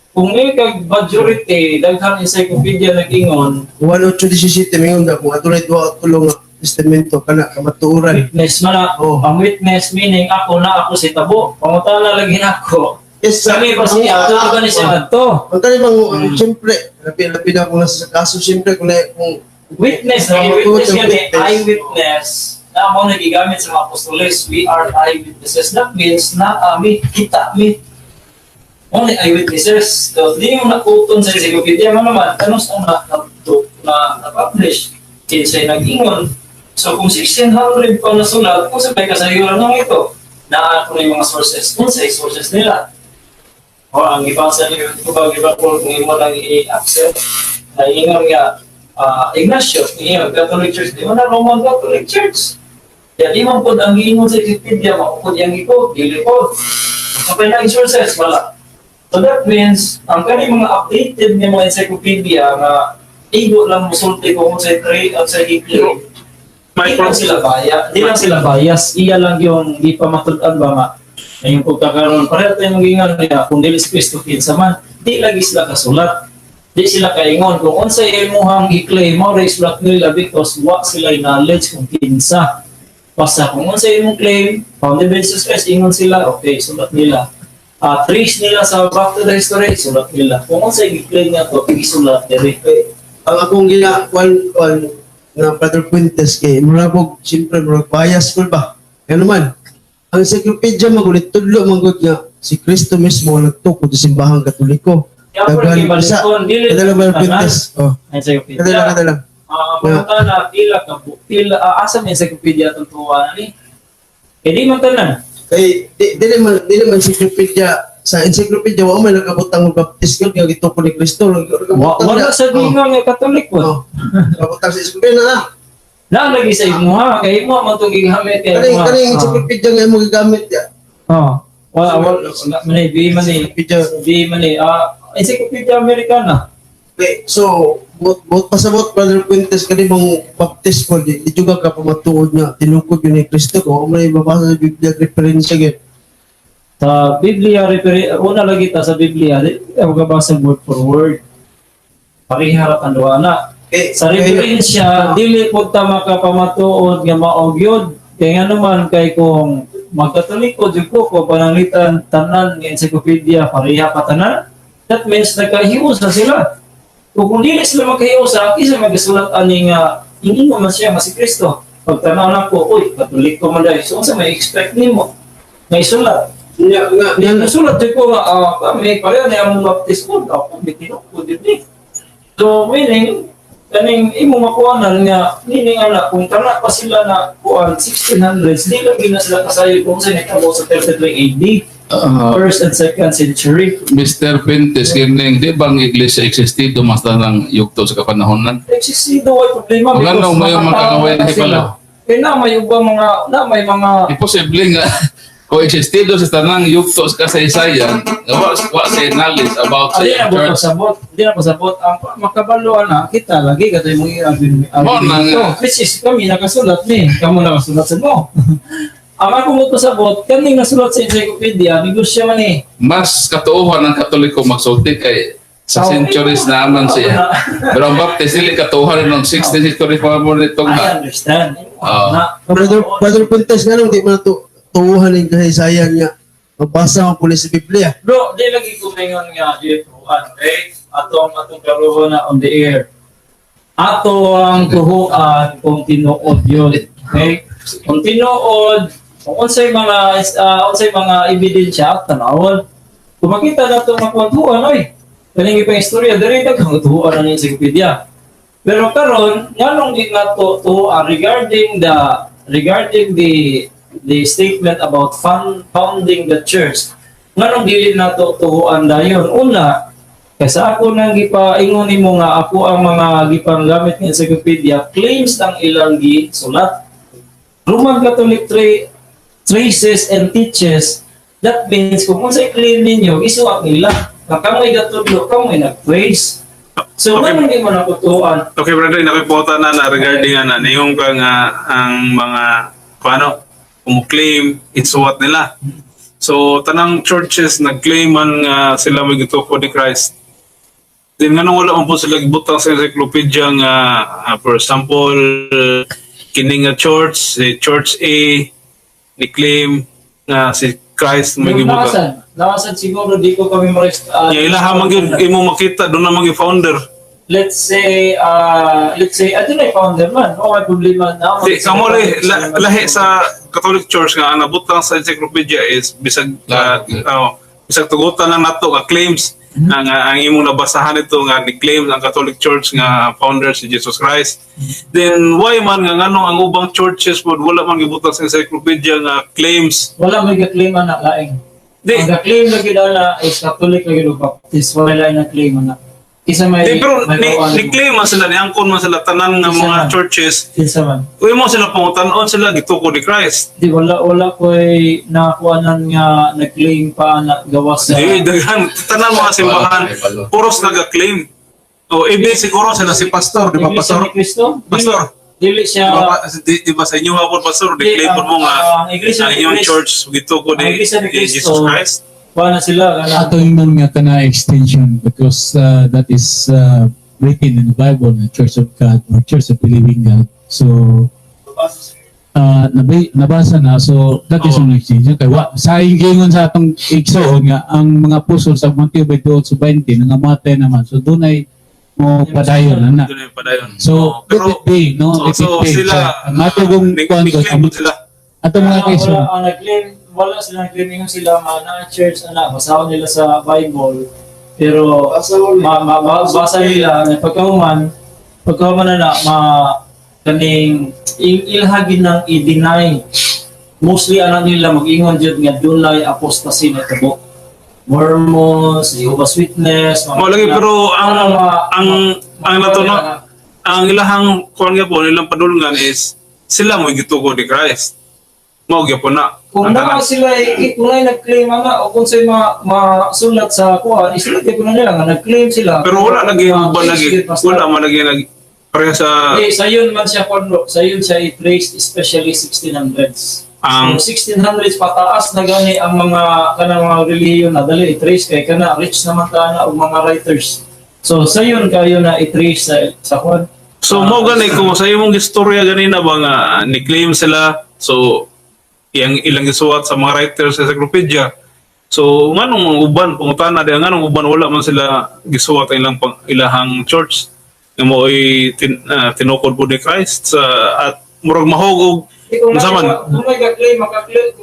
Kung may kag majority daghan encyclopedia nag-ingon, 1.817 mingon da kung adunay duha ka tulo nga testamento kana kamatuoran. Witness man na. Oh. Ang witness meaning ako na ako si tabo. Pangutana lagi nako. Yes, Kami ba siya? Ato ba ni siya adto? Ang kani bang siyempre, labi labi na kung nasa sa kaso, siyempre kung Witness, no? Kung Witness yan eh, witness. Eyewitness na mo nagigamit sa mga apostoles, we are eyewitnesses. That means na mi, kita mi. Only eyewitnesses. So, di mo nakuton sa encyclopedia mo naman, ano sa na, na, na, na-publish. Kinsay nag-ingon. So, kung 1600 pa nasulat, kung sa kasayuran ng ito, na ako na yung mga sources, kung sa sources nila. O ang gibasa niyo, kung ba giba kung imo lang i-accept, na ingon nga, Ignatius, ingon Catholic Church, di mo na Roman Catholic Church. Kaya di man pod ang giingon sa Wikipedia, mao pod yang iko, dili pod. So kaya nang sources, wala. So that means, ang kani mga updated nga mga encyclopedia nga igo lang musulti kung sa trade at sa i-claim. My Di lang sila bias, di lang sila bias, iya lang yung di pa matud-an ba nga na yung pagkakaroon. Pareho tayo maging niya, kung dili si Kristo kinsa man, di lagi sila kasulat. Di sila kaingon. Kung unsay imuhang i-claim mo, raise sulat nila because wa sila knowledge kung kinsa. Basta kung unsay imong claim, founded by Jesus Christ, ingon sila, okay, sulat nila. Trace nila sa back to the history, sulat nila. Kung unsay i-claim nga to, isulat diri. Eh, ang akong gina kwan kwan nga Brother Quintes kay murag og siyempre murag bias ko ba. Kaya naman ang encyclopedia magulit tudlo manggod nga si Kristo mismo ang nagtukod sa simbahang Katoliko. Kaya ako Daghan nagibalik sa dili kadala, Brother Quintes. Oh, Encyclopedia. kadala kadala. Pangutana, pila ka pila asa may encyclopedia atong tuwa ni? Eh di man tanan. Kay dili man encyclopedia, sa encyclopedia wa man nakabutang og Baptist gyud nga gitukod ni Kristo. Wa wala sa gingon nga Katolik po. Oh. Nakabutang sa encyclopedia na. Na lagi sa imuha kay imo man tong gigamit kay Kaning imuha. kaning encyclopedia nga imong gigamit ya. Oh. Wala wala man eh, bi man eh. Encyclopedia. Bi man eh. Encyclopedia Americana. Okay, so bot pasabot, Brother Quintes, kani bang Baptist po di juga ka pamatuod nga tinukod yun ni Kristo kung may mabasa sa Biblia referensya gyud. Sa Biblia refer una lagi ta sa Biblia, di ako ka basa word for word. Pariharat ang duha na. Okay, Sa referensya, dili po ta makapamatuod nga mao gyud. Kay nga naman kay kung magkatoliko jud ko pananglitan tanan nga encyclopedia pareha pa tanan, that means nagkahiusa sila. Kung dili sila magkahiusa, kinsa magasulat ani nga Ingon man siya nga si Kristo. Pagtanaw na ko, uy, Katoliko man dahil. So, unsa may expect nimo? Nga isulat. Nga nga Nga nasulat jud ko nga, kami, pareho na among baptismo. Ako, bitinok ko din eh. So, meaning, kaning imo makuanan nga, meaning ana, kung kana pa sila na kuan 1600s, di lang gina sila kasayo kung sa nitabo sa 33 AD, first and second century. Mr. Pentes, kining di bang iglesia existido mas ng yugto sa kapanahonan? Existido way problema Wala na, may mga makatao kagawin na na sila. hibalo. Kaya na may ubang mga, na may mga Imposible nga kung existido sa tanang yugto sa kasaysayan, wa sa knowledge about sa Di na church. pasabot, di na pasabot ang makabaluan na kita lagi katoy mong i-argue Mo na nga.. Which is kami nakasulat ni, kamo nakasulat sa mo. Ang ako mo pasabot, kaning nasulat sa encyclopedia, negosyo man eh. Mas katuohan ang Katoliko magsulti kay sa centuries naman siya. Pero ang Baptist, dili katuohan ng 16th century pa mo nitong I na. understand. Ah. Na, Brother Brother Pontes, nga nung di man to tuuhan ning kasaysayan nga mabasa ang pulis sa Biblia? Bro, di lagi ko maingon nga di tuhuan, okay? Atong atong karuho na on the air. Ato ang tuhuan kung tinuod yun. Okay? Kung tinuod, kung unsay mga ebidensya tanawon. Kung makita nato nga kung oy. Kaning ipang istorya diri daghang tuhuan na ni encyclopedia. Pero karon nganong di nato tuhuan regarding the statement about founding the church? Nganong dili nato tuhuan dayon? Una, kaysa ako nang gipaingon nimo nga ako ang mga gipanggamit ng encyclopedia, claims ang ilang gisulat. Roman Catholic traces and teaches, that means kung unsay claim ninyo, isuwat nila. Na kamoy gatudlo, kamoy nag-trace. So, okay. Di mo nakutuan? Okay, brother, nakipota na na regarding ana niyong ka nga ang mga paano kumuklaim isuwat nila. So tanang churches nag-claim man nga sila may gituko ni Christ. Then nganong wala man po sila gibutang sa encyclopedia nga for example, kini nga church, si Church A ni claim nga si Christ may Yung gibutang. nakasan, nakasan siguro di ko kami marest. Ya ilaha man gyud imo makita doon na mga founder. Let's say, adunay founder man. O may problema na. Di, kamo lahi sa Catholic Church nga ang nabutang sa encyclopedia is bisag oh, bisag tugutan lang nato nga claims ang imong nabasahan ito nga ni claim ang Catholic Church nga founder si Jesus Christ. Then why man nga nganong ang ubang churches pod wala man gibutang sa encyclopedia nga claims? Wala may ga-claim ana laing. Di, Ang ga-claim lagi daw na is Catholic lagi o Baptist. Wala laing na claim ana. Isa may di pero may ni, kawan ni mo. claim man sila, ni angkon man sila tanan nga Isa mga man. churches. Kinsa man. Uy mo sila pangutan-on sila gituko ni Christ. Di wala ko'y nakakuanan nga nag-claim pa na gawas sa Di daghan tanan mga simbahan Wala, puros naga-claim. O ibig siguro sila si pastor, di ba Iglesia pastor? ni Cristo? Dili- Pastor. Dili siya Di ba sa inyo hapon pastor, di Di, claim po mo nga ang Iglesia ang ni inyong Cristo- church gituko ang ni Iglesia ni ni Jesus Cristo, Christ. Kuha na sila kana Ato ingon nga kana extension because that is written in the Bible, the Church of God or Church of the Living God. So nabasa na, so that is Oo. an extension kay wa sa ingon sa atong igsoon nga ang mga apostol sa Mateo 28:20 nangamatay naman, so dunay mo padayon na na. Doon yung padayon. So Oo, pero let it be, no? so, Let it so be. sila So, ang ato kong kuan ni ko claim po sila. atong mga Wala, kaiso wala ang nag-claim, wala sila nag-claim yung sila nga na church ana basahon nila sa Bible pero basa nila na pagkahuman na na ma kaning ilhagin ng i-deny mostly ana nila mag-ingon jud nga dunay apostasy na tabo. Mormons, Jehovah's Witness, mga Mo lagi pero ang Ano, ang nato no, ang ilahang kuan nga po nilang padulngan is sila mo gituko ni Christ. Mao gyapon na. Kung Ang naa tanan. sila kung naay nag-claim ana o kung sa'y masulat sa kuha, isulat ko na nila nga nag-claim sila. Pero wala lagi ba lagi Basta- wala man lagi nag pareha sa Eh, sayon man siya kuno, sayon siya i-trace especially 1600s. Ang So 1600s pataas na gani ang mga kanang mga relihiyon na dali i-trace kay kana rich naman ta na og mga writers. So sayon kayo na i-trace sa kuan. So mo gani kung sa imong istorya ganina ba nga ni-claim sila, so iyang ilang gisuwat sa mga writers sa encyclopedia. So nganong mga uban pangutana di nganong uban wala man sila gisuwat ang ilang pang, ilahang church Nga mao'y tinukod po ni Christ sa at murag mahog og Di kung unsa man? Kung may ga-claim, maka-claim,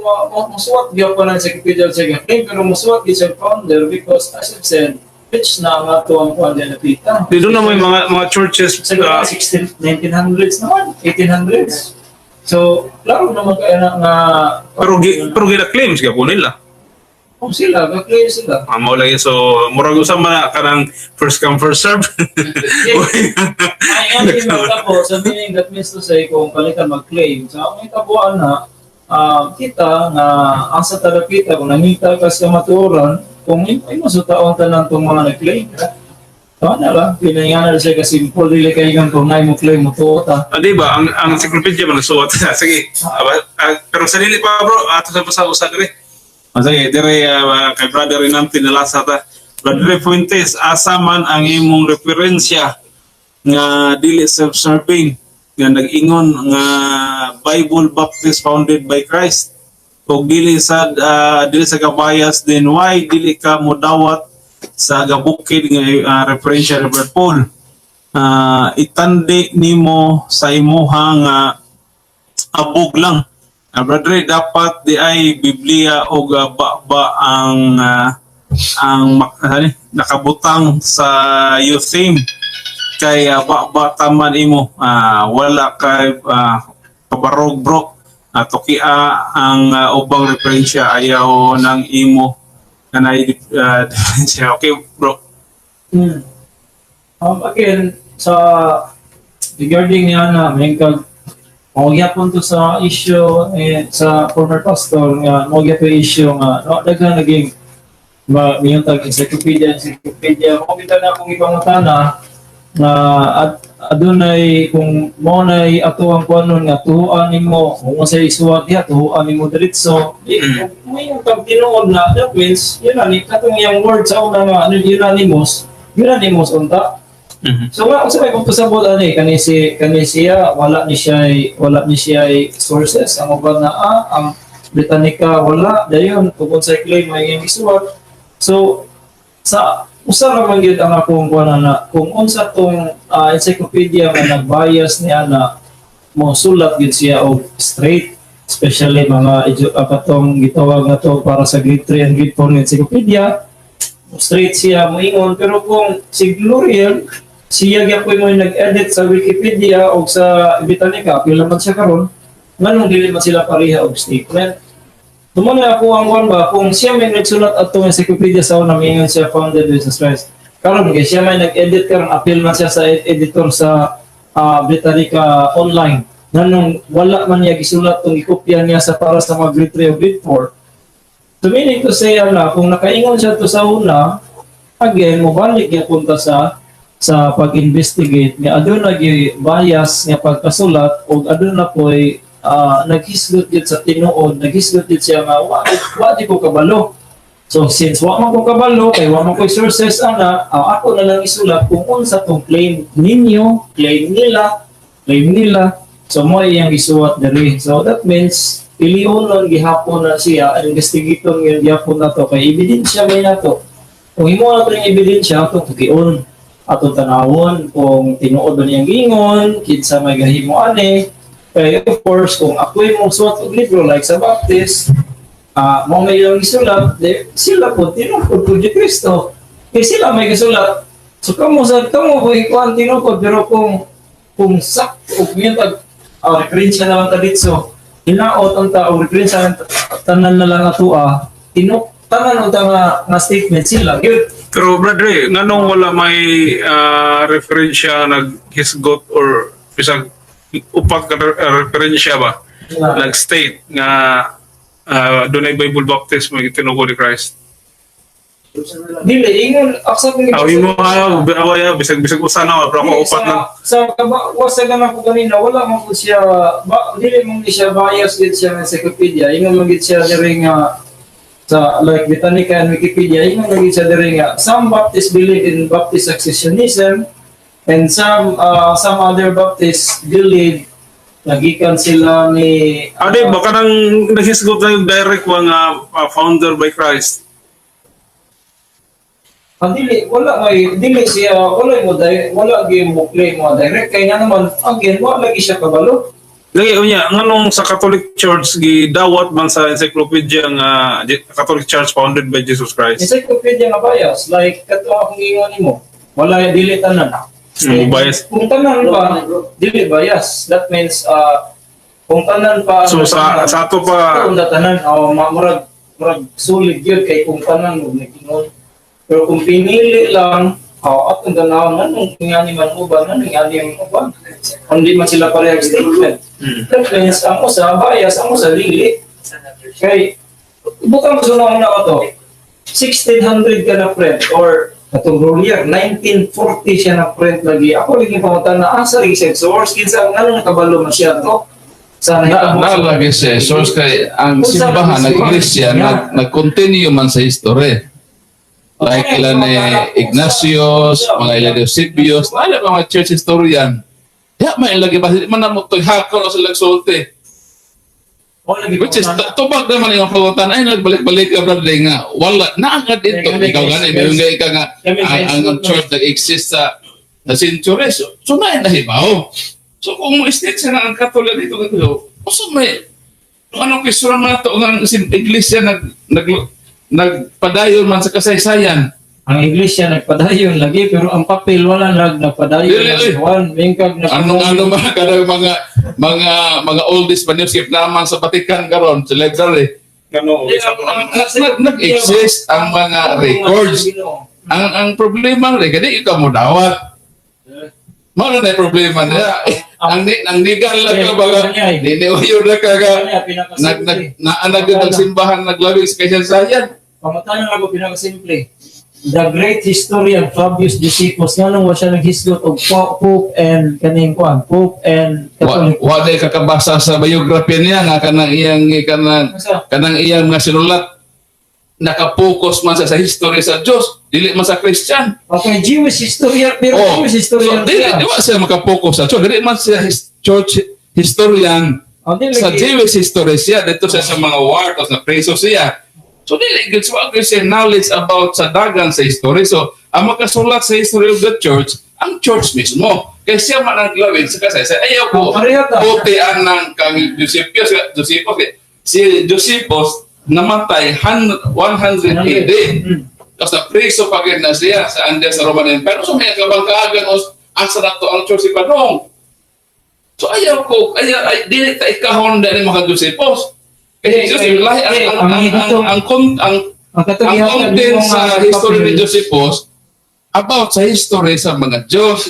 musuwat gyud pa ng encyclopedia sa ga-claim, pero musuwat gyud siya founder because, as I've said, rich na nga to ang kuan niya napita. Di doon na may mga churches Sa 16, 1900s naman, 1800s. So, klaro naman kaya na nga pero gina-claims gyud po nila. Kung sila, ga-claim sila. Ah, mao lagi, so murag usa man na kanang first come, first serve. Ay, nga din po, so meaning that means to say, kung palitan mag-claim, so ang itabuan na, kita nga ang sa talapita, kung nangita ka sa matuoran, kung imo sa taon tanan tong mga nag-claim. So ano lang, pinayana siya ka simple, dili kayo nga kung naay mo claim mo tuo ta. Ah, di ba? Ang encyclopedia man nagsuwat. Sige. Pero sa dili pa, bro, ato sa basa usa diri. Ah, sige, dire kay Brother Rinanti nalasa ta. Brother Fuentes, asa man ang imong referensya nga dili self-serving nga nag-ingon nga Bible Baptist founded by Christ? Kung dili sa kabayas, then why dili ka modawat sa gabukid nga referensya ni Brother Paul? Itandi nimo sa imuha nga abog lang. Brother, dapat di ay Biblia o ba ang ano, nakabutang sa youth theme kay ba taman imo, wala kay kabarog, bro. Tukia ang ubang referensya, ayaw ng imo kanay diferensya. Okay, bro. Again, sa regarding niya na may kag mao gyapon to sa issue eh, sa former pastor nga mao gyapon issue nga no daghan naging ma miyon tag encyclopedia encyclopedia. Mao kita na akong ipangutana nga at adunay kung mo nay ato ang kuanon nga tuhuan nimo kung unsay isuwat diha, tuhuan nimo diretso di kung may tag tinuod na, that means yun ni katong iyang word sa una nga ano, unanimous, unanimous unta. So nga unsa may kung pasabot ani kani siya wala ni siya sources. Ang uban na ang Britannica wala dayon kung unsay claim may iyang isuwat. So sa usa ra man gyud ang akong kuan na kung unsa tong encyclopedia nga nagbias niya na mo sulat gyud siya og straight, especially mga katong gitawag na to para sa grade 3 and grade 4 nga encyclopedia, straight siya moingon. Pero kung si Gloriel siya gyapon mo nag-edit sa Wikipedia o sa Britannica, pila man siya karon, nganong dili man sila pareha og statement? Tumo na ako ang kuan ba, kung siya may nagsulat atong encyclopedia sa una, moingon siya founded with Jesus Christ. Karon kay siya may nag-edit karon, appeal man siya sa editor sa Britannica online, nganong wala man niya gisulat tong gikopya niya sa para sa mga grade 3 o grade 4? So meaning to say na kung nakaingon siya to sa una, again mobalik gyapon ta sa pag-investigate nga aduna gyud bias nga pagkasulat o aduna po'y naghisgot gyud sa tinuod, naghisgot gyud siya nga wa di ko kabalo. So since wa man ko kabalo kay wa man ko'y sources ana, ako na lang isulat kung unsa tong claim ninyo, claim nila, claim nila. So mo iyang gisuwat diri. So that means pilionon gihapon na siya, investigaton gyud gihapon na to kay ebidensya may nato. Kung himo na to yung ebidensya, atong tukion, atong tanawon kung tinuod ba niyang giingon, kinsa may gahimo ani. Kay of course, kung ako'y mo suwat og libro like sa Baptist, mo may ilang gisulat, di, sila po tinukod po di Kristo. Kay sila may gisulat. So kamo sa kamo ko ikuan tinukod, pero kung sakto ug yun tag referensya na lang ta ditso, hinaot ang tao referensya lang tanan na lang ato tinuk tanan unta nga statement sila gyud. Pero brother, nganong wala may referensya naghisgot or bisag upat ka referensya ba nag-state nga dunay Bible Baptist may tinukod ni Christ? Dili ingon accept ni Awi mo ha, away bisag bisag usa na pero ako upat lang. Sa kaba wasa na ko ganina, wala man ko siya ba, dili mo ni siya bias gid siya nga encyclopedia. Ingon man gid siya diri nga sa like Britannica and Wikipedia, ingon man gid siya diri nga some Baptists believe in Baptist successionism and some other Baptists believe nagikan sila ni Ah, di ba kanang naghisgot na yung direct mga founder by Christ? Ang dili, wala may dili siya, wala mo dai, wala gyud mo claim mo direct kay nga naman again wala lagi siya kabalo. Lagi unya, nganong sa Catholic Church gidawat man sa encyclopedia nga Catholic Church founded by Jesus Christ? Encyclopedia nga bias, like kato akong giingon nimo. Wala, dili tanan. Bias. Kung tanan pa, dili bias. That means kung tanan pa So sa ato pa kung tanan, oh, murag sulit gyud kay kung tanan mo nag-ingon. Pero kung pinili lang, oh, atong tanawon anong ngani man uban, anong ngani man uban. Kung di man sila parehag statement. That means ang usa bias, ang usa dili. Kay butang ko sa na to. 1600 ka na print or atong year 1940 siya na print lagi. Ako lagi pangutan na asa lagi siya source, kinsa nganong nakabalo man siya to sa Na, nahitabo sa- nalagi siya source kay ang Kung saan simbahan, ang ang iglesia, nag-continue man sa history. Like ila ni Ignatius, mga ila ni Eusebius, na mga church historian. Ya, may lagi ba man na mo hakaw na sila sulti. Oh, lagi Which is, pangutan. tubag naman yung pangutan, ay nagbalik-balik ka, brother, nga, wala, naagad dito. Kaya Ikaw guys, gani, guys, meron nga ika nga, kami, guys, ang church nag-exist sa centuries. So, na nahibaw. So, kung mo-stick siya na ang Katolik dito, dito, so may, anong kisura man ito, ang iglesia nagpadayon man sa kasaysayan. Ang iglesia nagpadayon lagi, pero ang papel wala nagpadayon Dili, na dili. si Juan mingkag na Anong ano mga kanang mga oldest manuscript naman sa Vatican karon sa library. Ngano Nag-exist ang mga records. Ang problema rin, kaya ikaw mo dawat. Mao na yung problema niya. Ang legal lang ka baga, niniuyo na ka ka, nag, nag, naanag yun ang simbahan, naglawig sa kasaysayan. Pangutana lang ako pinakasimple. The great historian Fabius Josephus, nganong wa siya naghisgot og Pope and kaning kuan, Pope and Wa, Catholic? wa day kakabasa sa biography niya nga Asa? kanang iyang mga sinulat nakapokus man sa history sa Diyos, dili man sa Christian. Okay, Jewish historian, pero Oh, Jewish historian so, dili, siya. di ba siya makapokus sa church? Dili man siya church historian. Oh, dili Sa lagi. Jewish history siya, dito siya sa mga war, tapos na preso siya. So dili gud siya siya knowledge about sa dagan sa history. So ang makasulat sa history of the church, ang church mismo. Kaya siya man ang glawin sa kasaysayan. Ayaw ko, Oh, pareho ta. putian ng kang Josephus, Josephus, si Josephus namatay 100 AD. Tapos na preso pa gid na siya sa Andes sa Roman Empire. So may kabangkaagan o asa na to ang church si Padong. So ayaw ko, ayaw, ay, dili ta ikahon na ni mga Josephus. Kaya Eh, Jesus, eh, lahi ang eh, ang ang ang higitong- ang ang, ang, Ang katong ang gihatag content nimo sa nga history ni papel, Josephus about sa history sa mga Diyos.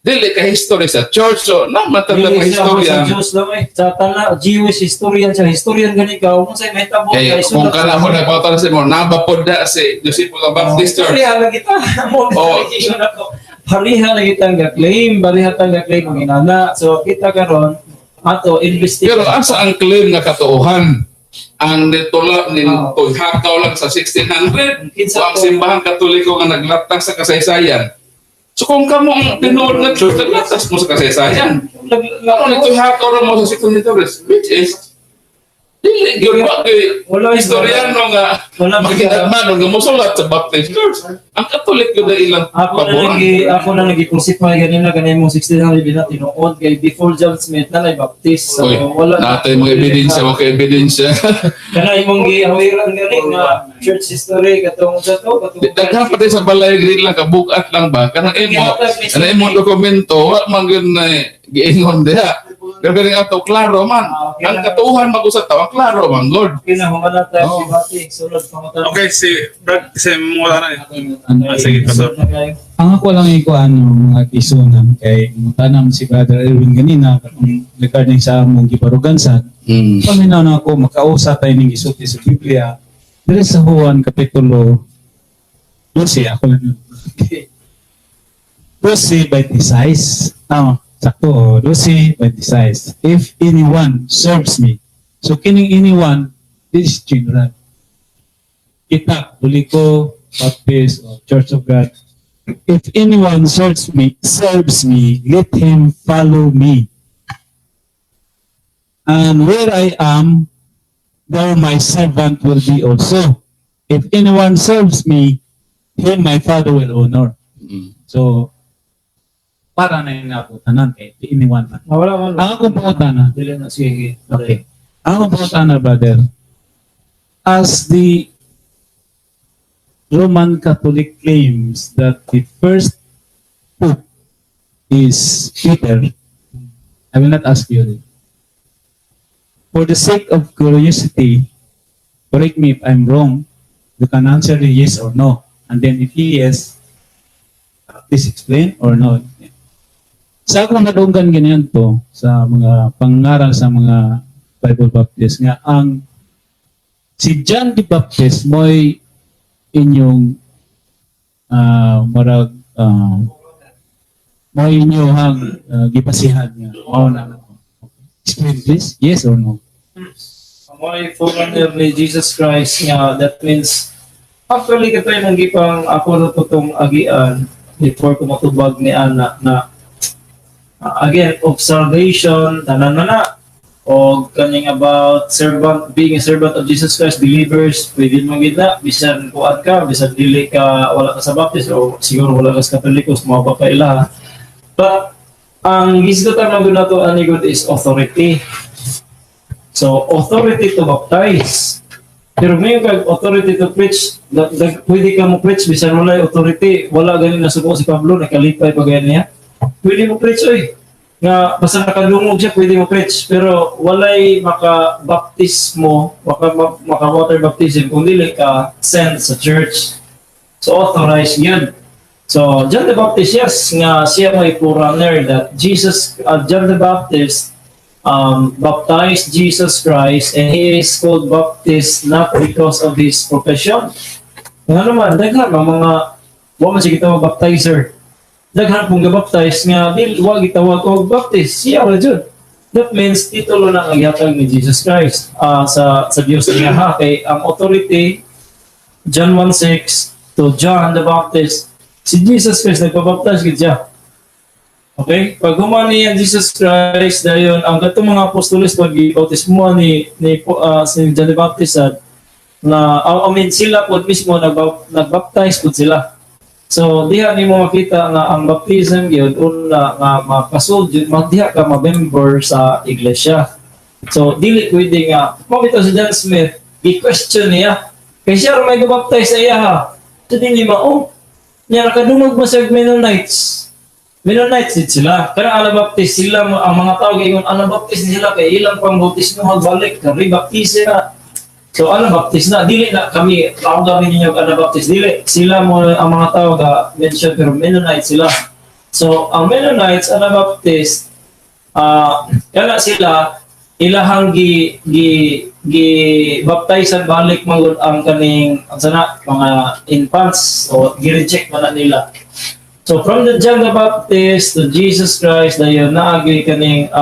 Dili ka history sa church. So, naman dili talaga mga siya historia. sa Diyos lang eh. Sa tana, Jewish historian siya. Historian gani ka. Kung sa'yo mahitabo, Kaya kay kung sulat kana mo nagpautan sa mo, nabapod na si Josephus ang Baptist Church. Pareha lang kita. Mo Oh. ako. Pareha lang kita nga claim, pareha tang claim ang inana. So kita karon ato investigate. Pero asa ang claim nga katuohan? Ang nitula ni Oo. hakaw lang sa 1600 Kinsa o ang to? simbahan Katoliko nga naglatas sa kasaysayan. So kung kamo ang tinuod nga church, naglatas mo sa kasaysayan. Ano nito hakaw ra mo sa 1600, which is dili gyud wa kay Wala, historiano nga Wala. makinagman nga mosulat sa Baptist Church. Ang Katolik gyud ang ilang Ako na paboran. lagi ako na lagi crucify ganina ganay mong 1600 na tinuod kay before John Smith na lay Baptist. So Uy, wala natay mga ebidensya, mga ebidensya. Kana imong gihawiran gani nga church history katong sa to katong Daghan pa sa balay green lang kabukat lang ba kanang imo dokumento wa man gyud na giingon diha. Pero kaning ato klaro man. Ang katuhan mag-usap taw, ang klaro man God. Kinahuman na tayo Oh. si Bati sunod pangutan. Okay, si Brad, si mo na eh. Ano, Ah, sige, Pastor. Sunod na kayo. Ang ako lang ikuan mga kisunan kay tanam si Brother Erwin ganina katong regarding sa among gibarugansan. Paminaw na ako makausap tayo ning gisulti sa Biblia. Diri sa Juan kapitulo 12 ako lang yun. Okay. 12:26. Tama, sakto. Oh, 12:26. If anyone serves me. So kining anyone, this is general. Kita, Katoliko, Baptist, or Church of God. If anyone serves me, let him follow me. And where I am, there my servant will be also. If anyone serves me, Him my Father will honor. So, para na yung ako tanan kay anyone man. Ah, wala man. Ang akong pangutana, Dili na, sige. Okay. Ang akong pangutana, brother, as the Roman Catholic claims that the first pope is Peter, I will not ask you. For the sake of curiosity, correct me if I'm wrong, you can answer yes or no. And then if yes, please explain or no. Sa akong nadunggan ganyan to sa mga pangaral sa mga Bible Baptist nga ang si John the Baptist mo'y inyong marag mo'y inyong gibasihan nga mao na. Explain, please, yes or no? Mo'y forerunner ni Jesus Christ nga, that means actually katoy mong gipang ako na to tong agian before ko matubag ni ana na again of salvation tanan na na o kaning about servant, being a servant of Jesus Christ, believers, pwede man gid na bisan kuan ka, bisan dili ka, wala ka sa Baptist o siguro wala ka sa Katolikos, mao pa pa ila. But ang gisgutan man gud nato ani gud is authority. So authority to baptize, pero ngayon kag authority to preach, pwede ka mo preach bisan wala authority. Wala gani nasuko si Pablo, nakalipay pa gani niya. Pwede mo preach oy. Nga basta nakadungog siya, pwede mo preach, pero walay maka baptismo, maka water baptism kung dili ka sent sa church. So authorized yun. So John the Baptist, yes, nga siya may forerunner that Jesus, John the Baptist baptized Jesus Christ and he is called Baptist not because of his profession. Nga naman, daghan ang mga, wa man siya gitawag baptizer. Daghan pong gabaptize nga dili wa gitawag og Baptist. Siya ra jud. That means titulo na ang gihatag ni Jesus Christ sa Dios niya ha, kay ang authority, John 1:6 to John the Baptist, si Jesus Christ nagpabaptize gid siya. Okay? Pag human niya Jesus Christ, dayon ang katong mga apostoles pag gibautismo ni si John the Baptist at na I mean sila pod mismo nagbaptize pod sila. So diha nimo makita nga ang baptism gyud una nga makasud jud diha ka ma-member sa iglesia. So dili pwede nga mo bitaw si John Smith, gi-question niya kay siya ra may gabaptize sa iya ha. So dili mao. Nya nakadungog mo sa Mennonites. Mennonites din sila. Pero Anabaptist sila ang mga tao giingon Anabaptist din sila kay ilang pang bautismo balik rebaptism na. So Anabaptist na, dili na kami ako gami ninyo og Anabaptist, dili sila mo ang mga tao ga mention, pero Mennonites sila. So ang Mennonites, Anabaptist, kana sila ilahang gi gi gi baptizean balik manggod ang kaning ang sana mga infants o gi-reject man na nila. So from the John the Baptist to Jesus Christ, dayon naagyoy kaning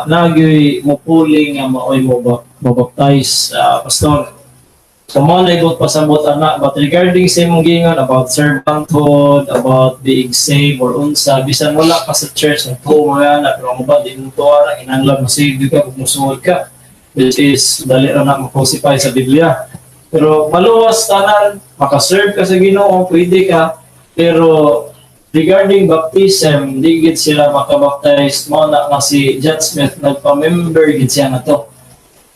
naagyoy mopuling nga maoy mo ba mo baptize, pastor. So mo na ibot pasabot ana, but regarding sa imong giingon about servanthood, about being saved or unsa, bisan wala ka sa church ang tuo mo na, pero ang uban di mo tuwa na kinahanglan mo save ka kung musuod ka, which is dali ra na ma-crucify sa Biblia. Pero maluwas tanan, makaserve ka sa Ginoo, pwede ka, pero regarding baptism, di gid sila makabaptize. Mo na nga si John Smith nagpa-member gid siya na to.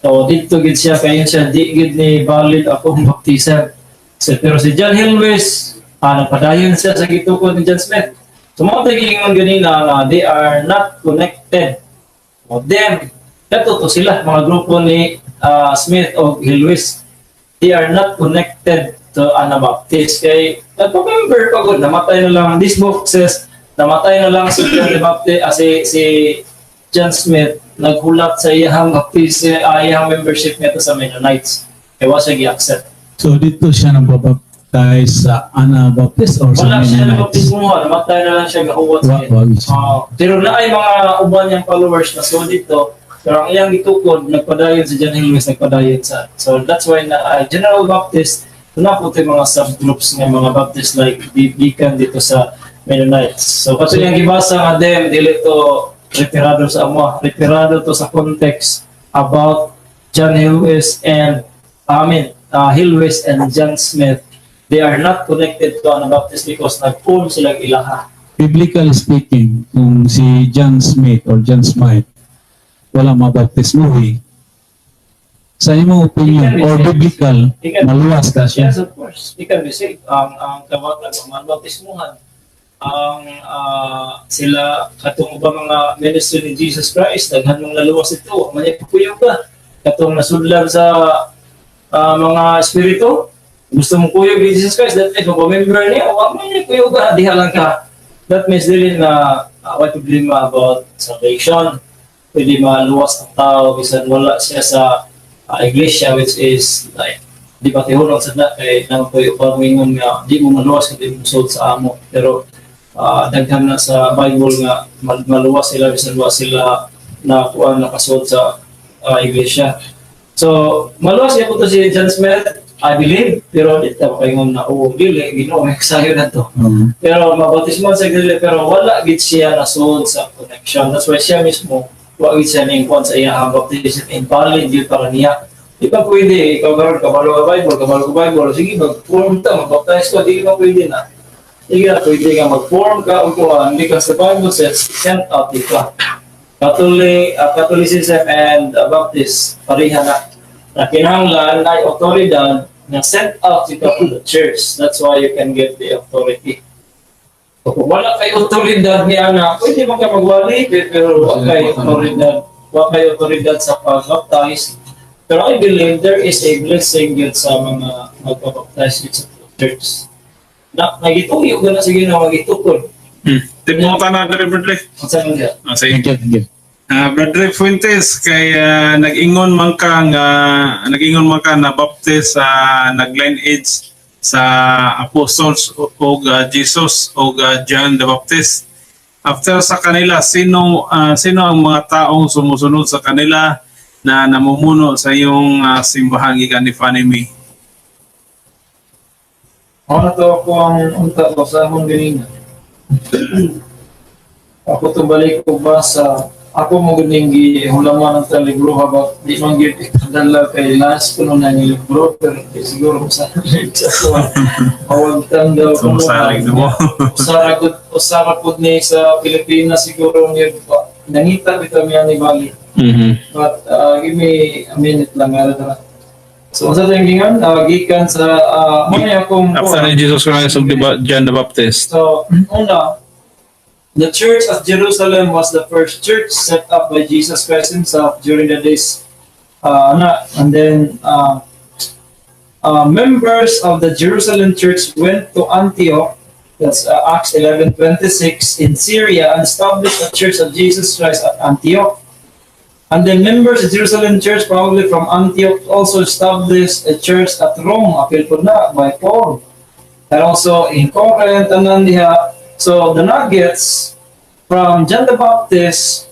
So dito gid siya kayo siya di gid ni valid akong baptism. So, pero si John Hilwis, nagpadayon siya sa gitukod ni John Smith. So mo tayo ganina nga they are not connected. O them, kato to sila mga grupo ni Smith o Hilwis. They are not connected to Anabaptist. Kay nagpa-member pa gud, namatay na lang. This book says namatay na lang si John the Baptist, si John Smith, naghulat sa iyang baptism, iyang membership nito sa Mennonites. Kaya wa siya gi-accept. So dito siya nang babaptize sa Anabaptist or sa Wala siya Mennonites? nabaptismo, namatay na lang siya gahuwat sa Wa siya. Pero naay mga uban niyang followers na so dito, pero ang iyang gitukod, nagpadayon si John Hilwis, nagpadayon sa. So that's why na General Baptist, na po ito yung mga subgroups ng mga Baptist like gikan dito sa Mennonites. So kato yung gibasa nga them, dili to referado sa amo, referado to sa context about John Hilwis and I mean Hilwis and John Smith. They are not connected to Anabaptist because nag-form sila ilaha. Biblically speaking, kung si John Smith or John Smythe wala mabaptismo eh, sa imong opinion He can be or saved. Biblical, maluwas ka siya? Yes, of course. He can be saved. Ang kawatan, ang mga baptismuhan, ang sila katong ubang mga ministry ni Jesus Christ, daghan mong naluwas ito. Manya kuyog ka. Katong nasudlan sa mga espiritu, gusto mong kuyog ni Jesus Christ, that means magpa-member niya, o man kuyog ka, diha lang ka. That means dili na way problema about salvation. Pwede maluwas ang tao bisan wala siya sa iglesia, which is like di ba tihulong sa na kay nang koy upang mingon nga di mo maluwas kung di mo sud sa amo, pero daghan na sa Bible nga maluwas sila bisan wa sila na kuan nakasuod sa iglesia. So maluwas siya to si John Smith, I believe, pero di ta makaingon na oo dili Ginoo may kasayo na to. Pero mabautismo sa dili, pero wala gid siya nasuod sa connection. That's why siya mismo wa gid siya ning kuan sa iyang baptism, invalid yun para niya. Di ba pwede, ikaw karon kabalo ka Bible, kabalo ka Bible, sige mag-form ta, mag-baptize ka, di ba pwede na? Sige na, pwede ka mag-form ka o kuan because the Bible says sent out di ka. Catholicism and Baptist, pareha na. Na kinahanglan ay otoridad na sent out ito to the church. That's why you can get the authority. So, kung wala kay otoridad ni ana, pwede man ka magwali, pero wa kay otoridad sa pag-baptize. Pero I believe there is a blessing yun sa mga magpabaptize yun sa church. Na, nagituyo ka na sige na magitukod. Tigmo ta na diri, Bradley. Ang sa niya. Ah, sige. Thank you, thank you. Ah, Brother Fuentes, kay nag-ingon man ka na Baptist sa nag-lineage sa apostles og Jesus og John the Baptist. After sa kanila, sino ang mga taong sumusunod sa kanila na namumuno sa iyong simbahan gikan ni Fanny Mae? Ako na to ako ang unta basahon ganina. Ako to balik ko ba sa ako mo ganing gihulaman ang libro ha ba di man gyud ikadala kay last kuno na ni libro, pero di siguro sa sa kuan awag daw So, kuno masalig na mo. Usara pud ni sa Pilipinas siguro ni ba nangita bitaw niya ni Bali, but give me a minute lang nga na. So unsa tayong gingan gikan sa mo ni akong After ni Jesus Christ ug John the Baptist. So, una, the church at Jerusalem was the first church set up by Jesus Christ himself during the days na, and then members of the Jerusalem church went to Antioch, that's Acts 11:26, in Syria and established a church of Jesus Christ at Antioch. And then members of Jerusalem church, probably from Antioch, also established a church at Rome, apil po na by Paul. And also in Corinth, tanan diha. So the nuggets from John the Baptist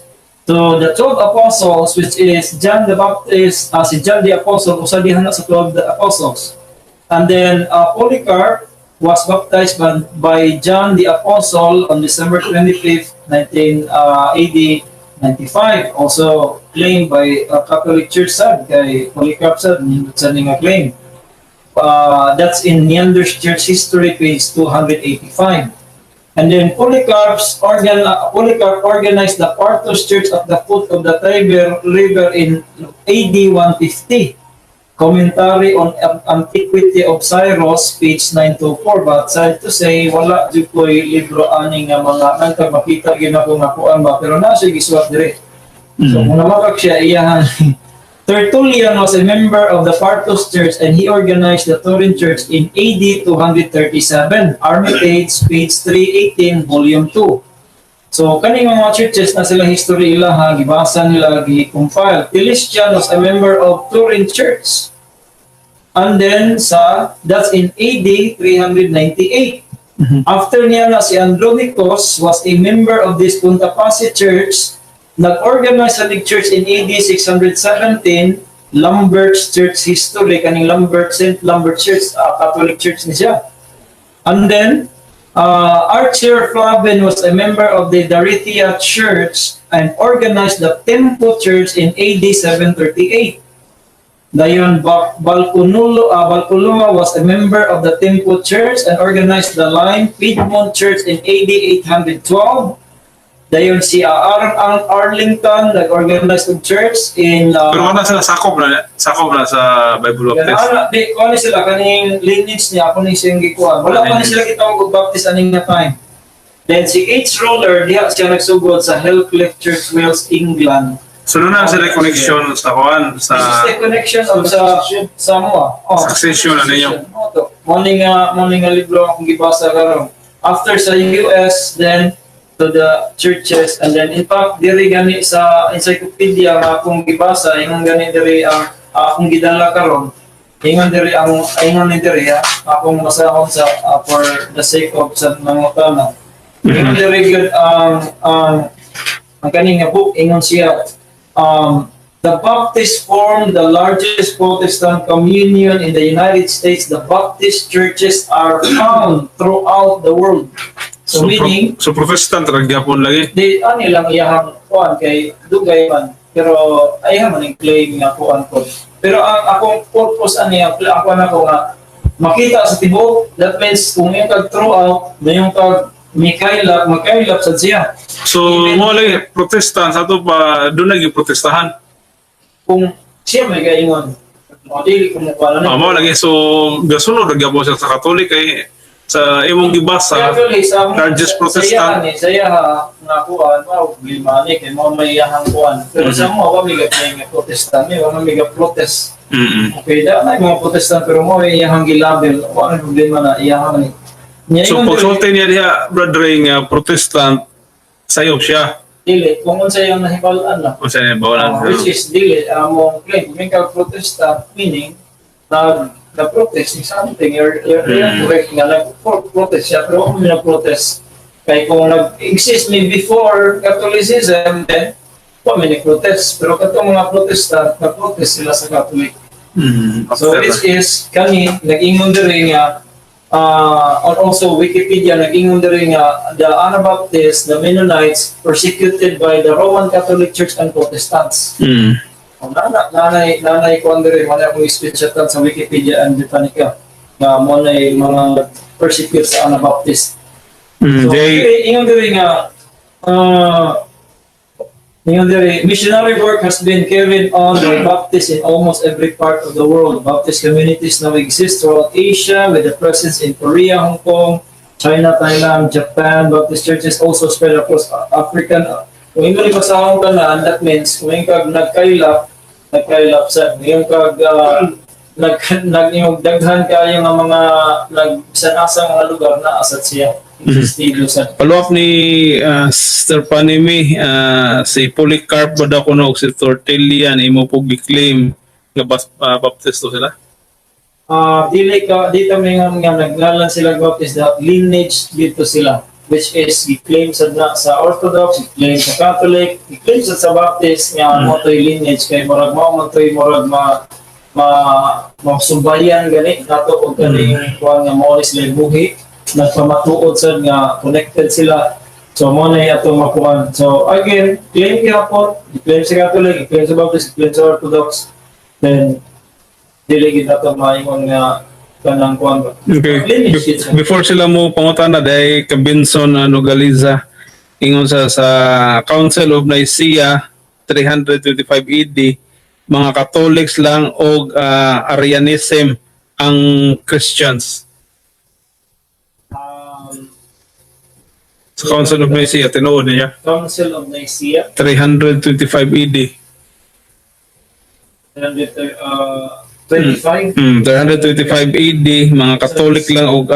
to the 12 apostles, which is John the Baptist, si John the Apostle, usa diha na sa 12 apostles. And then Polycarp was baptized by John the Apostle on December 25th, 19 AD 95. Also claimed by Catholic Church sad kay Polycarp sad nindot sa nga claim. That's in Neander's Church History, page 285. And then Polycarp organized the Partus Church at the foot of the Tiber River in AD 150. Commentary on Antiquity of Cyrus, page 924. But sad to say, wala jud ko'y libro ani nga mga nangka makita gyud ako nga kuan ba, pero na siya gisuwat dire. So kung namakak siya iyahan. Tertullian was a member of the Partus Church and he organized the Turin Church in AD 237. Armitage, page 318, volume 2. So, kaning mga churches na sila history ila ha, gibasa nila, gi-compile. Felician was a member of Turin Church. And then sa, that's in AD 398. After niya na si Andronicus was a member of this Puntapasi Church, nag-organize sa big church in AD 617, Lambert's Church History, kaning Lambert, St. Lambert Church, Catholic Church ni siya. And then, Archer Flavin was a member of the Dorothea Church and organized the Tempo Church in AD 738. Dayon Balcolua was a member of the Temple Church and organized the Lyme Piedmont Church in AD 812. Dayon si Aaron Ang Arlington nag-organize og church in Pero wala sila sakop na sa Bible Baptist. Ana, di, kuha ni sila, kaning lineage niya, ako ni siyang gikuha. Wala pa ni sila gitawag og Baptist aning nga time. Then si H. Roller, diha siya nagsugod sa Hillcliffe Church, Wales, England. So doon na sila connection sa kuan sa This is the connection of sa Samoa. Oh. Succession na ninyo. Oh, to. Morning nga libro akong gibasa karon. After sa US, then to the churches, and then in fact diri gani sa encyclopedia nga akong gibasa, ingon gani diri ang akong gidala karon. Ingon diri ang ingon ni diri ha, akong basahon sa for the sake of sa mga tana. Ingon diri gyud ang kaning nga book, ingon siya, the Baptists formed the largest Protestant communion in the United States. The Baptist churches are found throughout the world. So, So, meaning, so Protestant ra gyapon lagi. Di ani lang iyahang kuan kay dugay man, pero ay man ang claim nga kuan ko. Pero ang akong purpose ani, ang ako na ko nga makita sa tibuok, that means kung yung kag throughout na yung kag mikaylap, makaylap sad siya. So mo lagi Protestant sa ato pa doon lagi protestahan. Kung siya may gaingon o dili ko mo kuan Ah, mo lagi, so gasunod ra gyapon siya sa Catholic kay sa imong gibasa Actually, sa largest Protestant. Sa iya, ni, sa iya nga kuan, mao problema ni kay mao may iyahang kuan. Pero sa mo wa mi ga-claim nga Protestant, mi wa mi ga protest. Okay, da na mga Protestant pero mo may iyahang gilabel, wa may problema na iyahang ni. Niya So ingon diri, pagsulti niya diha, brother, nga Protestant sayo siya. Dili kung unsa iyang nahibal-an lang. Unsa niya bawalan? Which is dili among claim. Kung ikaw Protestant, meaning nag nag-protest is something, you're correct nga nag-protest siya, pero kung nag-protest kay kung nag-exist may before Catholicism, then wa may nag-protest, pero katong mga Protestant nag-protest sila sa Catholic. So which is kani nag-ingon diri nga and also Wikipedia nag-ingon diri nga the Anabaptists, the Mennonites persecuted by the Roman Catholic Church and Protestants. Oh, nanay kuan diri wala akong screenshotan sa Wikipedia and Britannica nga mo na mga persecute sa Anabaptist. So, They, ingon diri nga ingon diri, missionary work has been carried on by Baptists in almost every part of the world. Baptist communities now exist throughout Asia with a presence in Korea, Hong Kong, China, Thailand, Japan. Baptist churches also spread across African. Kung ingon ni basahon tanan, that means kung ingon kag nagkaylap, nagkaylap sa ingon kag nag nag yung daghan kayo nga mga nag bisan asa nga lugar na asat siya existido sa Follow up ni Sister Panimi, si Polycarp ba daw kuno og si Tertullian imo pug gi-claim nga Baptist to sila? Ah, dili ka dito may nga naglalan sila Baptist that lineage dito sila, which is gi-claim sa na, sa Orthodox, gi-claim sa Catholic, gi-claim sa Baptist nga mo to'y lineage kay murag mao man to'y murag ma ma masubayan gani nato og kaning kuan nga mao ni sila buhi nagpamatuod sad nga connected sila. So mo na atong makuan. So again, claim gyapon, claim sa Catholic, claim sa Baptist, claim sa Orthodox, then dili gid nato maingon nga kanang kuan ba. Okay. Lineage gid siya. Before sila mo pangutana dahil kay Benson Nogaliza, ingon sa Council of Nicaea 325 AD, mga Catholics lang og Arianism ang Christians. Sa Council of Nicaea, tinuod niya. Council of Nicaea. 325 AD. 325. 325 AD, mga Catholic lang og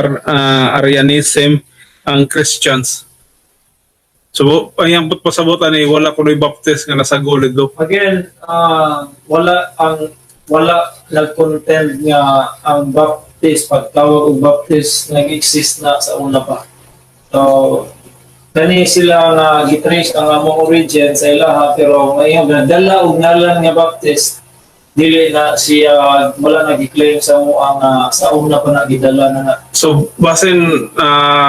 Arianism ang Christians. So, ang put pasabutan ni wala kuno'y Baptist nga nasagol dito. Again, wala ang wala nag-contend nga ang Baptist, pagtawag og Baptist, nag-exist na sa una pa. So, kani sila nga gitrace ang among origin sa ilaha, pero ngayon dala og ngalan nga Baptist, dili na siya, wala nag-claim sa mo ang sa una pa na gidala na na. So, basin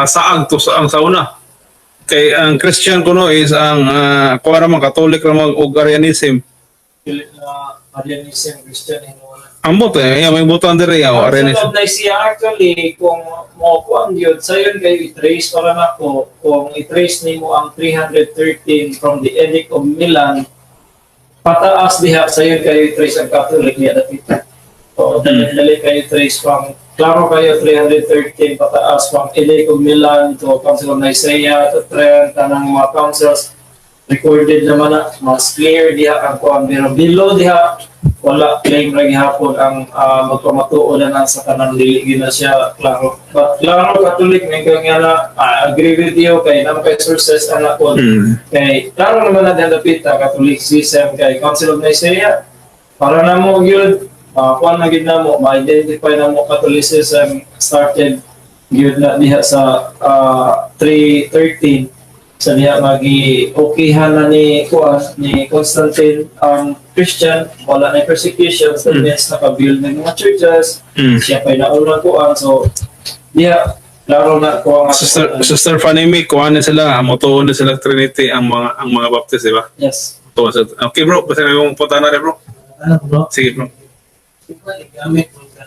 saag to sa ang sauna. Kay ang Christian kuno is ang kuha raman Catholic raman og Arianism. Dili na Arianism Christian, wala. Ambot eh, yeah, may butan dire ya, Ang are ni. Council of Nicaea actually, kung mo kuan yun, sayon kayo i-trace para nako, kung i-trace nimo ang 313 from the Edict of Milan, pataas diha, sayon kayo i-trace ang Catholic niya dapit. So, dali kayo trace from, klaro kayo 313 pataas from Edict of Milan to Council of Nicaea to Trent, tanang mga councils, recorded naman na, mas clear diha ang kuan, pero below diha wala claim ra gihapon ang magpamatuo na lang sa kanang dili gyud na siya klaro, but klaro Catholic may kang nga na I agree with you kay naman kay sources ana ko kay klaro naman na diha dapita Catholicism kay Council of Nicaea para na mo gyud kuan na gyud na mo ma-identify na mo Catholicism started gyud na diha sa 313 sa diha magi okayhan na ni kuan ni Constantine ang Christian, wala na persecutions, that means naka-build ng mga churches, siya pa'y naunang kuan, so diha klaro na ko ang Sister Sister Fanny, kuha na sila, motuo na sila Trinity ang mga Baptist, di ba? Yes. Tuo sa. Okay bro, basta may mong punta na rin bro. Ano bro? Sige bro. Diba, gamit mo ka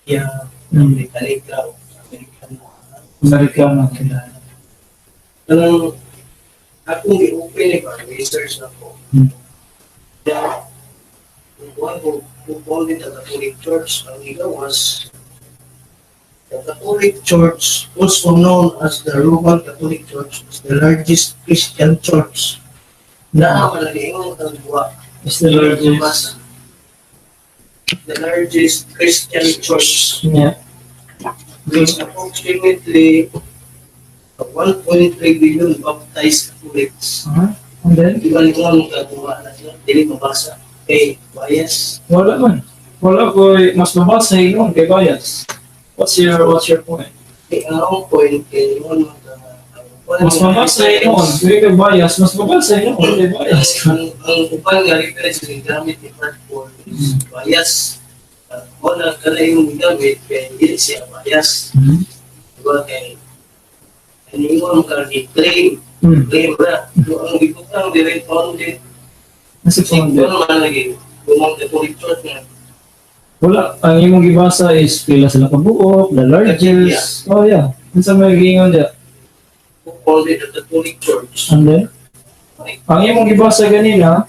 yeah, Amerika o Amerikano. Amerikano. Anong akong gi-open ni ba, research na ko. Yeah. One who founded the Catholic Church, ang was the Catholic Church, also known as the Roman Catholic Church, is the largest Christian church. Na ang ang buwa. Is the largest. The largest Christian church with approximately 1.3 billion baptized Catholics. And then Di ba nito ang kagawa na siya? Dili mabasa. Kay bias. Wala man, wala ko mas mabasa ingon kay bias. What's your point? Kay ang akong point kay ingon Mas mabasa ingon kay bias, mas mabasa ingon kay bias. Ang uban nga reference nga gamit ni Mark Paul is bias. Wala ka na yung gamit kay dili siya bias. Diba kay ingon ka claim claim ra. So, ang gibutang dire founded Nasa founded. Siguro man lagi Roman Catholic Church nga. Wala, ang imong gibasa is pila sila kabuok, the largest. Oh yeah. Unsa may giingon diya? Who founded the Catholic Church. And then ang imong gibasa ganina,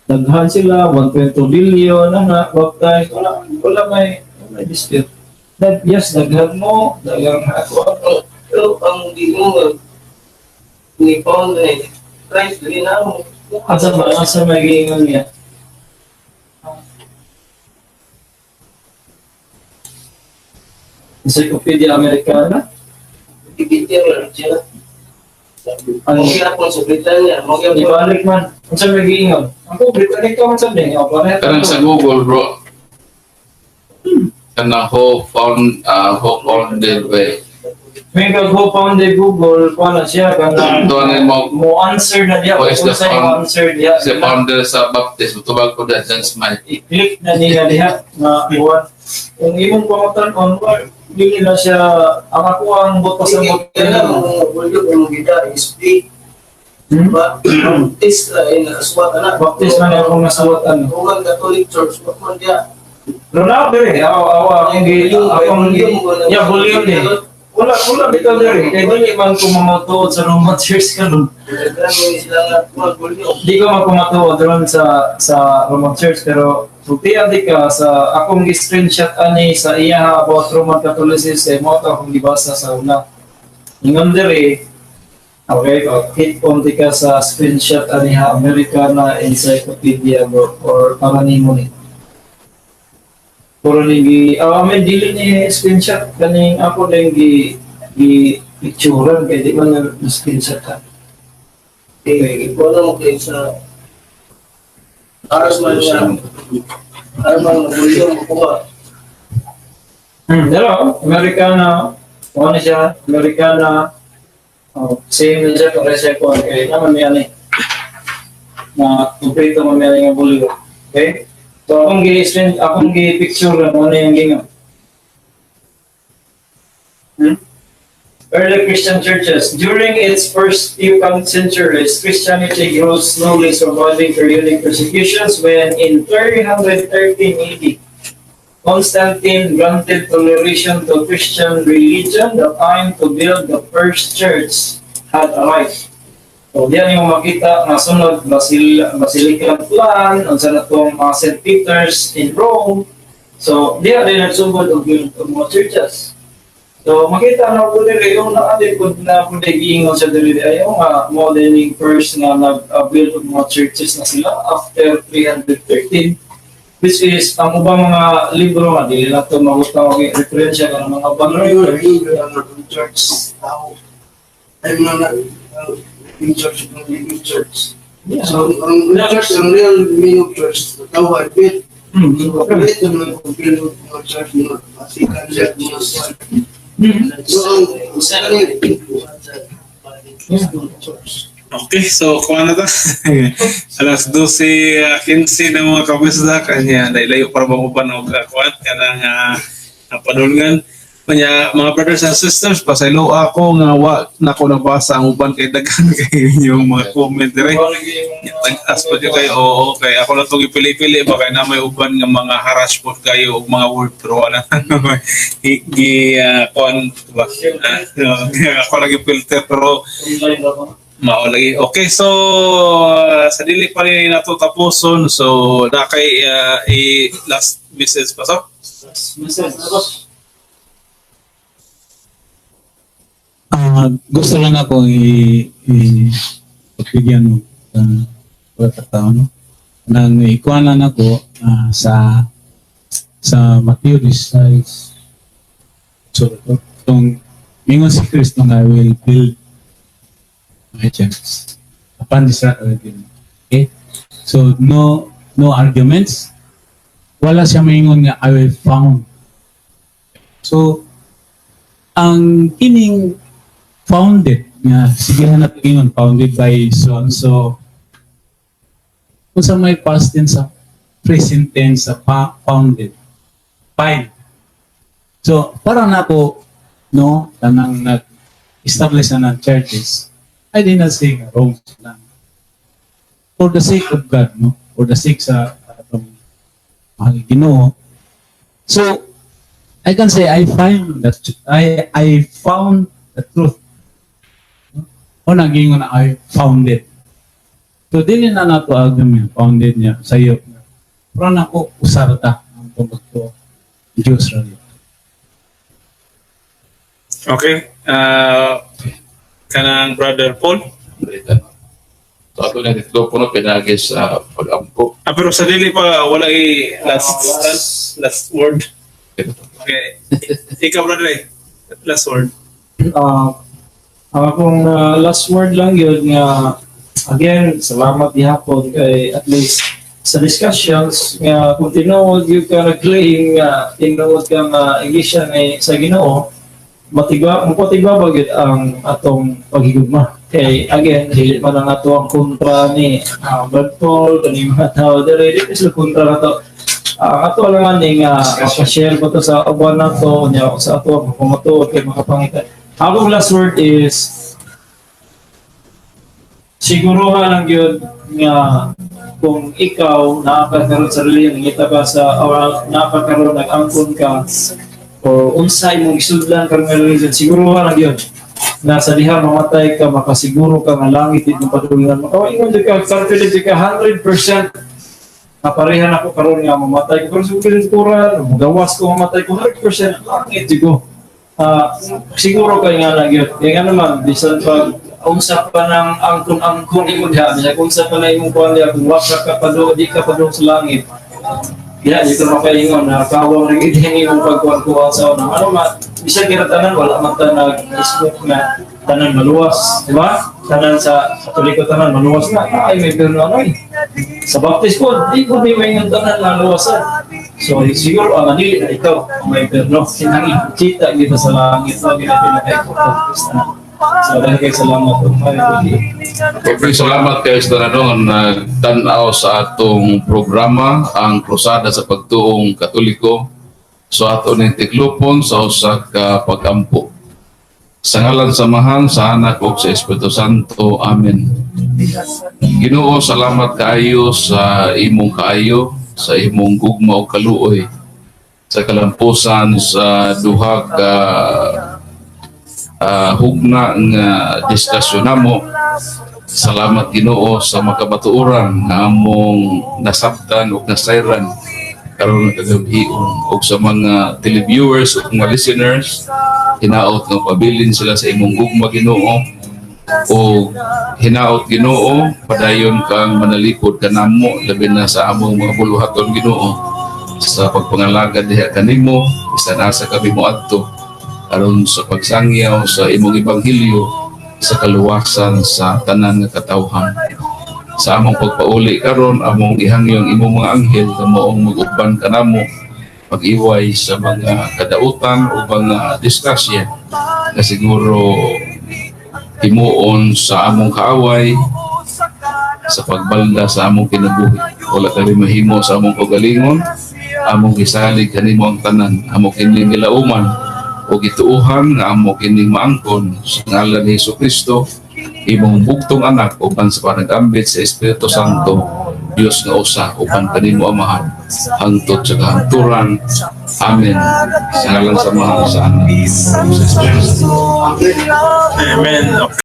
daghan sila 1.2 billion ana baptized, wala wala may dispute. That yes, daghan mo, daghang ako. Pero ang di mo nga ni found ni Christ dili na mo. Asa ba asa may giingon niya? Encyclopedia Americana. Wikipedia wala siya. Ano? Ang gyapon sa Britanya, mo gyapon. Ibalik man. Unsa may giingon? Ang Britannica man sa ni, oh, pareha Kanang sa Google bro. Kanang who founded by May kag who founded Google, kuha na siya kanang Tuwa na mo mo answer na diya. Who is the Kung sa answer diya. si founder sa Baptist tubag ko da John Smith. I-click na niya diha na iwan. Kung imong pangutan-on, well, dili na siya ang ako ang butas ang Sige, kaya butas. ang volume ang gida is big. Ba, Baptist la ay nakasuwat ana. Baptist man akong nasuwat ano. Roman Catholic Church, wa man diya. Pero na diri, aw aw akong gi yeah, volume ni. Wala wala bitaw diri kay dili man ko mamatuod sa Roman Church karon. Daghan ni sila nga kuwan volume. Di ko magpamatuod ron sa Roman Church pero sultian di ka sa akong gi-screenshot ani sa iya about Roman Catholicism mo to akong gibasa sa una. Ingon diri, okay, oh, hit on di ka sa screenshot ani ha Americana Encyclopedia bro or para nimo ni. Puro ni gi I mean, dili ni screenshot kaning ako ning gi picturean kay di man na screenshot ka. Eh, ikuha na mo kayo sa aras man nga aras man nga volume makuha. Pero Americana, ano siya, Americana, oh, same na siya, pare siya ko, okay, naman may ano eh, na kompleto man may nga bulyo. Okay? So, akong gi-picture ano yung ginga. Early Christian churches. During its first few centuries, Christianity grew slowly, surviving periodic persecutions when in 313 AD, Constantine granted toleration to Christian religion. The time to build the first church had arrived. So, diyan yung makita nga sunod, Basilican Plan, unsa na tong St. Peter's in Rome. So, diyan din nagsugod og mga churches. So, makita na po diri yung naa po na po giingon sa diri ay yung modeling first nga nag-build og mga churches na sila after 313, which is ang ubang mga libro nga dili na to magutang og referensya kanang mga ubang Ano writers. Yun ang church tao. Ay mga living church, ang living church. So, ang church, ang real meaning of church, tao ay faith. So, faith ang mga compare ng mga church, mga Vatican, mga. So, ang church. Okay, so kuha na to. Alas 12:15 na, mga kabisda, kanya dahil para bang uban og kuan kanang padulngan. Kanya mga brothers and sisters, pasaylo ako nga wa na ko nabasa ang uban kay daghan kay inyong mga comment dire. Tag-as pa kayo, oo, kay ako lang itong ipili-pili ba kay na may uban nga mga harash po kayo og mga word pero wala na naman gi kuan ba. Ako lang filter pero Online ba ba? Mao lagi. Okay, so sa dili pa rin nato tapuson. So na kay i last message pa so. Message na boss. Gusto lang ako i pagbigyan og pagkatao, no? Nang ikuan lang ako sa Matthew 16. So, itong mingon si Kristo nga, "I will build my church. Upon this rock I will build." Okay? So, no arguments. Wala siya maingon nga, "I will found." So, ang kining founded nga sige na ingon founded by so and so, kung sa may past tense sa present tense sa founded, fine. So para nako, no, kanang nag establish na ng churches, I did not say nga wrong lang, for the sake of God, no, for the sake sa atong mahal Ginoo. So I can say I find that I found the truth o naging na I found it. So, dili na nato argument, founded niya sa iyo. Pero nako, usara ta ang pagtuo. Diyos ra yun. Okay. Kanang Brother Paul. So ato na dito kuno pinagi sa pag-ampo. Ah, pero sa dili pa wala i last last, last word. Okay. Ikaw, brother eh. Last word. Ang akong last word lang yun nga, again, salamat gihapon kay at least sa discussions nga kung tinuod gyud ka nag-claim nga tinuod ka nga iglesia ni sa Ginoo, matigba mopatigba ba gyud ang atong paghigugma. Kay again, dili man ang ato ang kontra ni Brad Paul kani mga tao diri, dili sila kontra na to. Ang ato lang ani nga maka-share ko to sa uban nato nya sa ato ang pamatuod kay makapangita. Akong last word is siguro lang yun nga kung ikaw naa ka karon sa relihiyon, nangita ka sa or naa ka karon nag-angkon ka o unsa imong gisudlan karon nga religion, siguro lang yun na sa diha mamatay ka, makasiguro ka nga langit di mo padulngan. Makaingon jud ka, confident jud ka 100% na pareha na ko karon nga mamatay ko karon sa pinturan, magawas ko, mamatay ko, 100% langit jud ko. Siguro kay nga na gyud. Kaya nga naman bisan pa unsa pa nang angkon-angkon imo diha, bisan unsa pa na imong kuan diha, kung wa ka pa do, di ka pa do sa langit. Diha di ka makaingon na kawang rin ang imong pagkuan-kuan sa una. Ano ma, bisan kira tanan wala man ta nag-smoke na tanan maluwas, di ba? Tanan sa Katoliko tanan maluwas na. Ay may pero ano eh. Sa Baptist po, di ko may may tanan maluwasan. So siguro ang dili na ikaw ang may perno. Kinang kita kita sa langit na ginapinaka-importante. So dahil kay salamat ug may Okay, salamat kayo sa tanan nagtan-aw sa atong programa, ang Krusada sa Pagtuong Katoliko. So ato ning tiklupon sa usa ka pag-ampo. Sa ngalan sa Amahan, sa Anak ug sa Espiritu Santo. Amen. Ginoo, salamat kaayo sa imong kaayo, sa imong gugma ug kaluoy sa kalampusan sa duha ka hugna nga diskusyon namo. Salamat, Ginoo, sa makabatuoran nga among nasabtan ug nasayran karon nga kagabhion, ug sa mga televiewers ug mga listeners, hinaot nga pabilin sila sa imong gugma, Ginoo, o hinaot, Ginoo, padayon kang manalipod kanamo, labi na sa among mga buluhaton, Ginoo, sa pagpangalagad diha kanimo bisan asa kami moadto aron sa pagsangyaw sa imong ebanghelyo sa kaluwasan sa tanan nga katawhan. Sa among pagpauli karon, among ihangyo ang imong mga anghel nga maong mag-uban kanamo pag-iway sa mga kadautan o mga disgrasya na siguro himuon sa among kaaway sa pagbalda sa among kinabuhi. Wala kami mahimo sa among kaugalingon, among gisalig kanimo ang tanan, amo kining gilauman o gituuhan nga amo kining maangkon sa ngalan ni Hesus Kristo, imong bugtong anak, uban sa panagambit sa Espiritu Santo, Dios nga usa uban kanimo Amahan hangtod sa kahangturan. Amen. Sa ngalan sa Amahan, sa Anak, sa Espiritu Santo. Amen. Okay.